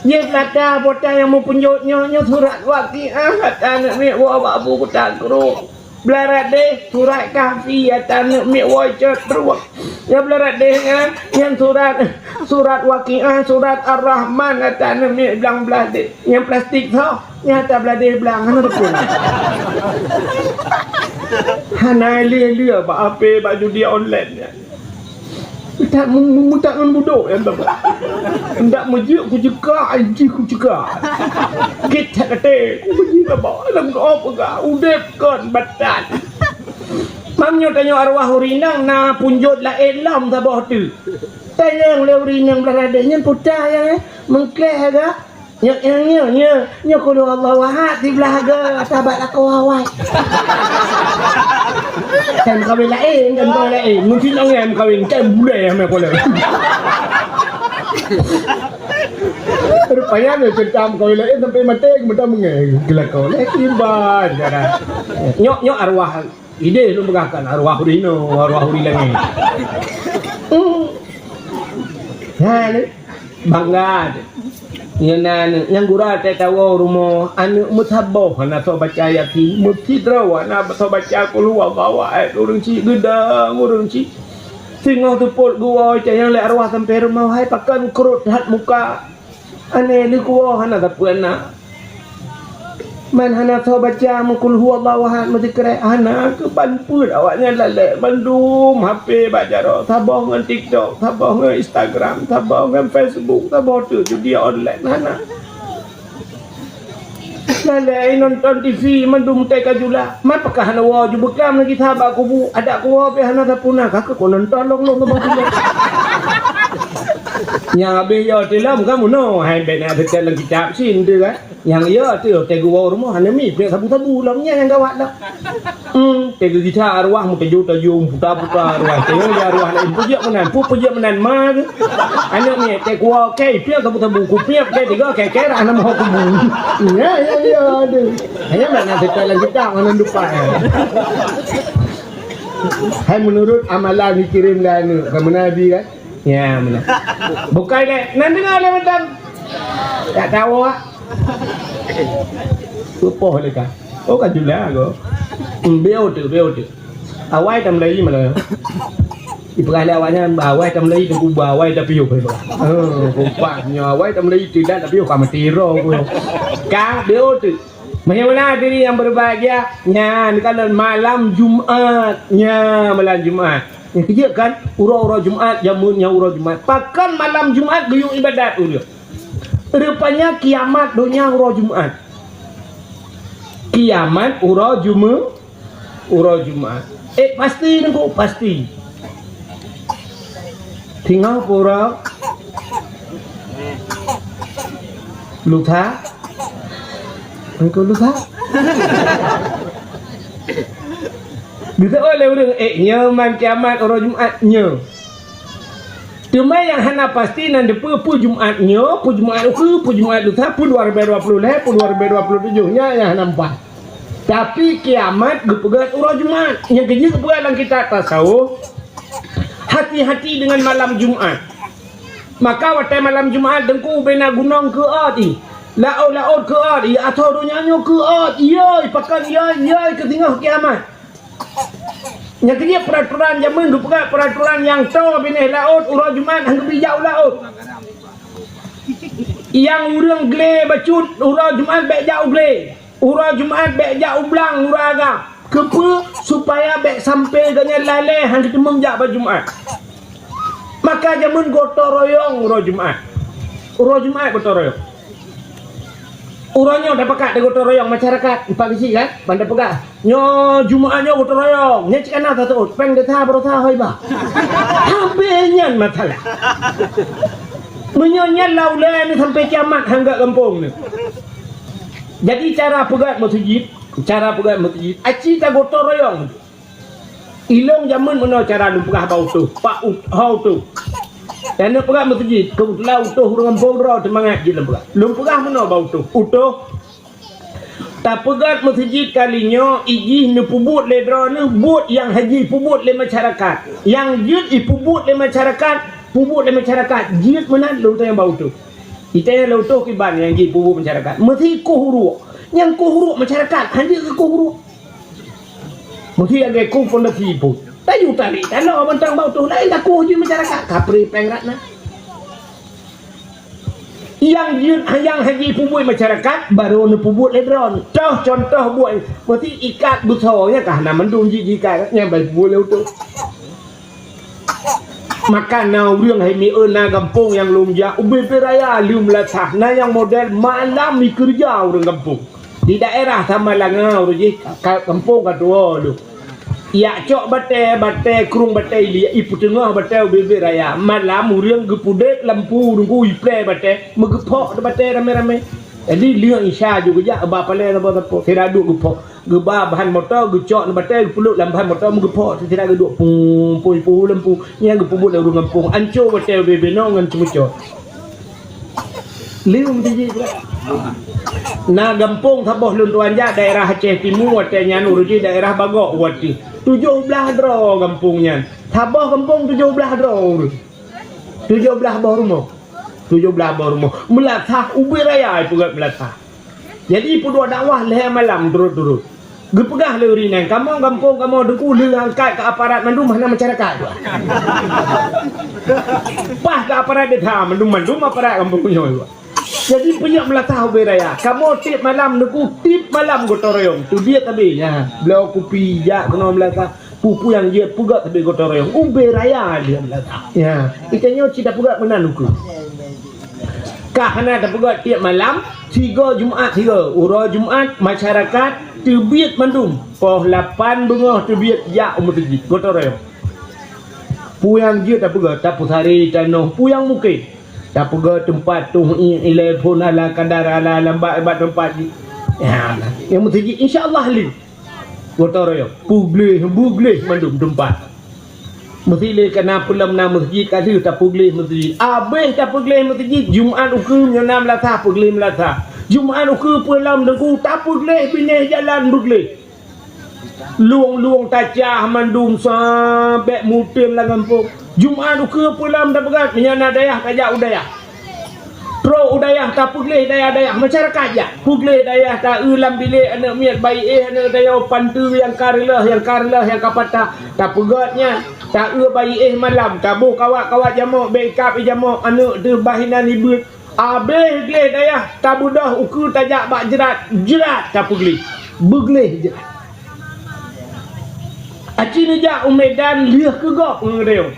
Jih lata bota nyang meupeunjot nyoe, nyoe surat Waqiah ata aneuk miet woe bak bu kuta krueng. Blah radeh surat Kahfi ata aneuk miet woe cot rueng. Nyang blah radeh nyan, nyan surat, surat Waqiah, surat Ar-Rahman ata aneuk miet blang blah deh. Nyang plastik tho, nyang ata bladeh blang hana beutôi. Hana lé-lé bak H P bak judi online nyan. Meutak, meu-, meu-, meutak ngon budok nyang teuma. Ndak meujeuet kuceuka, jih kuceuka. Gét that até, kubeujih teuma. Lam doa peugah, udeb kon batat. Mam nyoe tanyoe arwah ureuëng inong na punjot laén lom saboh teuk. Tanyong lé ureuëng inong blah radeh nyan puta nyang, eh, meukleh aga. Nyoe, nyoe, nyoe, nyoe, nyoe Qul Huwallahu Ahad siblah ge, sabat lakoe awai. Kan meukawen laén, kan meukawen laén. Mungkin orang yang meukawen, kan bulai yang main bola. Rupanya ni cerita meukawen laén sampai mati, kemudian mengai. Gelakau laén, iban, cara. Nyoe, nyoe arwah. Idéh lôn peugah kan arwah ureuëng inong, arwah ureuëng langét. Hmm. Nah, ni bangga deh. Nyan na nyang gura teuh tawoe rumoh, aneuk meusaboh hana soe baca Yasin, meusidroe hana soe baca Qul Huwallahu Ahad, ureuëng cit geudong, ureuëng cit singoh seupôt geuwoe, nyang lé arwah sampoe rumoh, hai pakon krot that muka. Aneh leukuwoe hana sapeue na. Man hana soe baca meuqul huwallahu ahad, meusikrek hana, keuban peuet awaknyan lalek mandum H P bak jaroe, saboh ngon TikTok, saboh ngon Instagram, saboh ngon Facebook, saboh teuk judi online hana. Lalek nonton T V mandum teuka jula. Man pakon hana woe ju beuklam lagi sahabat kubu, adak kuwoe pih hana sapeue na, ka keuh nonton lôn-lôn saboh teuk. Nyang habéh yo tilom kamoe no, hai bèk na teuka lam kitab sin tu kan. Nyang yo tu teuka woe rumoh hana mi pih sabu-sabu lom nyan nyang gawat dah. Hmm, teuka gisa arwah meutajong-tajong, puta-puta arwah. Teuka arwah lain peujiak meunan, pu peujiak meunan ma tu. Aneuk miet teuka woe kai pih sabu-sabu, kupiep kai tiga kai kai rah nama kubu. Ya, ya, ya, aduh. Hanya mana teuka lam kitab mana lupa. Hai menurut amalan dikirim dah aneuk, kamu nabi kan? Ya, meunan. Bukai lé, nan deungoe lé mantong. Tak tahu ah. Peue poh lé ka. Oh, ka jula go. Hmm, beu teuk, beu teuk. Awai tam lei malah. Ipeugah lé awaknyan, awai tam lei tu kuba, awai tapi yo kuba. Oh, kuba nyo awai tam lei tidak tapi yo ka mati ro ku. Ka beu teuk. Bagaimana hadirin yang berbahagia? Nyan, kalau malam Jumat. Nya, malam Jumat. Nyang keujeuet kan? Uroe-uroe Jumat, jameun nyang uroe Jumat. Pakon malam Jumat geuyue ibadat ureueng? Rupanya kiamat donya uroe Jumat. Kiamat uroe Jume-, uroe Jumat. Eh, pasti nengku, pasti. Singoh pura lusa. Engkau lusa. Bisa oleh ureueng, eh, nyoe man kiamat uroe Jumat nyoe. Teuma nyang hana pasti nan dipeue, peue Jumat nyoe, peue Jumat ukeue, peue Jumat lusa, peue dua ribu dua puluh lhèe, peue dua ribu dua puluh tujuh nyan nyang hana meupat. Tapi kiamat geupeugöt uroe Jumat. Nyang keujeuet geupeugah lam kitab tasawuf, hati-hati dengan malam Jumat. Maka watèe malam Jumat teungku bena gunong keu ati. Laôt-laôt keuôt, ya asoe donya nyoe keuôt, yoi, pakon yoi, yoi keu singoh kiamat. Nyang keujeuet peuraturan jameun geupeugah peuraturan nyang toe binéh laôt, uroe Jumat han geubri jak u laôt. Nyang ureuëng glé bacut, uroe Jumat bék jak u glé. Uroe Jumat bék jak u blang, uroe agam. Keupeue? Supaya bék sampoe geuhnyan lalée han geuteumeung jak bak Jumat. Maka jameun gotong royong uroe Jumat. Uroe Jumat gotong royong. Uroe nyoe tapakat di gotong royong masyarakat, empat bisi kan? Ban tapeugah, nyoe Jumat nyoe gotong royong. Nyan cit kana tatot, péng desya baroesa hôi bah. Habéh nyan masalah. Meunyoe nyan lam ulée nyoe sampoe kiamat han gak gampông nyoe. Jadi cara peugét meuseujid, cara peugét meuseujid, aci tagotong royong. Ilong jameun meunoe cara lôn peugah bak utôh, pak ut-, ho utôh. Nyang neupeugét meuseujid, keubeutulan utôh ureuëng gampông droe teumangat jih lôn peugah. Lôn peugah meunoe bak utôh, utôh. Tapeugét meuseujid kali nyoe, ijih neupeubuet lé droeneuh buet nyang haji peubuet lé masyarakat. Nyang jeuet ipeubuet lé masyarakat, peubuet lé masyarakat, jeuet meunan lôn tanyong bak utôh. Itanyong lôn utôh kiban nyang jih peubuet masyarakat. Meusi koh uruek. Nyang koh uruek masyarakat, han jeuet keu koh uruek. Meusi lagée koh fondasi pun. Tayue tarék tanoh mantong bak utôh laén takoh jih masyarakat. Kapreh péng rat na. Nyang jeuet nyang haji peubuet masyarakat, barô neupeubuet lé droeneuh. Toh contoh buet, meusi ikat beusoe nyan ka hana mandum jih jikat, nyang bai peubuet lé utôh. Maka na ureuëng hai mieu na gampông nyang lôn jak ubé-bé raya lheueh meulasah. Na nyang model malam ikeureuja ureuëng gampông. Di daerah Samalanga ureuëng jih ka, gampông ka tuwoe lôn. Jak cok batée, batée krueng batée iliek, ipeuteungoh batée ubé-bé raya. Malam ureuëng geupeudeb lampu deungku iplée batée, meugeuphok batée ramé-ramé. Jadi lheueh Isya ju geujak ba palée sapo-sapo, sira duek geuphok. Geuba bahan moto, geucok nibak batée, geupeulok lam bahan moto, meugeuphok sira geuduek pung, pung, pung lampu. Nyan geupeubuet lé ureuëng gampông, anco batée ubé-bé nyoe ngon ceumeucot. Lheueh meuseujid pula. Na gampông saboh lôn tuan jak daerah Aceh Timu, watée nyan ureuëng jih daerah Bagok watée. Tujoh blaih droe gampông nyan. Saboh gampông tujoh blaih droe ureuëng. Tujoh blaih boh rumoh. Tujoh blaih boh rumoh. Meulasah ubé raya ipeugét meulasah. Jadi peuduek dakwah lhée malam turot-turot. Geupeugah lé ureuëng nyan, "Kamoe gampông kamoe deungku lheueh angkat keu aparat mandum hana masyarakat." Paih keu aparat desa mandum-mandum aparat gampông nyoe. Jadi peunyok meulasah ubé raya. Kamoe tieb malam deungku, tieb malam gotong royong. Teubiet abéh nyan. Bloe kupi jak keunoe meulasah. Peue-peue nyang jeuet peugét sabe gotong royong. Ubé raya lheueh meulasah. Ya, itanyoe cit tapeugét meunan ukeue. Ka hana tapeugét tieb malam, sigoe Jumat sigoe. Uroe Jumat masyarakat teubiet mandum. Poh lapan beungoh teubiet jak u meuseujid gotong royong. Peue nyang jeuet tapeugét, tapeusaré tanoh peue nyang mungken. Tapeugét teumpat tuh i-, ilée phon ala kadar ala lambak ibat teumpat jih. Ya, nyang meuseujid insya Allah lé. Gotong royong, peugleh, beugleh mandum teumpat. Meusi lé kana peulom na meuseujid ka lheueh tapeugleh meuseujid. Abéh tapeugleh meuseujid, Jumat ukeue nyoe na meulasah, peugleh meulasah. Jumat ukeue peulom deungku tapeugleh binéh jalan beugleh. Lueng-lueng tacah mandum sabé muteun lam gampông. Jumat ukeue peulom tapeugét, meunyoe na dayah tajak u dayah. Trok u dayah tapeugleh dayah-dayah masyarakat jak. Peugleh dayah taeu lam bilék aneuëk miet bayi éh aneuëk dayah panteue nyang ka reuloh nyang ka reuloh nyang ka patah. Tapeugét nyan. Taeu bayi éh malam taboh kawat-kawat jamok bék ikab i jamok aneuëk teuh bah inan ibeuet. Abéh gleh dayah tabeudoh ukeue tajak bak jrat, jrat tapeugleh. Beugleh jrat. Aci neujak u Medan lheueh keu gob ngon geudayong.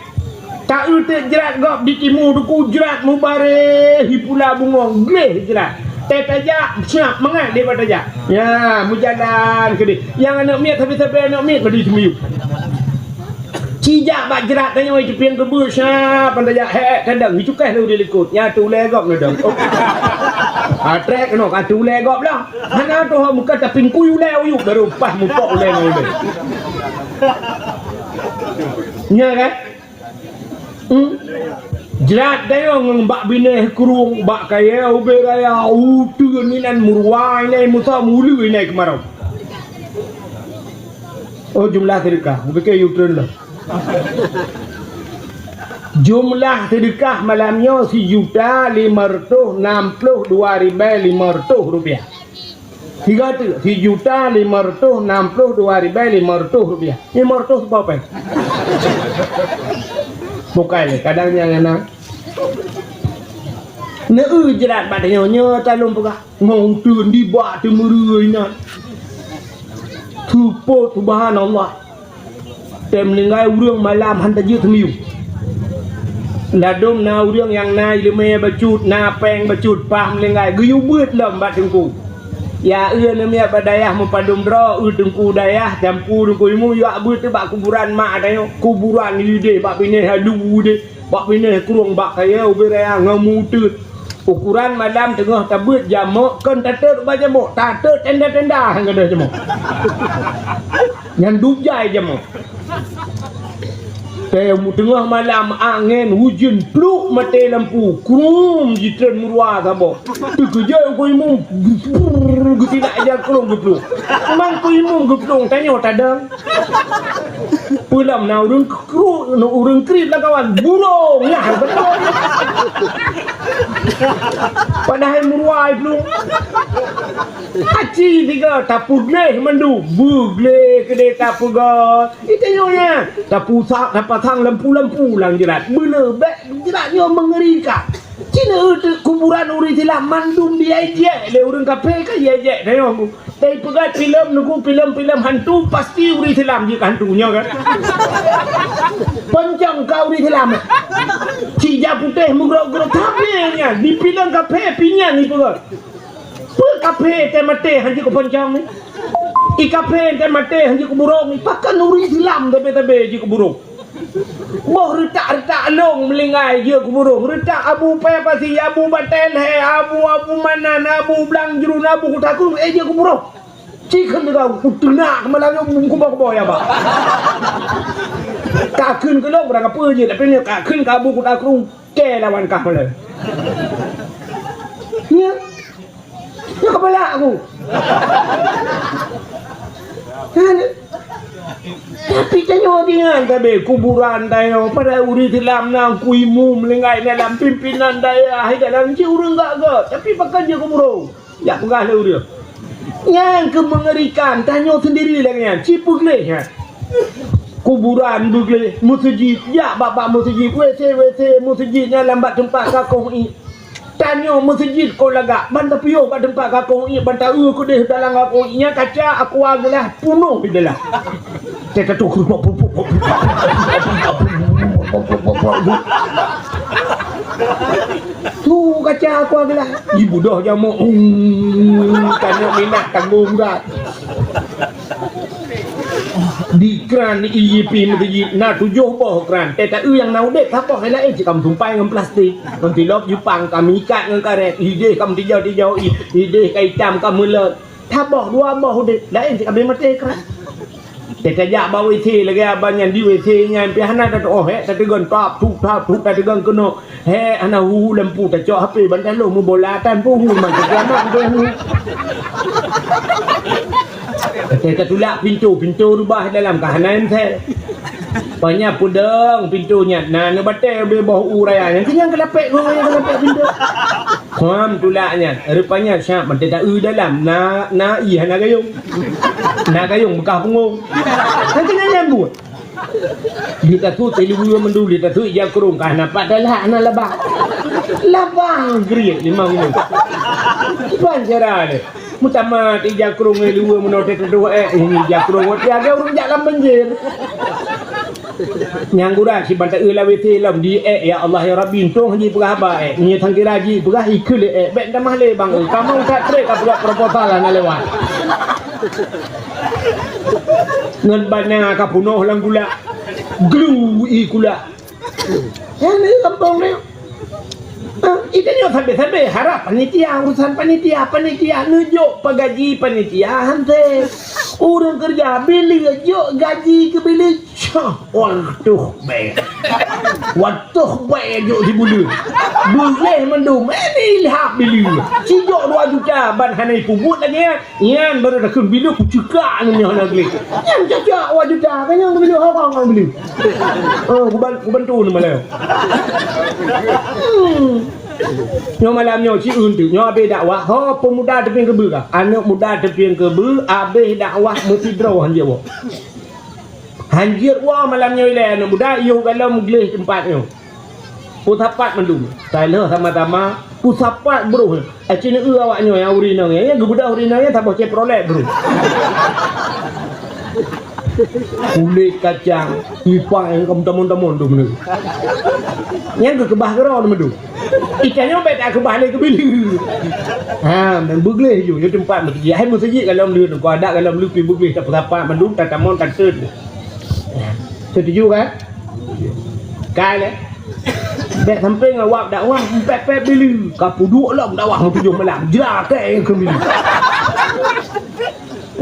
Taeu teuk jrat gob di timu duku jrat mubareh hi pula bungong gleh jrat. Tée tajak siap mangat lé bak tajak. Ya, meujalan keudeh. Nyang aneuëk miet sabe-sabe aneuëk miet badi teumiyueb. Cijak bak jrat tanyoe jipieng keubeue siap ban tajak hék kadang jicukéh lé di likot. Nya tu ulée gob neudong. Oh. Ha trek keunoe ka tu ulée gob lah. Hana tu ho muka tapi kui ulée uyuek baru pah mupok ulée ngon ulée. Nya kan? Hmm? Jrat dayong ngon bak binéh krueng, bak kayée ubé raya, uteuen inan meuruwa inai musa mulu inai keumarau. Oh jumlah sedekah, ubé ke uteuen lah. Jumlah seudeukah malam nyoe sijuta lima reutôh nam ploh dua ribèe lima reutôh rupiah. Siga teuk, sijuta lima reutôh nam ploh dua ribèe lima reutôh rupiah. Lima reutôh seupôt pèng. Bukai lé, kadang nyang na. Neu-eu jrat bak tanyoe nyoe talôn peugah. Ngon uteuen dibak teumeureu inan. Seupôt, subhanallah. Tém meuninggai ureueng malam han tajeuet seumiyueb. Ladôm na ureueng nyang na iéleumé bacut, na péng bacut, paih meuninggai, geuyue beuet lom bak teungku. Ya, eu neumiet bak dayah meupadum droe, eu teungku dayah, teungku, teungku imum, jak beuet bak kuburan mak tanyoe. Kuburan idéh bak binéh alu idéh. Bak binéh krueng bak kayèe ubé raya ngon meuuteuen. Ukoran malam teungoh tabeuet jamok, kon tatot ubak jamok, tatot tenda-tenda han gadôh jamok. Nyan dub jai jamok. Teungoh malam angén ujeuen pluk maté lampu, krum jitreun meurua saboh. Teukeujot Teungku Imum, geutilak ija krueng geuplueng. Teuma Teungku Imum geuplueng, tanyoe tadong. Peulom na ureueng kru-, ureueng kriet lam kawan, burông, nyan beutôi. Padahai meurua plueng. Aci tiga tapeugleh mandum, beugleh keudeh tapeugah. Itanyoe nyan, tapusak, tapasang lampu-lampu lam jrat. Beuleuh bèk jrat nyoe meungerikan. Cina kuburan ureueng Islam mandum diejek lé ureueng kafé ka diejek tanyoe. Tapi peugah filem nunggu filem-filem hantu pasti ureueng Islam jeuet hantu nyoe kan. Poncong ka ureueng Islam. Cik jak putéh meugrok-grok tapi nyan di filem kafé pinyan dipeugah. Peue kafé teuh maté han jeuet keu poncong ni? I kafé teuh maté han jeuet keu burông ni. Pakon ureueng Islam tabe-tabe jeuet keu burông? Boh reutak-reutak lông meulinggai jeuet keu burông. Reutak Abu Paya Pasi, Abu Batèe Lhèe, Abu, Abu Manan, Abu Blang Jruen, Abu Kuta Krueng, eh, jeuet keu burông. Ci kheun teuga, kuteunak keumalam nyoe kuboh-kuboh ya, Bah. Ka kheun keu lông, barang kapeue jeuet, tapi nyoe ka kheun keu Abu Kuta Krueng, kèe lawan kah malèe. Nyoe. Nyoe keupeulak aku. Hana. Tapi tanyoe deungon tabe kuburan tanyoe, padahai ureueng Islam na Teungku Imum meulinggai dalam pimpinan dayah, dalam cit ureueng gak-gak, tapi pakon jeuet keu burông. Jak peugah lé ureueng. Nyang keu meungerikan, tanyoe seundiri lagèe nyan, ci peugleh nyan. Kuburan beugleh, meuseujid, jak bak-bak meuseujid, WC, WC meuseujid nyan lam bak teumpat ka kong ié. Tanyoe meuseujid kon lagak, ban tapiôh bak teumpat ka kong ié, ban ta-eu keudeh dalam ka kong ié nyan kaca aqua gelas punoh di dalam. Teuka tu. Tu kaca aqua gelas. Ibudoh jamok. Hmm, tanyoe minah tanggong dah. Di kran ié pi meuseujid na tujoh boh kran. Teuka eu nyang na udeb saboh laén cit ka meusumpai ngon plastik. Ngon tilop Jepang ka meuikat ngon karét. Ideh ka meutijau-tijau, i-, ideh ka itam ka meulot. Saboh dua boh udeb, laén cit ka abéh maté kran. Teuka jak bak WC lagèe abang nyan di WC nyan pih hana tatuoh, eh, tateugon tap, tup, tap, tup, tateugon keunoe. Hek hana hu-hu lampu tacok H P ban taloh meubola tan pun hu man teukiamat tu hu. Teuka tulak pintoe, pintoe rubah dalam ka hana M C. Panya peudong pintoe nyan na neubatèe ubé boh u raya nyan keunyang keulapek ngon nyang keulapek pintoe. Kham tulak nyan, rupanya siap mantong ta-eu dalam na, na ié hana gayông. Na gayông beukah pungong. Nyan keunyang nyambut. Di tasut iluweue mandum, di tasut ija krueng ka hana pat talak hana labang. Labang geriet limong nyoe. Kiban cara lé. Meutamah ija krueng iluweue meunoe teutudoh ék, ini ija krueng oti agak ureueng jak lam banjir. Nyang gura siban ta-eu lam WC lom di ék, ya Allah ya Rabbi, untông jipeugah haba ék. Nyoe sangkira jipeugah ikheun lé ék, bèk tamah lé bang eu. Kamoe that trép ka peugah proposal hana lewat. Ngon bana ka punoh lam gula. Glu i gula. Nyan di gampông ni. Ah, itanyoe sabé-sabé harab panitia, urusan panitia, panitia neujok peugaji panitia han sé. Ureueng keureuja bileue jok gaji keu bileue. Cah, watôh bèe. Watôh bèe jok sibuleuen. Beugleh mandum, eh, ilham bileue. Sijok dua juta ban hana ipeubuet lagèe nyan. Nyan baru takheun bileue kucekak nyoe hana gleh. Nyan cocok dua juta, kan nyan bileue Hong Kong bileue. Oh, kuban-, kubantu ni malam. Hmm. Nyoe malam nyoe, si eunteuk. Nyoe abéh dakwah. Ho, pemuda teupieng keubeue kah? Aneuk muda teupieng keubeue, abéh dakwah meusidroe hanjeuet woe. Hanjeuet woe malam nyoe ilèe aneuk muda, yoh galom gleh teumpat nyoe. Peusapat mandum. Taloh sama-sama, peusapat broh. Aci neueu awak nyoe nyang ureueng inong nyan, nyang geubeudôh ureueng inong nyan saboh Chevrolet broh. Kulét kacang, ipak nyang ka meutamong-tamong tu meunurot. Nyang geukeubah keudroe tu meunurot. Ikan nyoe bèk takeubah lé keubileue. Ha, dan beugleh ju, nyoe teumpat meuseujid. Hai meuseujid galom leuh, keu adat galom leuh pih beugleh, tapeusapat mandum, tatamong, tateun. Setuju kan? Kai lé. Bèk sampoe ngon wab dakwah, pèt-pèt bileue. Ka peuduek lom dakwah meutujoh malam. Jra kèe keu bileue.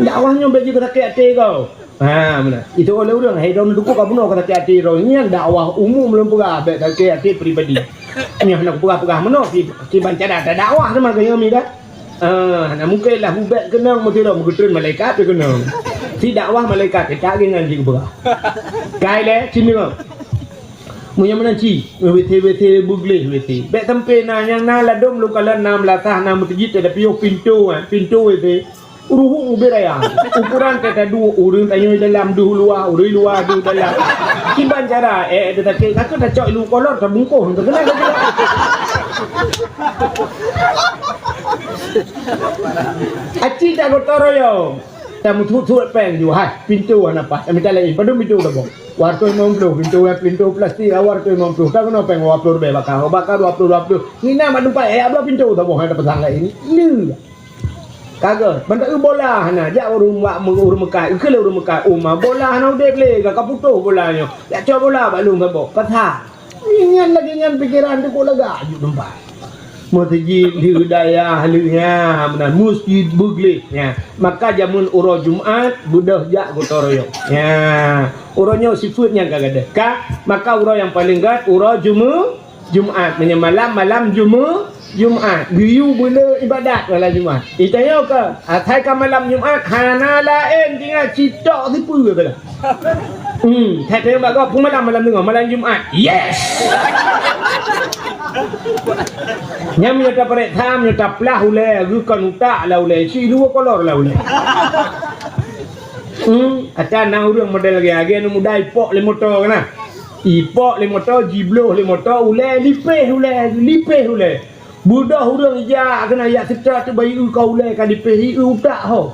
Dakwah nyoe bèk jeuet sakét até kau. Ha, meunan. Itu oleh ureueng, hai droeneuh dukuk ka bunoe ka sakét até droe. Nyan dakwah umum lôn peugah, bèk sakét até pribadi. Nyoe hana peugah-peugah meunoe, si, si bancara tadakwah teuma keu nyoe mi dah. Ah, hana mungken lah ubet keunong meusidroe meugeutreun malaikat pih keunong. Si dakwah malaikat, eh, tak gingan jih geupeugah. Kai lé, sinoe. Meunyoe meunan ci, W C, W C beugleh W C. Bèk sampoe na nyang na ladôm lôn kalon na meulasah na meuseujid, tapi yoh pintoe, eh, pintoe W C. Ruhueng ubit raya. Ukuran teuka dua, ureueng tanyoe dalam deuh luwa, ureueng luwa deuh dalam. Kiban cara, eh, eh, teutakét, ka tacok ilu kolor, tabungkôh, teukeunal lagèe. Aci tak gotong royong. Tamuthut-thut péng ju, hai, pintoe hana paih. Tamita laén, padum pintoe tabông. Dua ratus lima puluh, pintoe, pintoe plastik, dua ratus lima puluh. Ka keunoe péng dua puluh ribèe baka, baka dua puluh, dua puluh. Nina mak teumpat, eh, ablah pintoe tabông, hai, tapasang laén. Lé. Ka gèt, ban taeu bola hana, jak ureueng bak me-, ureueng meukat, keu lé ureueng meukat, uma bola hana udép lé, ka, ka putôh bola nyoe. Jak cok bola bak lôn saboh, pasang. Nyan lagèe nyan pikeran teuh kok lagak aju teumpat. Meuseujid lheueh dayah lheueh nyan, meunan meuseujid beugleh nyan. Maka jameun uroe Jumat beudôh jak gotong royong. Nyan, uroe nyoe sifeuet nyang ka gadôh. Ka, maka uroe nyang paleng gèt uroe Jumu-, Jumat, meunyoe malam, malam Jumu-, Jumat. Geuyue beulé ibadat malam Jumat. Itanyoe keu, asai ka malam Jumat, hana laén tinggai citok sipeue teuh. Hmm, hai tanyong bak gob, peue malam, malam teungoh, malam Jumat. Yes! Nyan meunyoe tapareksa, meunyoe taplah ulèe, geukon utak lah ulèe, si dua kolor lah ulèe. Hmm, ata na ureueng model lagèe, lagèe aneuk muda ipok lé moto keunan. Ipok lé moto, jibloh lé moto, ulèe lipéh ulèe, lipéh ulèe. Beudôh ureueng ija keunan jak seutôt teuh bayeue ka ulèe ka lipéh, ieu utak ho.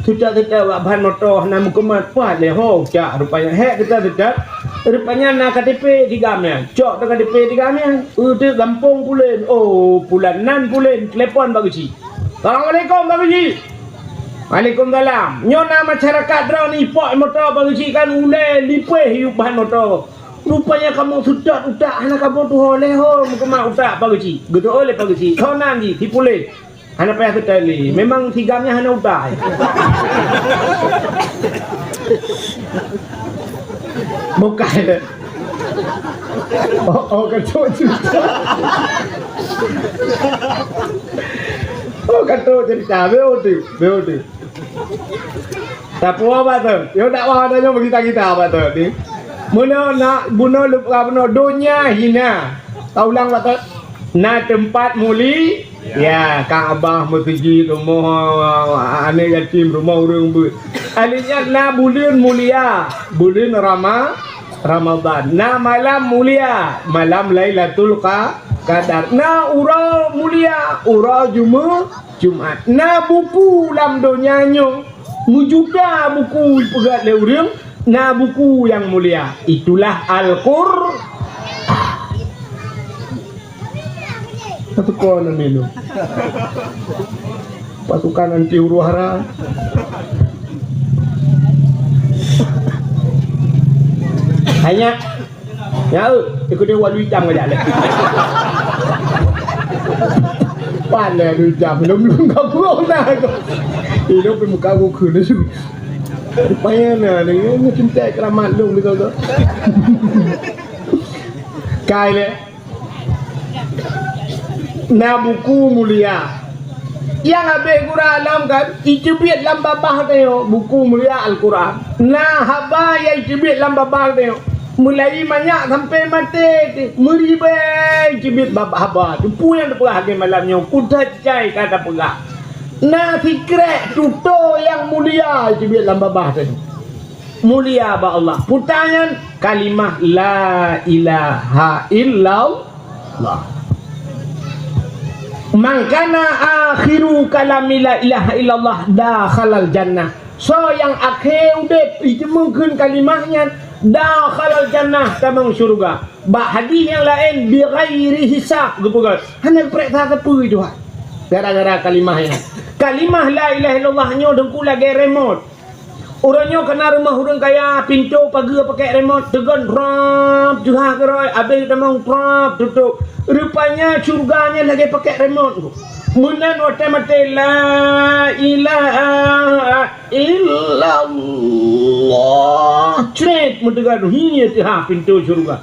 Seutôt-seutôt bak ban moto hana meukeumot, pat lé ho utak rupanya. Hék seutôt-seutôt, rupanya na K T P di gam nyan. Cok teuh K T P di gam nyan. Eu teuh gampông pulen, oh, pulan nan pulen, telepon bak geuchik. "Assalamualaikum, bak geuchik." "Waalaikumsalam. Nyoe na masyarakat droeneuh ipok moto bak geuchik kan ulèe lipéh yup ban moto. Rupanya kamoe seutôt utak hana kamoe tuho lé ho meukeumot utak bak geuchik." Geutu'oh lé bak geuchik. Ho nan jih, si pulen. Hana payah seutôt lé. Memang si gam nyan hana utak. Bukan. Oh, oh, ka trôk cerita. Oh, ka trôk cerita. Beu tu, beu tu. Tapuwoe bak tu. Yo dakwah tanyoe beugitai-gitai bak tu ni. Meunoe nak bunoe leupeue bunoe donya hina. Taulang bak tu. Na teumpat muli, ya, Ka'bah, meuseujid, rumoh aneuk yatim, rumoh ureueng beuet. Alèh nyan na buleuen mulia, buleuen Rama-, Ramadan. Na malam mulia, malam Lailatul Qa-, Qadar. Na uroe mulia, uroe Jumu-, Jumat. Na buku lam donya nyoe, meujuta buku ipeugèt lé ureueng, na buku nyang mulia. Itulah Al-Qur-, Satu kon namilu. Pasukan anti huru-hara. Hanya, ya, eh, ikut dia walu hitam aja leh. Pandai walu hitam, belum, belum kabur dah. Hidup di muka buku ni. Rupanya ni, ni, ni cinta keramat lu gitu tu. Kai leh. Na buku mulia. Nyang habéh gura lom kan, iteubiet lam babah tanyoe, buku mulia Al-Quran. Na haba nyang iteubiet lam babah tanyoe. Mulai manyak sampai maté, meuribée iteubiet babah haba. Teupeu nyang teupeugah lagée malam nyoe, kuda cai ka tapeugah. Na sikrék tutoe nyang mulia iteubiet lam babah tanyoe. Mulia bak Allah. Peue nyan kalimah la ilaha illallah. Man kana akhiru kalami la ilaha illallah dakhalal jannah. Soe nyang akhé udeb jiteumeukeun kalimah nyan, dakhalal jannah, tamong syeuruga. Bak hadis nyang laén, bighairi hisab, geupeugah, hana geupriksa sapeue Tuhan. Gara-gara kalimah nyan. Kalimah la ilaha illallah nyoe deungku lagée remote. Uroe nyoe kana rumoh ureuëng kaya, pintoe pageue pakèk remote, teugon prap, teuhah keurôi, abéh tamong prap, tutôp. Rupanya syeuruga nyan lagée pakèk remote. Meunan watée maté la ilaha illallah, cret meuteugon, hi teuhah pintoe syeuruga.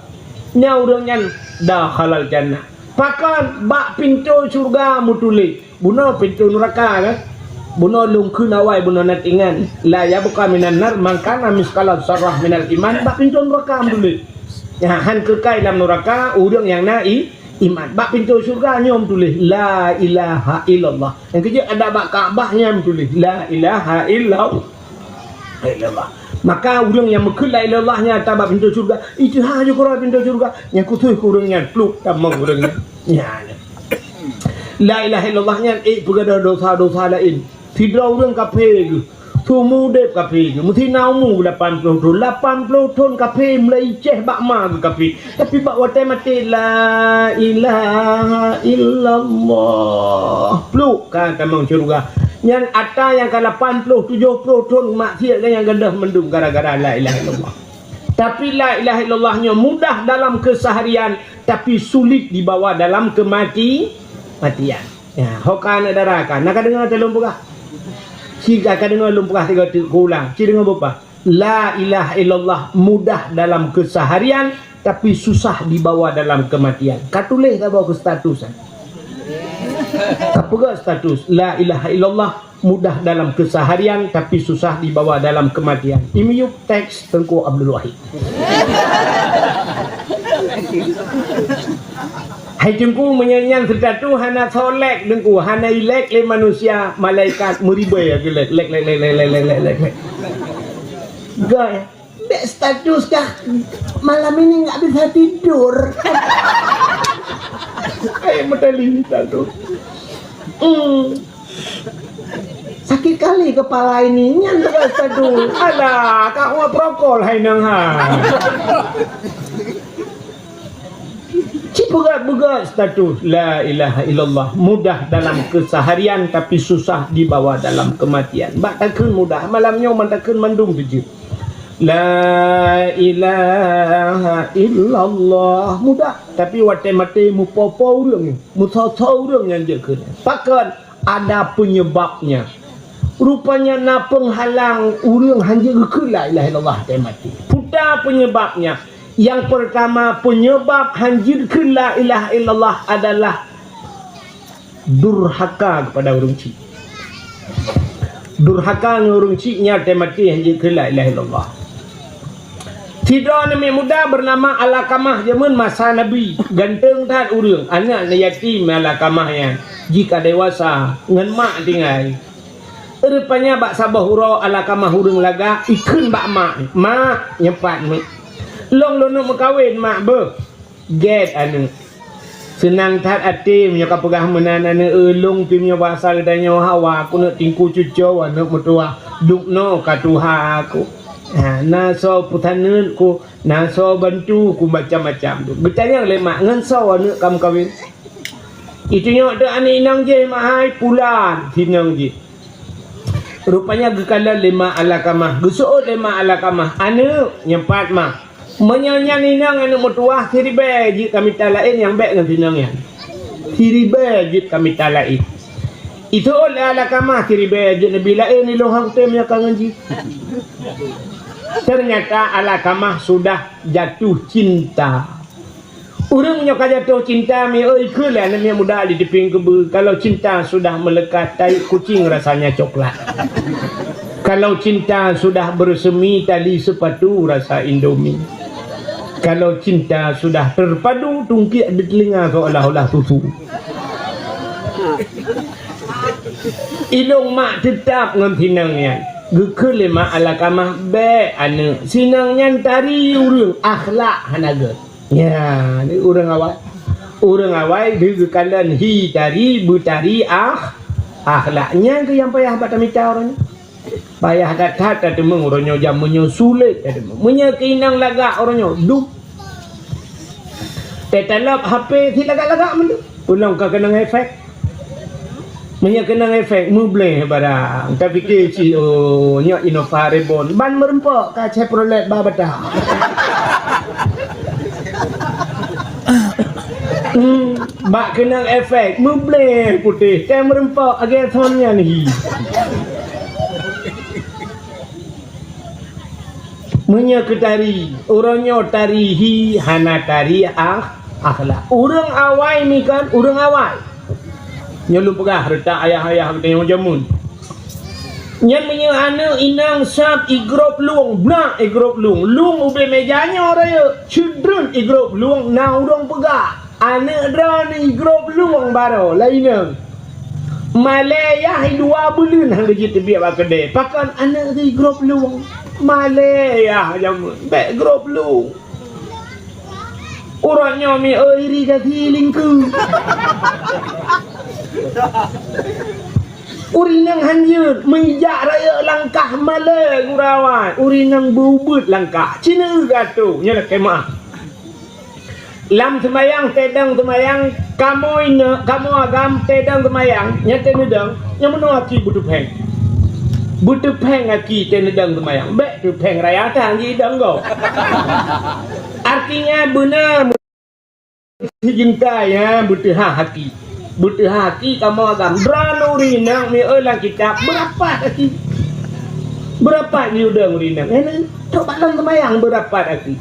Nyan ureuëng nyan dakhalal jannah. Pakon bak pintoe syeuruga meutuléh. Bunoe pintoe nuraka kan? Bunoe lôn kheun awai bunoe na tingan. La yabqa minan nar man kana misqala zarrah minal iman, bak pintoe nuraka meutuléh. Nyan han keukai lam nuraka ureuëng nyang na i, iman. Bak pintoe syeuruga nyoe meutuléh la ilaha illallah. Nyang keujeuet adak bak Ka'bah nyan meutuléh la ilaha illallah. Illallah. Maka ureuëng nyang meukheun la ilaha illallah nyan ata bak pintoe syeuruga, iteuhah ju keudroe pintoe syeuruga, nyang khusos keu ureuëng nyan, pluek tamong ureuëng nyan. Nyan. La ilaha illallah nyan ék peugadôh dosa-dosa laén. Sidroe ureuëng kafé geuh, seumeu udeb kafé geuh, meusinan umu lapan ploh thon, lapan ploh thon kafé mulai ceh bak ma geuh kafé. Tapi bak watée maté, la ilaha illallah, pluek ka tamong syeuruga. Nyan ata nyang ka lapan ploh tujoh ploh thon maksiat nyang gadôh mandum gara-gara la ilaha illallah. Tapi la ilaha illallah nyoe mudah dalam keseharian, tapi sulit dibawa dalam kemati-, matian. Ya, ho ka aneuk dara ka, na ka deungoe lôn peugah? Si ka, ka deungoe lôn peugah sigoe teuk, kuulang. Ci deungoe beupaih. La ilaha illallah mudah dalam keseharian, tapi susah dibawa dalam kematian. Ka tuléh saboh keu status, eh. Ka peugah status, la ilaha illallah mudah dalam keseharian, tapi susah dibawa dalam kematian. I miyueb teks Teungku Abdul Wahid. Hai Teungku, meunyoe nyan status hana soe like Teungku, hana i-like lé manusia, malaikat meuribée lagée like, like, like, like. Gai, bèk status kah, malam ini nggak bisa tidur. Hai meutali status. Hmm. Sakit kali kepala ini, nyan teuka status. Alah, ka uap prokol hai nang ha. Ci peugah-peugah status la ilaha illallah mudah dalam keseharian tapi susah dibawa dalam kematian. Bak takheun mudah, malam nyoe man takheun mandum teuh jeuet. La ilaha illallah mudah, tapi watée maté mupo-po ureuëng, musoe-soe ureuëng nyang jeuet kheun. Pakon? Ada penyebabnya. Rupanya na peunghalang ureuëng hanjeuet geukheun la ilaha illallah watée maté. Peue ta penyebabnya? Yang pertama, penyebab hanjeuet kheun la ilaha illallah adalah durhaka kepada ureuëng chik. Durhaka ngon ureuëng chik nyan watée maté hanjeuet kheun la ilaha illallah. Sidroe aneuk muda bernama Alkamah, jameun masa Nabi, ganteng that ureuëng, aneuk yatim Alkamah nyan, jih ka dewasa, ngon mak tinggai. Rupanya bak saboh uroe Alkamah ureuëng lagak, ikheun bak mak, "Mak, nyoe pat mak. Lôn lôn neuk meukawen mak beuh." Gét aneuk. Seunang that até meunyoe ka peugah meunan aneuk, "Ulôn pih meunyoe basa geutanyoe hawa, keuneuk tingku cucoe aneuk meutuwah, dubnoe ka tuha ku. Ha, na soe peusaneut ku, na soe bantu ku macam-macam tu." Geutanyong lé mak, "Ngon soe aneuk ka meukawen?" Itunyok teuh aneuk inong jih, "Mak hai, pulan sinong jih." Rupanya geukalon lé mak Alkamah, geuseuôt lé mak Alkamah, "Aneuk, nyoe pat mak. Meunyoe nyan inong aneuk meutuwah, siribée jeuet ka mita laén nyang bék ngon sinong nyan. Siribée jeuet ka mita laén." Iseuôt lé Alkamah, "Siribée jeuet neubi laén, ilôn hana kutem nyoe ka ngon jih." Ternyata Alkamah sudah jatuh cinta. Ureuëng nyoe ka jatuh cinta, mi oi, kheun lé aneuk miet muda di teupeng keubeue, kalau cinta sudah melekat, tai kucing rasanya coklat. Kalau cinta sudah bersemi, tali sepatu rasa Indomie. Kalau cinta sudah terpadu, tungkiek di telinga seolah-olah susu. Ilong mak teutap ngon sinang nyan. Geukheun lé mak Alkamah, "Bék aneuk, sinang nyan tari ureuëng, akhlak hana gét." Nya, ni ureuëng awai. Ureuëng awai di geukalon hi tari, beutari ah, akhlak. Nyan keuh nyang payah bak tamita uroe nyoe. Payah that-that tateumeung uroe nyoe, jameun nyoe sulet tateumeung. Meunyoe keu inong lagak uroe nyoe, dup. Teutalop H P si lagak-lagak mandum. Ulôn ka keunong efek. Meunyoe keunong efek, mubleh barang. Tapike cit, oh, nyoe Innova Reborn. Ban meureumpok ka Chevrolet ba bata. Hmm, bak keunong efek, mubleh putéh. Ka meureumpok lagée thon nyan hi. Meunyoe keu tari, uroe nyoe tari hi hana tari ah, akhlak. Ureuëng awai mi kan, ureuëng awai. Nyoe lôn peugah reutak ayah-ayah geutanyoe jameun. Nyan meunyoe aneuk inong sab igrop lueng, blah igrop lueng. Lueng ubé méja nyoe rayeuk, ceudreun igrop lueng na ureuëng peugah. Aneuk droeneuh igrop lueng baroe lé inong. Malée yah dua buleuen han geujeuet teubiet bak keudée. Pakon aneuk teuh igrop lueng? Malée yah jameun, bék grop lueng. Uroe nyoe mi iri gaki lingkeu. Ureuëng nyang han jeuet, meujak rayeuk langkah malée geurawai. Ureuëng nyang beu-ubeuet langkah. Cina gatoe, nyoe lakée meuah. Lam seumayang, teudeung seumayang, kamoe ineuk, kamoe agam, teudeung seumayang, nyan teuneudong, nyan meunoe aki beuteupéng. Beuteupéng aki teuneudong seumayang. Bék teupéng raya tan jidong gob. Artinya beuna sijeuntai, ha, beuteuhah aki. Beuteuhah aki kamoe agam. Droeneuh ureuëng inong mi oi lam kitab beurapat aki. Beurapat jiudong ureuëng inong. Nyan, trok bak lam seumayang beurapat aki.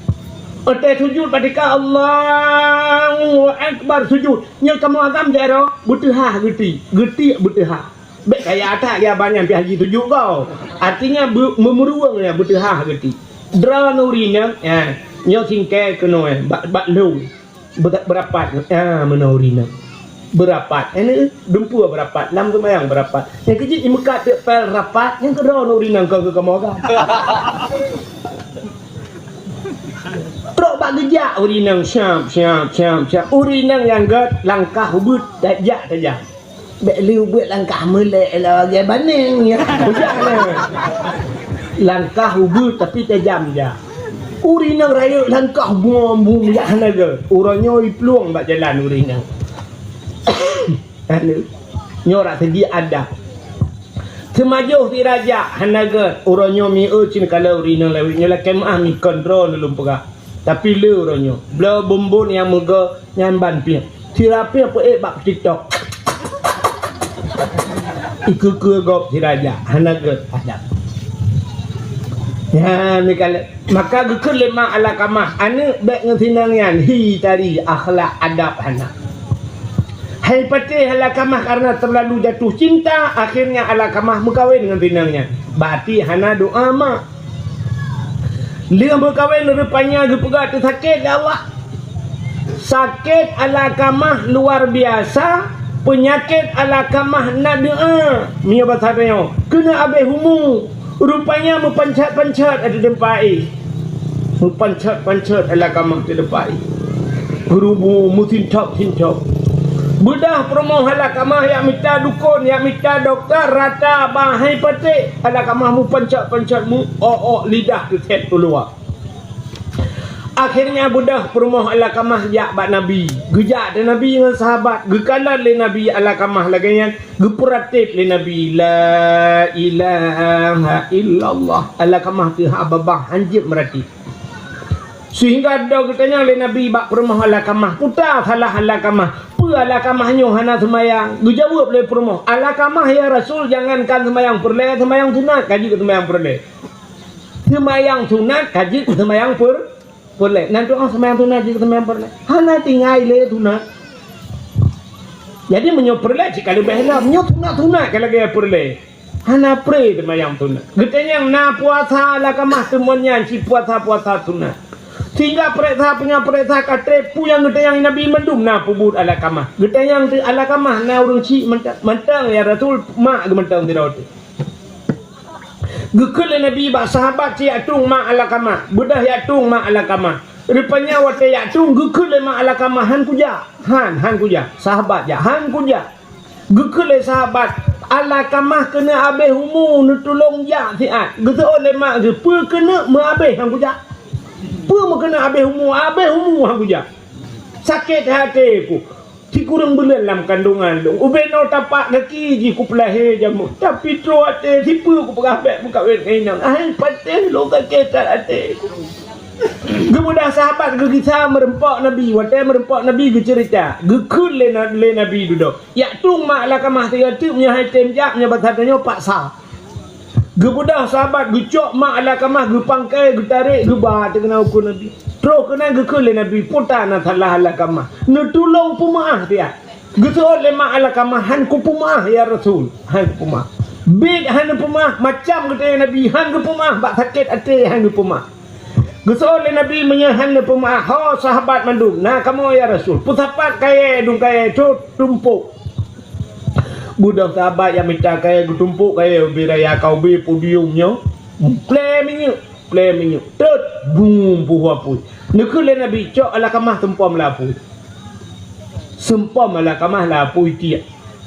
Watée sujud bak tika Allahu Akbar sujud. Nyoe kamoe agam jaroe beuteuhah geuti, geuti beuteuhah. Bék kaya that ya banyan pih haji sujud gob. Artinya beu-, meumeuruweueng ya beuteuhah geuti. Droeneuh ureuëng inong, ya, nyoe singkée keunoe bak, bak lôn. Beura-, beurapat, ya, meunoe ureuëng inong. Beurapat. Ini dumpeue beurapat, lam seumayang beurapat. Nyang keujeuet imeukat teuk pél rapat, nyang keudroe ureuëng inong kon keu kamoe agam. Trok bak geujak ureuëng inong siap, siap, siap, siap. Ureuëng inong nyang gét langkah ubeuet tajak tajam. Bék lé ubeuet langkah meulek lagée baneng ya. Bujang na. Langkah ubeuet tapi tajam jak. Ureuëng inong rayeuk langkah buem-buem jak hana gét. Uroe nyoe iplueng bak jalan ureuëng inong. Anu, nyoe rak segi adab. Seumajoh si raja hana gét, uroe nyoe mi eu cin kala ureuëng inong lawét nyoe lakée meuah mi kon droeneuh lôn peugah. Tapi le uroe nyoe, bloe bumbon nyang meugo nyan ban pieng. Sira pieng peuék bak TikTok. Ikeue-keue gob si raja hana gét adab. Nyan mi kala Maka geukheun lé mak Alkamah, "Aneuk, bék ngon sinang nyan, hi tari, akhlak adab hana." Hai patéh Alkamah karena terlalu jatuh cinta, akhirnya Alkamah meukawen ngon sinang nyan. Berarti hana doa mak. Lheueh meukawen rupanya geupeugah teusakét lé Allah. Sakét Alkamah luar biasa, peunyakét Alkamah na doa. Meunyoe basa tanyoe, keuneuk abéh umu. Rupanya meupanchat-panchat ateueh teumpat éh. Meupanchat-panchat Alkamah ateueh teumpat éh. Geurubu meusintop-sintop. Beudôh peurumoh Alkamah jak mita dukon, jak mita dokto, rata bahai patéh. Alkamah meupanchat-panchat, meu-ôk-ôk lidah teusét keuluwa. Akhirnya beudôh peurumoh Alkamah jak bak Nabi. Geujak di Nabi ngon sahabat, geukalon lé Nabi Alkamah lagée nyan, geupeuratéb lé Nabi, "La ilaha illallah." Alkamah teuh haba bah hanjeuet meuratéb. Sehingga dua geutanyong lé Nabi bak peurumoh Alkamah, peue salah Alkamah? Peue Alkamah nyoe hana seumayang? Geujaweueb lé peurumoh, "Alkamah, ya Rasul, jangankan seumayang peureulée, seumayang sunat ka jeuet seumayang peureulée." Seumayang sunat ka jeuet seumayang peur-, Peureulée. Nan tu'oh seumayang sunat jih seumayang peureulée. Hana tinggai lé sunat. Jadi meunyoe peureulée cit ka leubeh lom. Nyoe sunat-sunat ka lagée peureulée. Hana pré seumayang sunat. Geutanyong na puasa Alkamah teumon nyan cit puasa-puasa sunat. Sehingga peuriksa-peuriksa ka treb peue nyang geutanyong Nabi mandum na peubuet Alkamah. Geutanyong teuk Alkamah na ureuëng chik mantong, mantong ya Rasul, mak geuh mantong sidroe teuk. Geukheun lé Nabi bak sahabat cit jak tueng mak Alkamah, beudôh jak tueng mak Alkamah. Rupanya watée jak tueng geukheun lé mak Alkamah, "Han kujak, han, han kujak." Sahabat jak, "Han kujak." Geukheun lé sahabat, "Alkamah keuneuk abéh umu neutulông jak siat." Geuseuôt lé mak geuh, "Peue keuneuk meuabéh han kujak? Peue meukeuneuk abéh umu, abéh umu han kujak? Sakét até ku." Sikureueng buleuen lam kandongan lôn, ubé noe tapak gaki jih kupeulahé jameun, tapi troh até sipeue kupeugah bék meukawen ngon inong. Hai patéh lôn sakét that até. Geubeudôh sahabat geugisa meureumpok Nabi, watée meureumpok Nabi geuceurita, geukheun lé na-, lé Nabi dudoe. Jak tueng mak Alkamah sigoe teuk meunyoe han tem jak, meunyoe basa tanyoe paksa. Geubeudôh sahabat geucok mak Alkamah geupangkai, geutarek, geuba teukeuna ukeue Nabi. Troh keunan geukheun lé Nabi, "Peue tan na salah Alkamah? Neutulông peumeuáh siat." Geuseuôt lé mak Alkamah, "Han kupeumeuáh ya Rasul, han kupeumeuáh." Biet han neupeumeuáh, macam geutanyong Nabi, han geupeumeuáh, bak sakét até han geupeumeuáh. Geuseuôt lé Nabi meunyoe han neupeumeuáh, "Ho sahabat mandum, na kamoe ya Rasul, peusapat kayée dum kayée trok tumpôk." Beudôh sahabat nyang mita kayée geutumpôk kayée ubé raya ka ubé podium nyoe. Plé minyeuk, plé minyeuk. Tot, bum, puhu apui. Neukheun lé Nabi, "Cok Alkamah seumpom lam apui." Seumpom Alkamah lam apui tiek.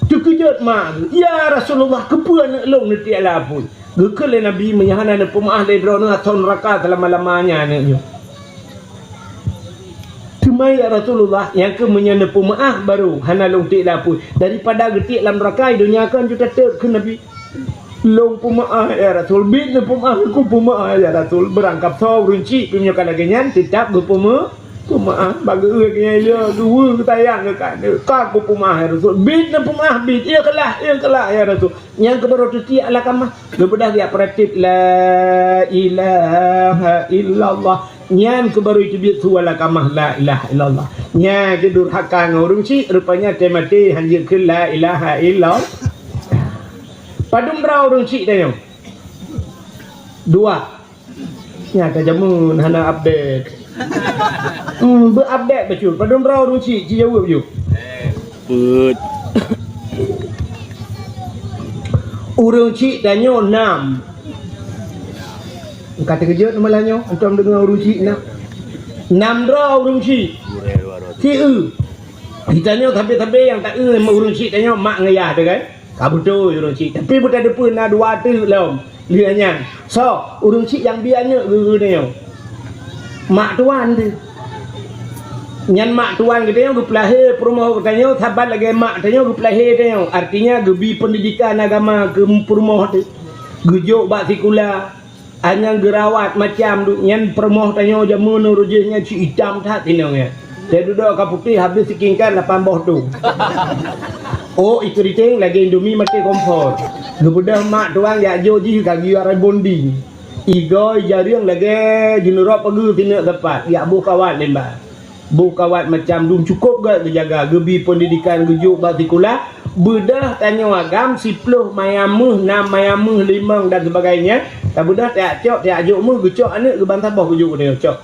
Teukeujot mak, "Ya Rasulullah, keupeue aneuëk lôn neutiek lam apui?" Geukheun lé Nabi, "Meunyoe hana neupeumeuáh lé droeneuh, asoe neuraka seulama-lamanya aneuëk nyoe." Teuma ya Rasulullah, nyang keuh meunyoe neupeumeuáh barô hana lôn tiek lam apui, daripada geutiek lam neuraka, i donya kon ju tatot kheun Nabi. Lôn peumeuáh ya Rasul, biet neupeumeuáh, kupeumeuáh ya Rasul. Beurangkab soe ureuëng chik pih meunyoe ka lagée nyan, teutab geupeumeu-, peumeuáh. Bak geu-, geu-, geu-, geu-, geu-, sayang geuh ka, ka kupeumeuáh ya Rasul. Biet neupeumeuáh, biet. Ikhlas, ikhlas ya Rasul. Nyang keuh barô teutiek Alkamah. Geubeudôh geujak praktik la ilaha illallah. Nyan keuh barô teubiet su Alkamah la ilaha illallah. Nyan keuh durhaka ngon ureuëng chik, rupanya teumaté han jeuet kheun la ilaha illallah. Padum droe ureuëng chik tanyoe? Dua. Nyan ka jameun hana update. Hmm, beu-update bacut. Padum droe ureuëng chik, ci jaweueb ju. Peuet. Ureuëng chik tanyoe nam. Ka teukeujot malam nyoe, antom deungoe ureuëng chik nam. Nam droe ureuëng chik. Ci eu. Geutanyoe sabe-sabe nyang ta eu ureuëng chik tanyoe mak ngon yah teuh kan? Ka beutôi ureuëng chik. Tapi beutôi deupeu na dua teuk lom. Lheueh nyan, soe ureuëng chik nyang bi aneuëk geutanyoe? Mak tuan teuh. Nyan mak tuan geutanyoe geupeulahé peurumoh geutanyoe saban lagée mak tanyoe geupeulahé tanyoe. Artinya geubi peundidikan agama keu peurumoh teuh. Geujok bak sikula, anyang geurawat macam duek nyan peurumoh tanyoe jameun uroe jih nyan cit itam that inong nyan. Teududoe ka putéh habéh sikingkat lapan boh tu. Oh, ikeu riténg lagée Indomie maté kompor. Geubeudôh mak tuan jak jok jih ka geuyue arai bonding. Igoe jareueng lagée jeunurot pageue sineuk sapat, jak boh kawat limba. Boh kawat macam dum cukôp gét geujaga, geubi peundidikan, geujok bak sikula. Beudôh tanyoe agam siploh maya méuh, nam maya méuh, limong dan sebagainya. Tabeudôh tajak cok, tajak jok méuh, geucok aneuëk geuban saboh geujok u tanyoe cok.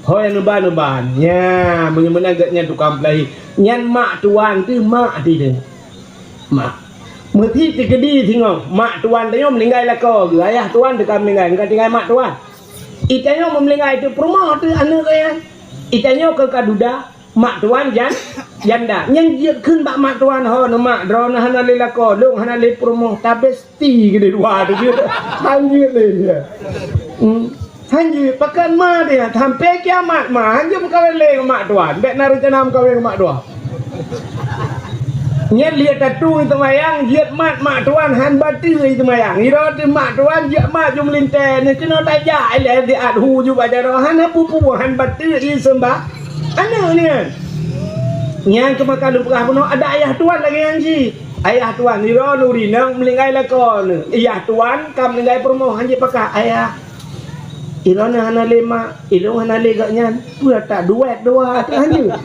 Ho nyang neuban-neuban. Nya, meunyoe meunan gét nyan tukang peulahé. Nyan mak tuan teuh, mak teuh. Mak. Meusi teukeudi singoh, mak tuan tanyoe meuninggai lakoe geuh, ayah tuan teuh ka meuninggai, ka tinggai mak tuan. Itanyoe meuninggai teuh peurumoh teuh aneuëk geuh nyan. Itanyoe keu ka duda, mak tuan jan-, janda. Nyan jeuet kheun bak mak tuan, "Ho neumak, droeneuh hana lé lakoe, lôn hana lé peurumoh, tabés ti keudeh dua tu jeuet." Han jeuet lé dia. Hmm. Han jeuet, pakon ma dia, sampai kiamat ma, han jeuet meukawen lé ngon mak tuan. Bék na reuncana meukawen ngon mak tuan. Nyan lheueh tatu i teumayang, jeuet mat mak tuan han bateue i teumayang. Iro teuh mak tuan jeuet mat ju meulintée, nyan keunoe tajak ilée siat hu ju bak jaroe, hana peue-peue han bateue i seumbah. Aneuëk nyan. Nyan keuh maka lôn peugah bunoe ada ayah tuan lagée nyan cit. Ayah tuan, iro nuri nang meuninggai lakoe neuh. Ayah tuan ka meuninggai peurumoh han jeuet pakat ayah. Ilôn hana lé mak, ilôn hana lé gobnyan. Peue tak duet dua tu hanya.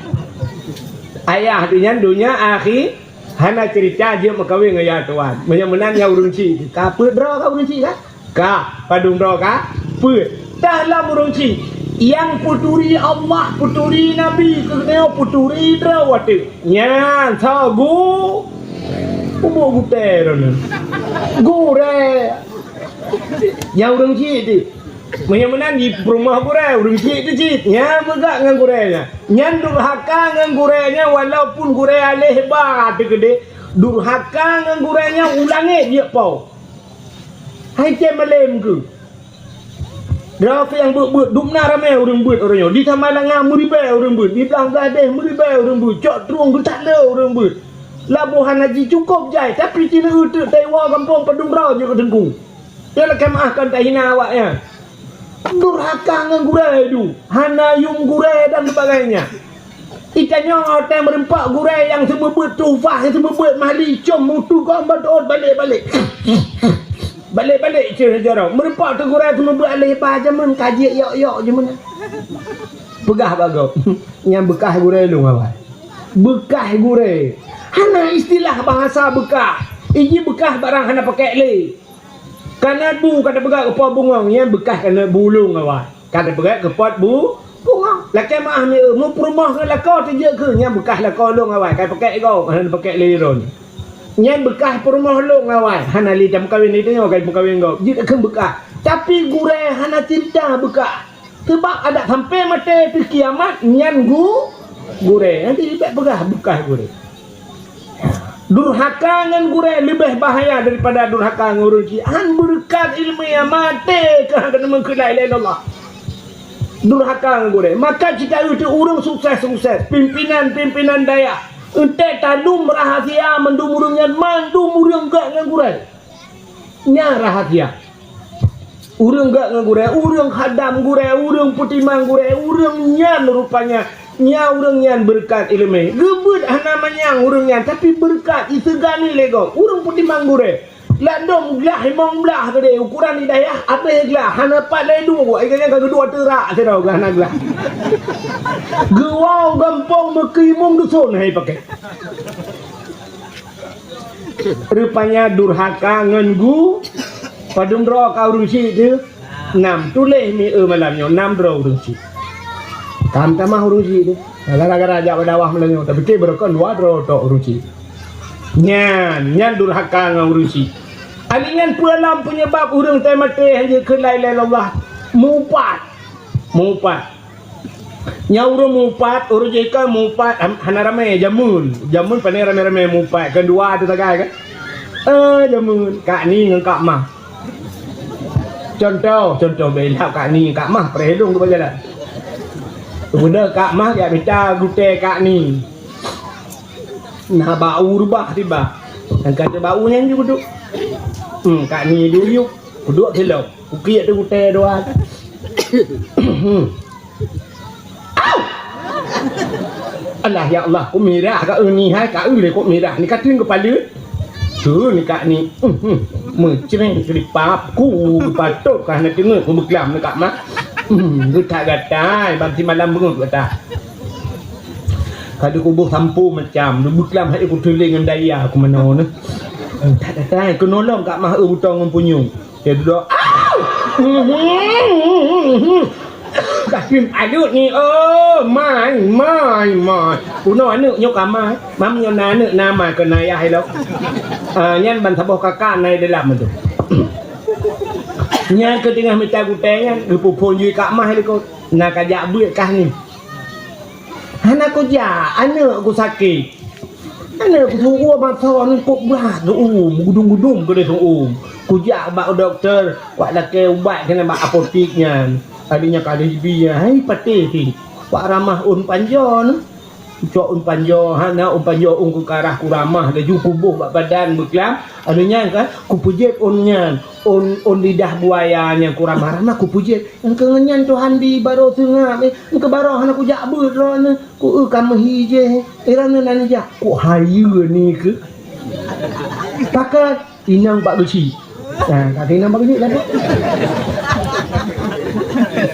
Ayah tu nyan donya akhi, hana cerita jeuet meukawen ngon yah tuan. Meunyoe meunan nyan ureueng chik. Ka peue droe ka ureueng chik ka? Ka, padum droe ka? Peue? Dah lam ureueng chik. Nyang peuturi Allah, peuturi Nabi, keuneuk peuturi droe watèe. Nyan, soe gu-, ubuk gutèe droeneuh. Gurèe. Nyang ureueng chik tu. Meunyoe meunan di peurumoh gurèe, ureueng chik tu cit. Nyan meugah ngon gurèe nyan. Nyan durhaka ngon gurèe nyan, walaupun gurèe aléh ba teukeudeh, durhaka ngon gurèe nyan u langét jeuet po. Hai cen malém keuh. Droe nyang beuet-beuet, dum na ramé ureueng beuet uroe nyoe. Di Samalanga meuribèe ureueng beuet, di Blang Bladeh meuribèe ureueng beuet, cok trueng geutak le ureueng beuet. Laboh hana jicukôp jai, tapi sineuk teuk taiwoe gampông padum droe jeuet keu teungku. Nyan lakèe meu'ah kon tahina awaknyan. Durhaka ngon gurèe du, hana yuem gurèe dan sebagainya. Itanyoe watèe meureumpok gurèe nyang seumeubeuet tuhfah, nyang seumeubeuet mahli, com mutu gom beutôi balek-balek. Balek-balek ceuh jaroe. Meureumpok teuk gurèe seumeubeuet aléh ba jameun ka jeuet yok-yok jameun. Peugah bak gob, "Nyan beukah gurèe lôn awai." Beukah gurèe. Hana istilah bahasa beukah. Iji beukah barang hana pakèk lé. Kanot bu ka tapeugah keu po bungong, nyan beukah kanot bu lôn awai. Ka tapeugah keu pot bu bungong. Lakèe meu'ah mieu, meupeurumoh ngon lakoe teujeuet keuh, nyan beukah lakoe lôn awai, ka pakèk gob, hana pakèk lé droe. Nyan beukah peurumoh lôn awai, hana lé tameukawen lé tanyoe, ka meukawen gob. Jeuet keuh beukah. Tapi gurèe hana cinta beukah. Sabab adak sampai maté pih kiamat nyan gu-, gurèe. Nanti bèk peugah beukah gurèe. Durhaka ngon gurèe leubeh bahaya daripada durhaka ngon ureueng chik. Han beureukat ileumèe, maté keuh han keuneuk meukeulai lé Allah. Durhaka ngon gurèe. Maka cit taeu teuh ureueng sukses-sukses, pimpinan-pimpinan dayah. Eunteuk talum rahasia mandum ureueng nyan, mandum ureueng gèt ngon gurèe. Nyan rahasia. Ureueng gèt ngon gurèe, ureueng khadam gurèe, ureueng peutimang gurèe, ureueng nyan rupanya, nyan ureueng nyan beureukat ileumèe. Geubeuet hana manyang ureueng nyan, tapi beureukat jiseugani lé gob. Ureueng peutimang gurèe. Ladôm glah limong blah keudéh, ukuran di dayah abéh glah, hana pat lé dua, ié nyan ka geudua teurak sidroe glah na glah. Geuwoe gampông meukeumong dusun hai pakai. Rupanya durhaka ngon gu, padum droe ka ureueng chik teuh? Nam, tuléh mieu malam nyoe, nam droe ureueng chik. Ka meutamah ureueng chik teuh. Gara-gara jak bak dakwah malam nyoe, tapike beureukan dua droe tok ureueng chik. Nyan, nyan durhaka ngon ureueng chik. Ali nyan peue lom peunyeubab ureueng teuh maté hana jeuet keu la ilaha illallah? Mupat. Mupat. Nyang ureueng mupat, ureueng jih kan mupat, han-, hana ramé jameun. Jameun pane ramé-ramé mupat, kan dua tu sagai kan? Eh, jameun, Kak Ni ngon Kak Mah. Contoh, contoh bela Kak Ni, Kak Mah, peureuh lôn keu jalan. Guna Kak Mah jak mita gutèe Kak Ni. Na bak u reubah tiba. Nyang kata bak u nyan ju kuduek. Hmm, Kak Ni duyuk, kuduek silop. Ukiek teuh gutèe dua. Au! Alah, ya Allah, kok mirah ka eu ni hai, ka eu lé kok mirah. Ni ka teueng keupala. Su ni Kak Ni. Meucreng seulipap ku, patôt ka hana teungeut ku beuklam ni Kak Mah. Geutak gatai, ban simalam beungoh gata. Ka dikuboh sampoe macam, beuklam hai ku teuléng ngon daya ku manoe ni. Geutak gatai, keunolong Kak Mah eu butong ngon punyueng. Dia duduk, "Au!" Kasem aneuk ni, oh, mai, mai, mai. Bunoe aneuk nyoe ka mai. Mam nyoe na aneuk na mai keu na ayah ilok. Ah, nyan ban saboh kakak na di dalam tu. Nyan keu teungoh mita gutèe nyan, geupeuphon jih Kak Mah likot. Na ka jak beuet kah ni. Hana kujak, aneuk ku sakét. Aneuk ku su'um mata ni kok brat su'um, gudum-gudum keudeh su'um. Kujak bak dokto, kuwat lakèe ubat keunan bak apotik nyan. Adak nyan ka lheuh jibi nyan, hai patéh pih. Kuwat ramah ôn panjoe nyoe. Kucok ôn panjoe, hana ôn panjoe ôn keukarah kuramah, laju kuboh bak badan beuklam. Adak nyan ka kupeujeuet ôn nyan, ôn, ôn lidah buaya nyang kuramah-ramah kupeujeuet. Engkeu ngon nyan Tuhan bi barô seungab, eh, engkeu barô hana kujak beuet droeneuh, ku eu ka meuhi jéh, eh, droeneuh nan jak, ku hayeue ni keuh. Pakat inong bak geuchik. Ha, ka inong bak geuchik kan?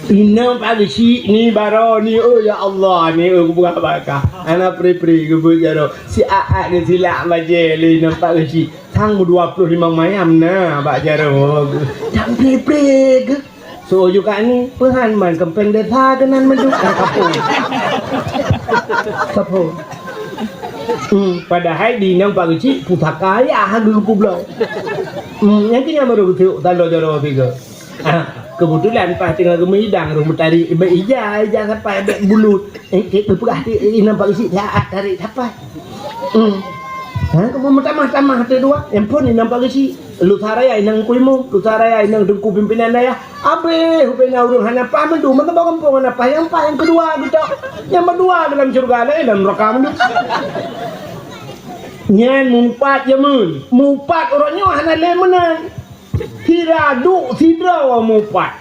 Inong Pak Geuchik ni baroe ni, oh ya Allah ni, oh geupeugah bak kah. Hana pri-pri geubeuet jaroe. Si aat geusilak bajèe lé inong Pak Geuchik. Sang dua ploh limong mayam na bak jaroe. Nyang pri-pri geuh. Soe juga ni, peuhan man keumpeng desa keunan mandum. Kapô. Kapô. Hmm, padahai di inong Pak Geuchik pusaka ayah geupubloe. Hmm, nyang keu nyan baru geuteuk taloe jaroe tiga. Ah, keubeutulan paih teungoh geumeudang rhueng meutarék, bèk ija, ija sapai, bèk bulut. Eh, eh, peugah di, eh, inong Pak Geuchik, ya, tarék sapai. Hmm. Ha, kamoe meutamah-tamah teuk dua. Nyang phôn inong Pak Geuchik. Lusa Raya inong Teungku Imum, Lusa Raya inong Teungku Pimpinan Dayah. Abéh ubé na ureueng hana paih mandum, meuteumé gampông hana paih, nyang paih nyang keudua geutok. Nyang meudua dalam syeuruga, laén dalam neuraka mandum. Nyan mupat jameun. Mupat uroe nyoe hana lé meunan. Sira duek sidroe mupat.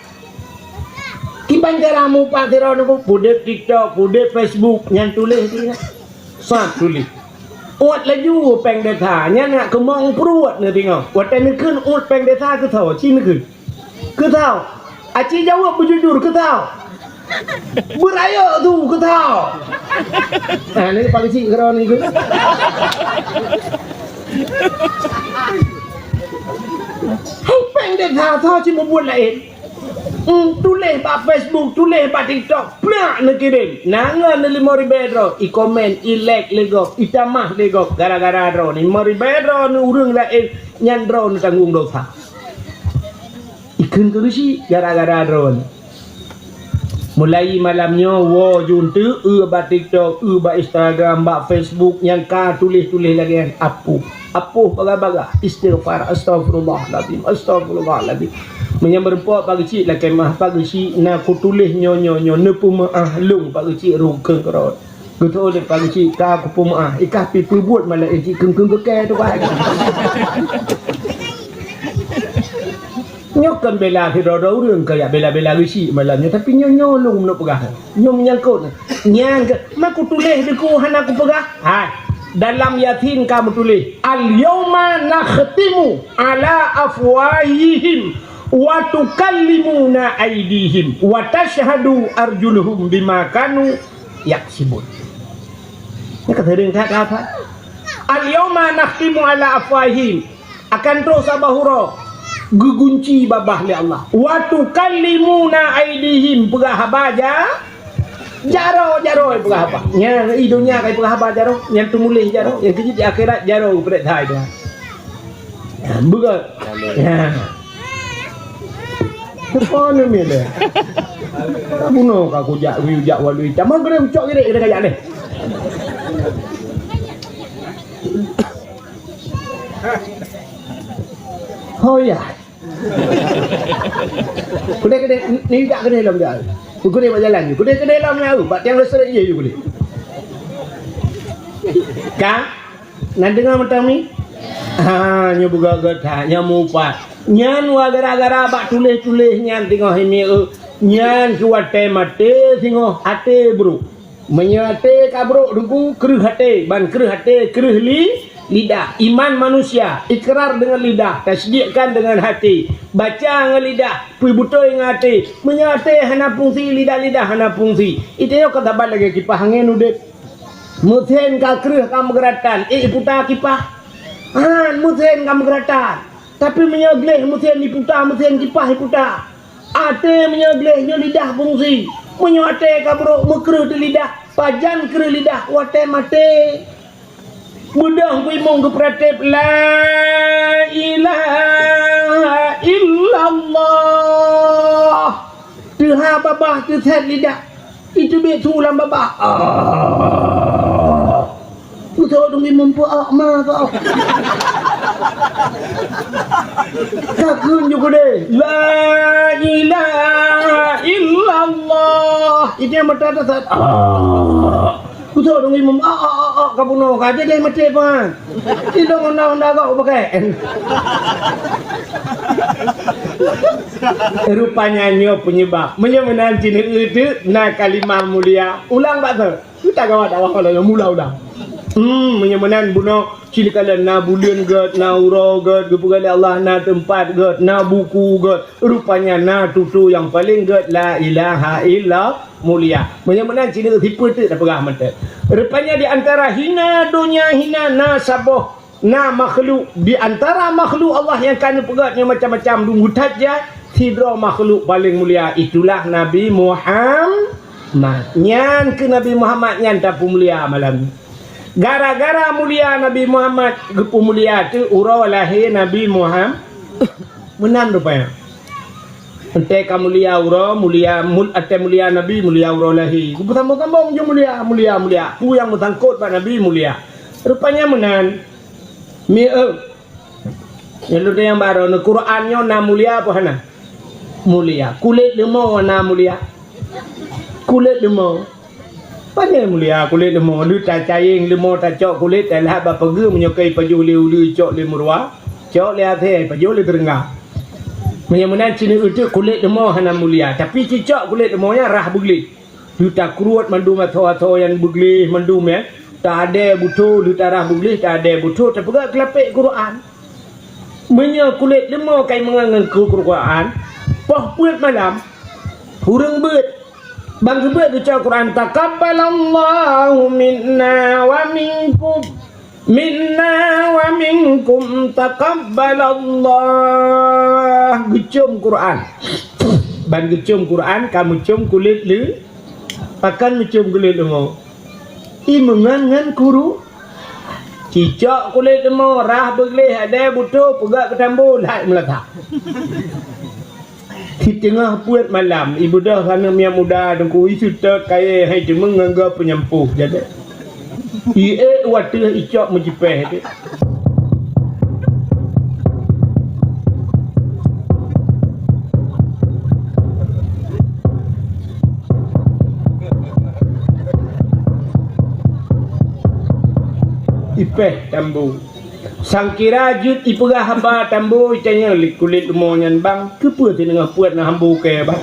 Kiban cara mupat sidroe nyoe, pudeb TikTok, pudeb Facebook, nyan tuléh di na. Sat tuléh. Uet laju péng desa, nyan nak keumong pruet neutingoh. Watèe neukheun uet péng desa keu soe, ci neukheun. Keu soe. Aci jaweueb beujujur keu soe. Beurayeuk su keu soe. Ha, ni Pak Geuchik keudroe ni. Hai péng desa soe ci mubuet laén. Hmm, tuléh bak Facebook, tuléh bak TikTok, plak neukirém. Na ngon limong ribèe droe, i komen, i like lé gob, i tamah lé gob, gara-gara droe ni. Limong ribèe droe ni ureueng laén, nyan droe ni tanggong dosa. Ikheun keu Geuchik gara-gara droe nyoe. Mulai malam nyoe woe ju eunteuk, eu bak TikTok, eu bak Instagram, bak Facebook nyang ka tuléh-tuléh lagèe nyan, apoh. Apoh bagah-bagah, istighfar, astaghfirullahalazim, astaghfirullahalazim. Meunyoe meurumpok Pak Geuchik lakèe meu'ah, Pak Geuchik na kutuléh nyoe, nyoe, nyoe, neupeumeu'ah lôn Pak Geuchik rukon keurot. Geutôh lé Pak Geuchik ka kupeumeu'ah, ikah pi peubuet malah cit kheun-kheun keu kèe tu, Pak. Nyoe kon bela sidroe-droe ureueng ka jak bela-bela Geuchik malam nyoe, tapi nyoe, nyoe lôn meuneuk peugah. Nyoe meunyangkot. Nyang ke, ma kutuléh dikeue hana kupeugah? Hai, dalam Yasin ka meutuléh, "Al-yauma nakhtimu ala afwahihim wa tukallimuna aidihim wa tasyhadu arjuluhum bima kanu yaksibun." Nyoe ka seuring that ka hafal. "Al-yauma nakhtimu ala afwahihim." Akan troh saboh uroe geugunci babah lé Allah. "Wa tukallimuna aidihim," peugah haba ja-, jaroe, jaroe peugah haba. Nyan i donya ka peugah haba jaroe, nyan teumuléh jaroe, nyang keujeuet di akhirat jaroe geupreh hai Tuhan. Nyan, beugöt. Nyan. Teupeue neumiet deh. Bunoe ka kujak, kujak walui. Tamah geureuh ucok geurék, geurék kajak deh. Oh ya. Keudeh-keudeh, ni jak keudeh lom jak. Keudeh bak jalan, keudeh-keudeh lom jak, bak tiang listrik je keudeh. Ka? Na deungoe mantong mi? Ha, nyoe beugöt-göt that, nyoe mupat. Nyan wa gara-gara bak tuléh-tuléh nyan teungoh imiek, nyan keu watèe maté singoh até brôk. Meunyoe até ka brôk, Teungku, kreueh até, ban kreueh até, kreueh li-, lidah. Iman manusia, ikrar dengan lidah, tasdikkan dengan hati, baca ngon lidah, peubeutôi ngon até. Meunyoe até hana fungsi, lidah-lidah hana fungsi. Itu nyoe ka saban lagèe kipah angén udép. Meusén ka kreueh ka meugeuratan, ék iputa kipah? Han, meusén ka meugeuratan. Tapi meunyoe gleh meusén iputa, meusén kipah iputa. Até meunyoe gleh nyoe lidah fungsi. Meunyoe até ka brôk meukreueh di lidah, pajan kreueh lidah watèe maté. Beudôh bimong geupeuratéb, "La ilaha illallah." Teuha babah teusét lidah. Itu biet su lam babah. Ah. Usô dong imum peuak ma kau. Ka kheun ju keudeh, "La ilaha illallah." Itu nyang mata teusét. Ah. Usô dong imum, "Ah, ah, ah, ah," ka bunoe, ka jadi maté pan. Sidong honda-honda kau pakai. Rupanya nyoe penyebab. Meunyoe meunan cit, na kalimah mulia. Ulang bak tu. Kita gawa dakwah kalau yang mula ulang. Hmm, meunyoe meunan bunoe, cit kalon na buleuen gét, na uroe gét, geupeugah lé Allah na teumpat gét, na buku gét, rupanya na tutoe nyang paleng gét, la ilaha illa mulia. Meunyoe meunan cit sipeue teuk tapeugah mantong. Rupanya di antara hina donya hina na saboh, na makhluk, di antara makhluk Allah nyang ka neupeugét nyoe macam-macam dum that jai, sidroe makhluk paleng mulia, itulah Nabi Muhammad. Nyan keuh Nabi Muhammad nyan tapeumulia malam nyoe. Gara-gara mulia Nabi Muhammad, geupeumulia teuk uroe lahé Nabi Muhammad. Meunan rupanya. Entée ka mulia uroe, mulia mul-, entée mulia Nabi, mulia uroe lahé. Geupeusambong-sambong ju mulia, mulia, mulia. Peue nyang meusangkot bak Nabi mulia. Rupanya meunan. Mi eu. Nyang lôn nyang barô neu Quran nyoe na mulia apa hana? Mulia. Kulét leumo na mulia. Kulét leumo. Pane mulia kulét leumo, lheueh tacayeng leumo tacok kulét, talhah bak pageue meunyoe ka ipajoh lé uleue cok lé meuruwa, cok lé asèe ipajoh lé teurengga. Meunyoe meunan cit neueu teuk kulét leumo hana mulia, tapi cicok kulét leumo nyan rhah beugleh. Lheueh takruet mandum asoe-asoe nyang beugleh mandum nyan, taadèe beuthô, lheueh tarhah beugleh taadèe beuthô, tapeugah keulapèk Quran. Meunyoe kulét leumo ka imeungon ngon Qur-, Qur'an, poh peuet malam, ureueng beuet. Ban geubeuet geucok Qur'an, "Taqabbalallahu minna wa minkum, minna wa minkum taqabbalallah." Geucôm Qur'an. Ban geucôm Qur'an, ka meucôm kulét leu-, pakon meucôm kulét leumo. Imeungon ngon kuru. Cicok kulét leumo, rhah beugleh, adèe beuthô, peugah keu tambo, lhai meulasa. Siteungoh peuet malam, ibeudôh aneuk miet muda teungku, iseutôt kayèe hai teumeung ngon gob peunyampôh, jadi. Iék u ateueh icok meucipèh teuk. Ipèh tambo. Sangkira jeuet ipeugah haba tambo, itanyong lé kulét leumo nyan, "Bang, keupeue siteungoh peuet na hambo kèe, Bang?"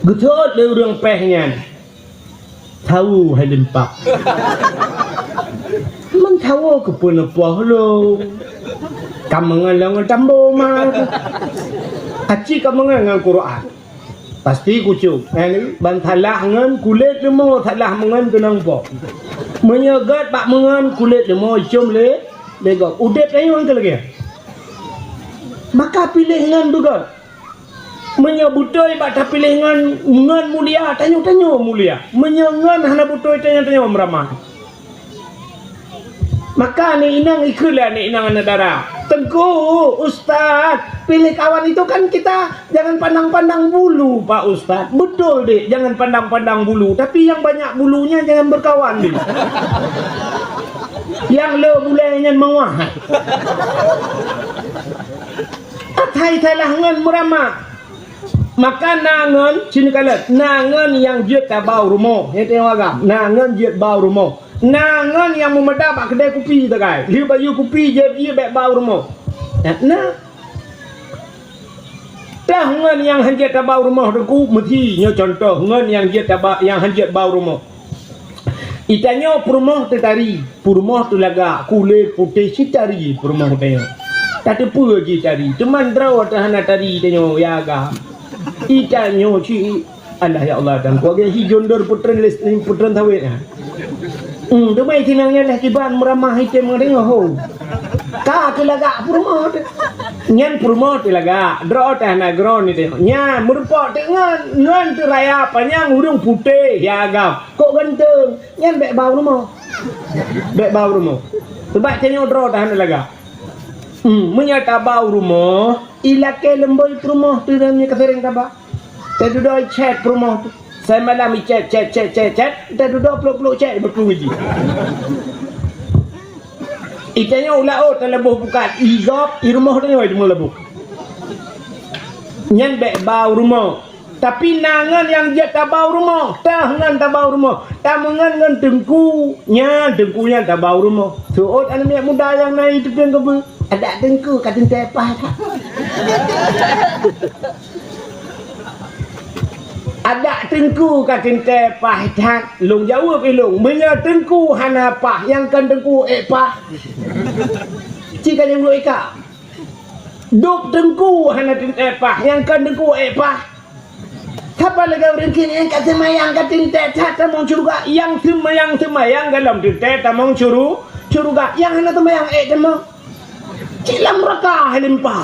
Geuseuôt lé ureueng pèh nyan. Thawo hai limpak. Manthawo keupeue neupoh lôn. Ka meungon lôn ngon tambo ma. Aci ka meungon ngon Quran. Pasti kucôm. Nyan ban salah ngon kulét leumo, salah meungon keunong poh. Meunyoe gèt bak meungon kulét leumo icôm lé, lé gob. Udép tanyoe keu lagèe. Maka piléh ngon beugèt. Meunyoe beutôi bak tapiléh ngon, ngon mulia, tanyoe-tanyoe mulia. Meunyoe ngon hana beutôi, tanyoe-tanyoe meuramah. Maka aneuk inong ikheun lé aneuk inong aneuk dara, "Teungku, Ustaz, pilih kawan itu kan kita jangan pandang-pandang bulu, Pak Ustaz." "Betul, Dek, jangan pandang-pandang bulu, tapi yang banyak bulunya jangan berkawan, Dek." Nyang le bulèe nyan meuwah. Asai salah ngon meuramah. Maka na ngon, sinoe kalon, na ngon nyang jeuet tabau rumoh. Nyan teuh agam. Na ngon jeuet bau rumoh. Na ngon nyang meumada bak keudè kupi sagai. Lheueh bayeue kupi jeuet ié bèk bau rumoh. Na, na. Teuh ngon nyang hanjeuet tabau rumoh teungku, meusi nyoe cuntoh ngon nyang jeuet taba-, nyang hanjeuet bau rumoh. Itanyoe peurumoh teutari, peurumoh teulagak, kulét putéh cit tari peurumoh tanyoe. Tateupeue jih tari, teuma droe teuh hana tari tanyoe, ya agam. Itanyoe cit, alah ya Allah, dan kuagé hi jondor putren les-, putren sawét nyan. Hmm, teuma itinang nyan dah kiban meuramah item ngon tanyoe ho. Ka teulagak peurumoh teuh. Nyan peurumoh teulagak, droe teuh hana droe ni tanyoe. Nyan meurumpok teuk ngon, ngon teuh raya panyang ureueng putéh, ya agam. Kok ganteng. Nyan bèk bau rumoh. Bèk bau rumoh. Sabab tanyoe droe tahan lagak. Hmm, meunyoe tabau rumoh, ilakèe leumbôi peurumoh teuh dan nyoe ka sering taba. Tadudoe chat peurumoh teuh. Sai malam ichat, chat, chat, chat, chat, tadudoe plôk-plôk chat beutôi jih. Itanyoe u laôt taleuboh bukat, i gob, i rumoh tanyoe teuma leuboh. Nyan bèk bau rumoh. Tapi na ngon nyang jeuet tabau rumoh, teuh ngon tabau rumoh. Tameungon ngon teungku, nyan teungku nyan tabau rumoh. Seuôt aneuk miet muda nyang na i teupeue keubeue. Adak teungku ka teuntèe paih ka. Adak teungku ka teuntée paih that, lôn jaweueb ilôn, meunyoe teungku hana paih, nyang kon teungku ék paih. Ci ka jaweueb ika. Dub teungku hana teuntée paih, nyang kon teungku ék paih. Sapa lagée ureuëng kheun nyang ka seumayang ka teuntée that tamong syeuruga, nyang seumayang-seumayang golom teuntée tamong syuru-, syeuruga, nyang hana seumayang ék tamong. Cit lam nuraka hai limpa.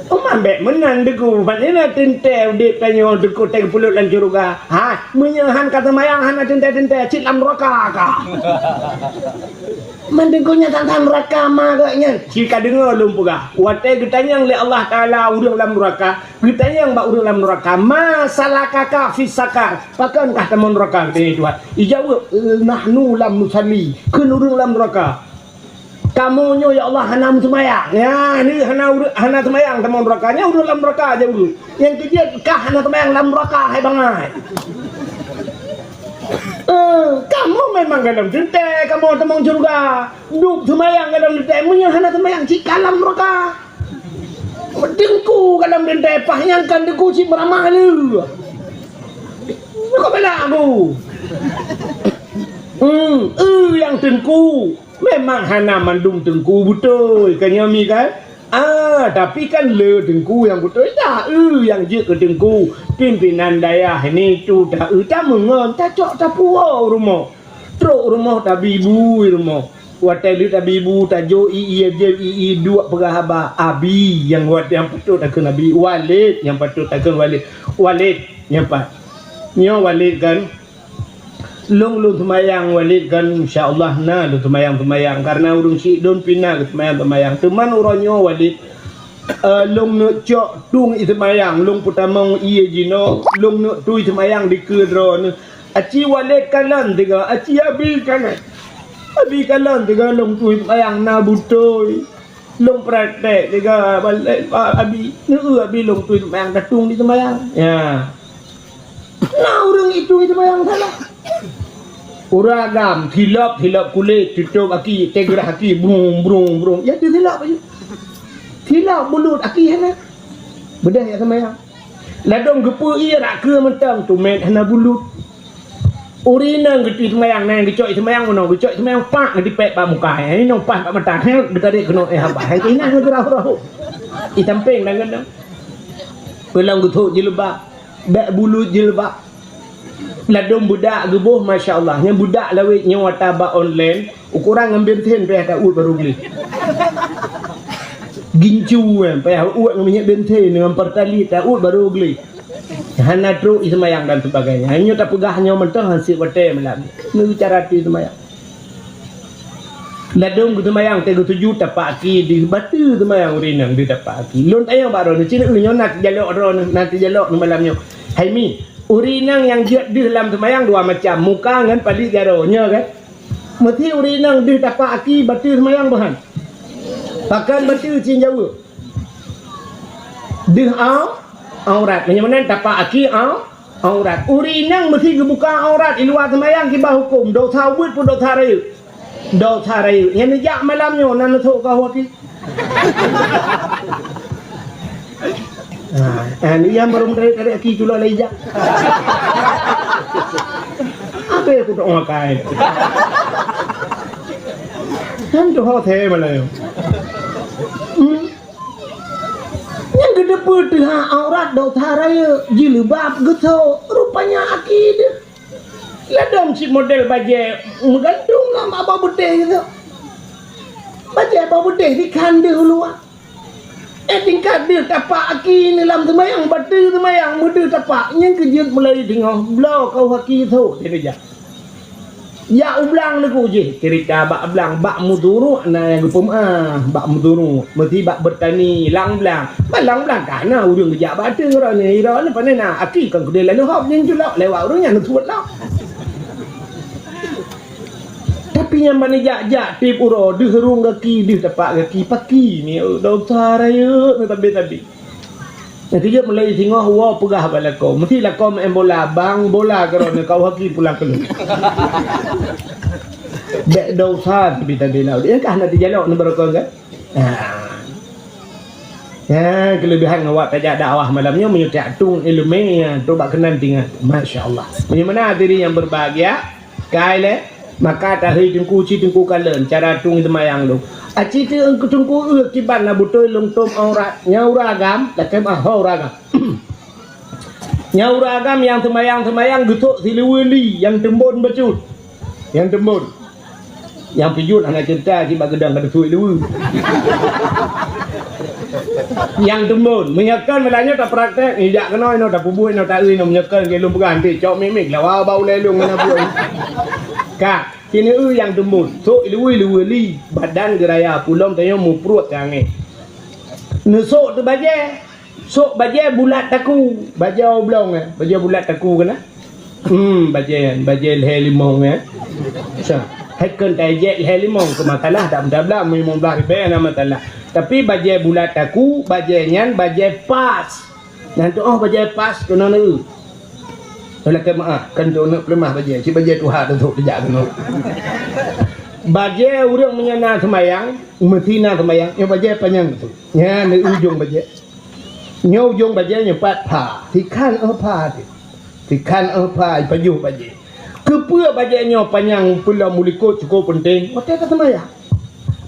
Uma bék meunan teungku, ban ina teuntée udeb tanyoe teungku teupeulot lam syeuruga. Ha, meunyoe han ka seumayang hana teuntée-teuntée, cit lam nuraka ka. Man teungku nyan tantang nuraka ma geuh nyan. Ci ka deungoe lôn peugah, watée geutanyong lé Allah Taala ureuëng lam nuraka, geutanyong bak ureuëng lam nuraka, "Ma salakaka fis sakar?" Pakon kah tamong nuraka, geutanyong Tuhan. Ijaweueb, "Nahnu lam nusalli." Kheun ureuëng lam nuraka. Kamoe nyoe, ya Allah, hana meuseumayang. Nyan, hana ureuëng, hana seumayang tamong nuraka. Nyan ureuëng lam nuraka aja ureuëng. Nyang keujeuet kah hana seumayang lam nuraka hai bangai. Eh, kamoe memang golom teuntée, kamoe tamong syeuruga. Dub seumayang golom teuntée, meunyoe hana seumayang cit ka lam nuraka. Teungku golom teuntée, paih nyang kon teungku cit meuramah le. Kok bela aku? Hmm, eh, nyang teungku. Memang hana mandum teungku beutôi, kan nyoe mi kan? Ah, tapi kan le teungku nyang beutôi dah, eu nyang jeuet keu teungku. Pimpinan dayah ini tu dah eu tameungon, tacok tapuwoe u rumoh. Trok u rumoh tabi bu i rumoh. Watée lheueh tabi bu tajok i, i, i, i, i duek peugah haba, abi nyang wat nyang patôt takheun abi, Walid nyang patôt takheun Walid. Walid nyang pat. Nyoe Walid kan? Lôn, lôn seumayang Walid kan, insya Allah na lôn seumayang-seumayang. Karena ureuëng syiek lôn pih na geuseumayang-seumayang. Teuma uroe nyoe Walid, eh, lôn neuk cok tueng i seumayang, lôn peutamong ié jinoe, lôn neuk tui seumayang dikeue droeneuh. Aci Walid kalon tiga, aci abi kalon. Abi kalon tiga lôn tui seumayang na beutôi. Lôn praktek tiga balek, abi, neu abi lôn tui seumayang, tatung di seumayang. Ya. Na ureuëng itu itu bayang salah. Ureuëng agam, silop, silop kulét, tutôp aki, tegrah aki, brung, brung, brung. Ya, tu silop aja. Silop bulut aki hana. Beudeh ya sama ya. Ladom geupeu ié rak keue mantong, tumet hana bulut. Ureuëng inong geutui seumayang, na nyang geucok seumayang meunoe, geucok seumayang pak geutipék bak muka. Nyang inong paih bak mata, hét, geutarek keunoe, eh, haba. Hét, inong geurah-rah. I sampéng dan gendong. Peulang geuthok jilbab. Bèk bulut jilbab. Ladôm beudak geuboh, masya Allah. Nyang beudak lawét nyoe ata bak online, ukoran ngon bensin payah taôt barô gleh. Gincu, eh, payah uôt ngon minyeuk bensin, ngon Pertalite taôt barô gleh. Hana trok i seumayang dan sebagainya. Nyoe tapeugah nyoe mantong han sép watèe malam. Nyoe cara tui seumayang. Ladôm geuseumayang, teuh geusujut, tapak aki deuh, bateue seumayang ureueng inong deuh tapak aki. Lôn tanyong bak droeneuh, "Cit nyoe na teujalok droeneuh, na teujalok nyoe malam nyoe?" Hai mi, ureueng inong nyang jeuet deuh lam seumayang dua macam, muka ngon paleuet jaroe, nyoe kan? Meusi ureueng inong deuh tapak aki, bateue seumayang boh han? Pakon bateue cit jaweueb? Deuh au-, aurat. Meunyoe meunan tapak aki au-, aurat. Ureueng inong meusi geubuka aurat i luwa seumayang kiban hukôm, dosa ubit peue dosa rayeuk? Dosa rayeuk. Nyan neujak malam nyoe na neusok keu awak jih. Ha, eh, nyan barô meutarek-tarek aki tulak lé ijak. Ape kutok makai? Kan tu hotel malam nyoe. Hmm? Nyang geuteupeue teuhah aurat dosa rayeuk, jilbab geusok, rupanya aki deuh. Ladôm cit model bajèe meugantung lam abah beudeh geusok. Bajèe abah beudeh dikhan deuh u luwa. Eh, tingkat deuh tapak aki ni lam seumayang, bateue seumayang, meudeuh tapak, nyang keujeuet mulai teungoh bloe keu aki geusok, dia jak. Jak u blang lagu jih, cerita bak blang, bak meuturuek na nyang geupeumeu'ah, bak meuturuek, meusi bak beutani lam blang. Bak lam blang ka na ureueng geujak bak ateueh droeneuh, droeneuh pane na, aki kon keudeh lalu hop nyang culok, lewat ureueng nyan neusuet lom. Tapi nyang bani jak-jak tiep uroe, deuh rhueng gaki, deuh tapak gaki, paki ni, dosa rayeuk, tabi-tabi. Nyang keujeuet mulai singoh woe peugah bak lakoe. Meusi lakoe meu'en bola, bang bola keudroe nyoe kau haki pulang keu lôn. Bèk dosa tapi tadi laôt. Nyan kah na teujalok nibak lakoe kan? Ha. Ya, kelebihan awak tajak dakwah malam nyoe meunyoe tiak tueng ileumèe, ya, tu bak keunan tinggai. Masya Allah. Bagaimana hadirin yang berbahagia? Kai lé, maka tahei teungku ci teungku kalon cara tueng seumayang lôn. Aci teungku teungku eu kiban na beutôi lôn tom aurat. Nyang ureueng agam, lakèe meu'ah ho ureueng agam. Nyang ureueng agam nyang seumayang-seumayang geusok siluweue li nyang teumbon bacut. Nyang teumbon. Nyang pijot hana cerita, cit bak geudang ka teusok luweue. Nyang teumbon. Meunyoe kon meulanjut tapraktek, ijak keunoe inoe, tapeubuet inoe, taeu inoe, meunyoe kon lôn peugah, nanti cok mik-mik, lawa bak ulèe lôn ngon buet. Ka, sineue nyang teumbon. Sok luweue, luweue li, badan geuraya, pulom tanyoe mupruet teuangèh. Neusok teubajèe. Sok bajèe bulat taku, bajèe oblong, eh, bajèe bulat taku keunan. Hmm, bajèe, bajèe lhèe limong, eh. Sa, hai kon tajek lhèe limong keu masalah, dak meutablah limong blaih ribèe hana masalah. Tapi bajèe bulat taku, bajèe nyan bajèe pas. Nyan tu, oh, bajèe pas keunoe neu. Lakèe meu'ah, kan tu neuk peuleumah bajèe, cit bajèe tuha tu, tu jak keunoe. Bajèe ureueng meunyoe na seumayang, meusti na seumayang, nyoe bajèe panyang tu. Nyan di ujong bajèe. Nyoe ujong bajèe nyoe pat pha. Sikhan, eh, pha teuh. Sikhan, eh, pha, pajoh bajèe. Keupeue bajèe nyoe panyang peulom u likot cukup peunteng? Watèe taseumayang.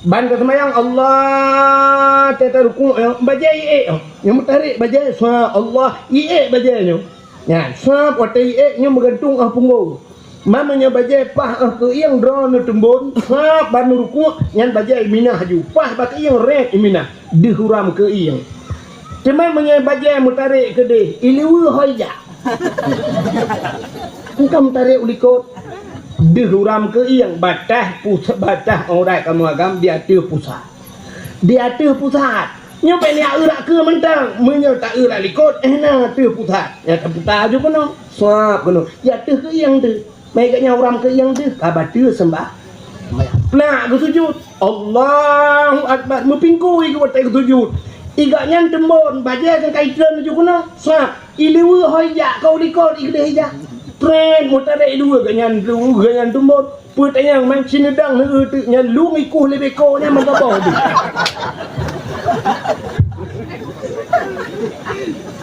Ban taseumayang, Allah, watèe tarukuk, eh, bajèe iék, eh. Nyoe meutarek bajèe, sa Allah, iék bajèe nyoe. Nyan, sab watèe iék nyoe meugantung 'oh punggong. Man meunyoe bajèe paih 'oh keuieng droeneuh teumbon, sab ban neurukuk, nyan bajèe iminah laju. Paih bak keuieng rét iminah, deuh uram keuieng. Teuma meunyoe bajèe meutarek keudeh, iluweue hôi jak. Engka meutarek u likot, deuh uram keuieng, bataih pus-, bataih aurat kamoe agam di ateueh pusat. Di ateueh pusat. Nyoe bèk neueu rot keue mantong. Meunyoe taeu rot likot, eh, na ateueh pusat. Nyan taputa aju keunoe. Sab keunoe. Di ateueh keuieng teuh. Meuigat nyan uram keuieng teuh. Ka bateue seumbah. Plak geusujut. Allahu Akbar. Meupingkui geuh watèe geusujut. Igat nyan teumbon. Bajèe nyang ka itreun aju keunoe. Sab. Iluweue hôi jak, ka u likot, i keudeh ijak. Tren, meutarek dua, gobnyan, gobnyan teumbon. Peue tanyong, man sineudang neueu teuk nyan, lôn ikueh lé beko nyan meugaboh deh.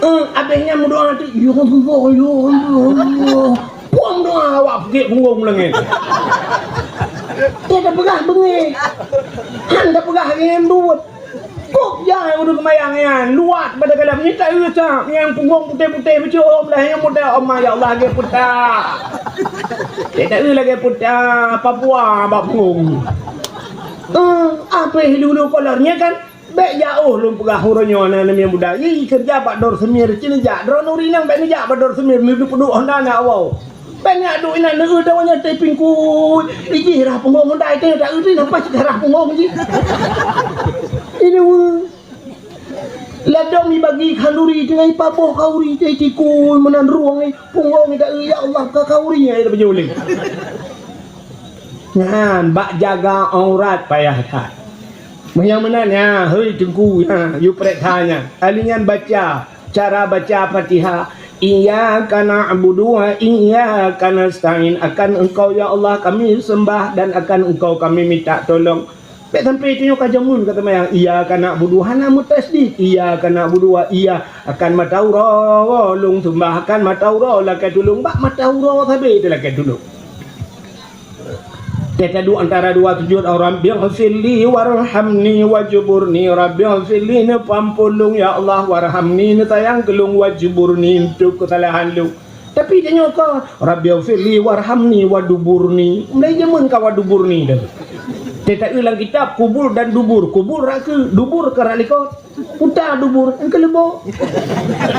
Eh, abéh nyan meudoa teuk, "Ya Allah, ya Allah, ya Allah." Puang doa awak peuget punggong meulangét. Dia dah peugah beungéh. Han dah peugah ngon duet. Kok jai ureueng seumayang nyan, luwat bak dalam nyan, taeu sab nyang punggong putéh-putéh, beucom lah nyang muda, oh ma, ya Allah, lagèe puta. Taeu lagèe puta Papua bak punggong. Eh, apa dulu kolor nyan kan? Bèk jauh lôn peugah uroe nyoe na nyang muda. Ih, keureuja bak Dor Semir, ci neujak. Droeneuh ureueng inong bèk neujak bak Dor Semir, neupeuduek honda na awai. Bèk neujak duek inan, neueu tawa nyoe teuh pingkui. Ijih rhah punggong honda, taeu, taeu, taeu, napa cit rhah punggong jih. Ini weueh. Ladôm ibagi khanduri, teungoh ipaboh khanduri, teuh tikui meunan rueng, eh, punggong, eh, taeu, ya Allah, ka khanduri, eh, dah beujeuling. Nyan, bak jaga aurat payah that. Meunyoe meunan, ya, hei teungku, ya, yue pareksa nyan. Ahli nyan baca, cara baca Fatihah. Iyyaka na'budu wa iyyaka nasta'in. Akan Engkau, ya Allah, kami sembah dan akan Engkau kami minta tolong. Bèk sampai tanyoe ka jameun ka seumayang, iyyaka na'budu, hana meutasydid, iyyaka na'budu wa iya, akan mata uroe lôn seumbah, akan mata uroe lakèe tulông, bak mata uroe sabe teulakèe tulông. Teuh taduek antara dua sujud, Rabbighfirli warhamni wajburni, Rabbighfirli neupeuampôn lôn, ya Allah, warhamni neusayang keu lôn, wajburni neutôb keusalahan lôn. Tapi tanyoe ka, "Rabbighfirli warhamni waduburni." Mulai jameun ka waduburni dah. Teuh taeu lam kitab kubur dan dubur. Kubur rot keue, dubur ka rot likot. Puta dubur, nyang keu leubo.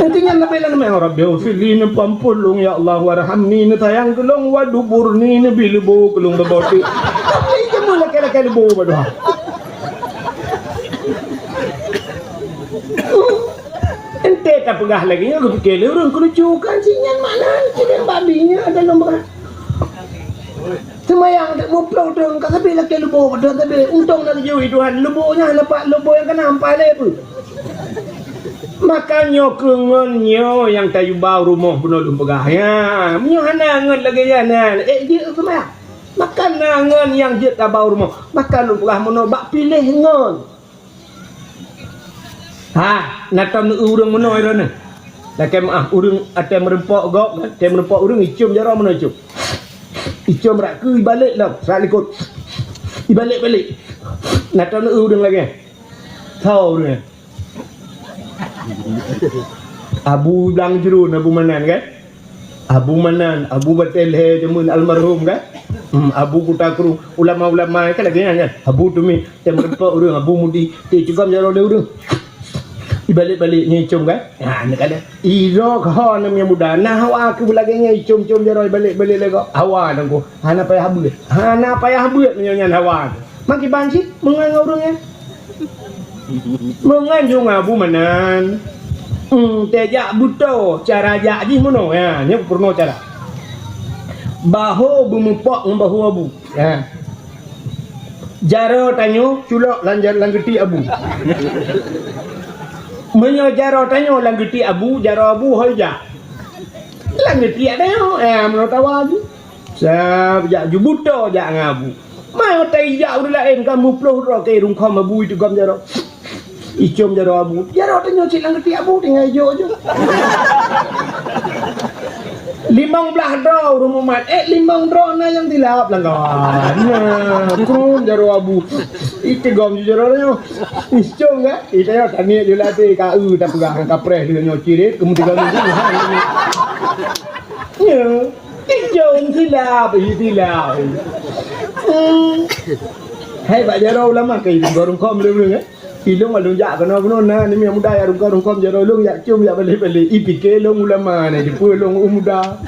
Intinya nabi lam nama, "Rabbighfirli neupeuampôn lôn, ya Allah, warhamni neusayang keu lôn, waduburni neubi leubo keu lôn beubote." Tapi jameun lakèe-lakèe leubo badoa. Ente tapeugah lagèe nyoe, geupike lé ureueng keuneuk kan, si nyan makna sidang babi nyan ada lom beurah. Seumayang dak muplong dong ka sabe lakèe leubo, dak sabe untông na geujui Tuhan, leubo nyan nampak leubo nyang kana ampai lé peue. Maka nyoe keu ngon nyoe nyang tayue ba u rumoh bunoe lôn peugah. Ya, meunyoe hana ngon lagèe nyan, eh, jeuet seumayang. Maka na ngon nyang jeuet taba u rumoh. Maka lôn peugah meunoe bak piléh ngon. Ha, na tom ureuëng meunoe droeneuh. Lakée meuáh, ureuëng até meurumpok gob, até meurumpok ureuëng icom jaroe meunoe icom. Icom rak keu ibalek lom, rak likot. Ibalek-balek. Na tom ureuëng lagée. Tho ureuëng. Abu Blang Jurun, Abu Manan kan? Abu Manan, Abu Batel he jameun almarhum kan? Hmm, Abu Kuta Kru, ulama-ulama kan lagée nyan kan? Abu Tumi, tem rempok ureuëng, Abu Mudi, ti cugam jaroe lé ureuëng. Ibalek-balek nyan icom kan? Ha, ni kada. Iro kah nama yang muda. Nah, hawa aku lagée nyan icom-com jaroe ibalek-balek lego. Hawa nangku. Hana payah beuet. Hana payah beuet meunyoe nyan hawa. Makiban cit meungon ureuëng nyan. Meungon jong Abu Manan. Hmm, tejak buto cara jak jih meunoe. Ya, nyoe peurunoe cara. Baho beumupok ngon baho Abu. Ya. Jaroe tanyoe culok lam, lam geuti Abu. Meunyoe jaroe tanyoe lam geuti Abu, jaroe Abu hôi jak. Lam geuti tanyoe, ya, meunoe tawa Abu. Sab jak ju buto jak ngon Abu. Mai utai jak ureuëng laén ka meuploh droe keu rungkhom Abu itu gam jaroe. Icom jaroe Abu. Jaroe tanyoe cit lam geuti Abu tinggai jok-jok. Limong blah droe ureuëng mumat. Eh, limong droe na nyang tilap langgawan. Nah, krum jaroe Abu. Itigom ju jaroe tanyoe. Icom kan? Ita yo taniet ju latih ka eu tapeugah ngon kapreh dia nyoe cirit kemudian. Ya. Ijong silap, ih, silap. Hmm. Hai bak jaroe ulama ke ilong gorong kom lé ulun, eh? Ilong alun jak keunoe-keunoe na ni muda ya rungkon-rungkon jaroe ulun yak cium yak balek-balek. I pike long ulama ni, depe long muda.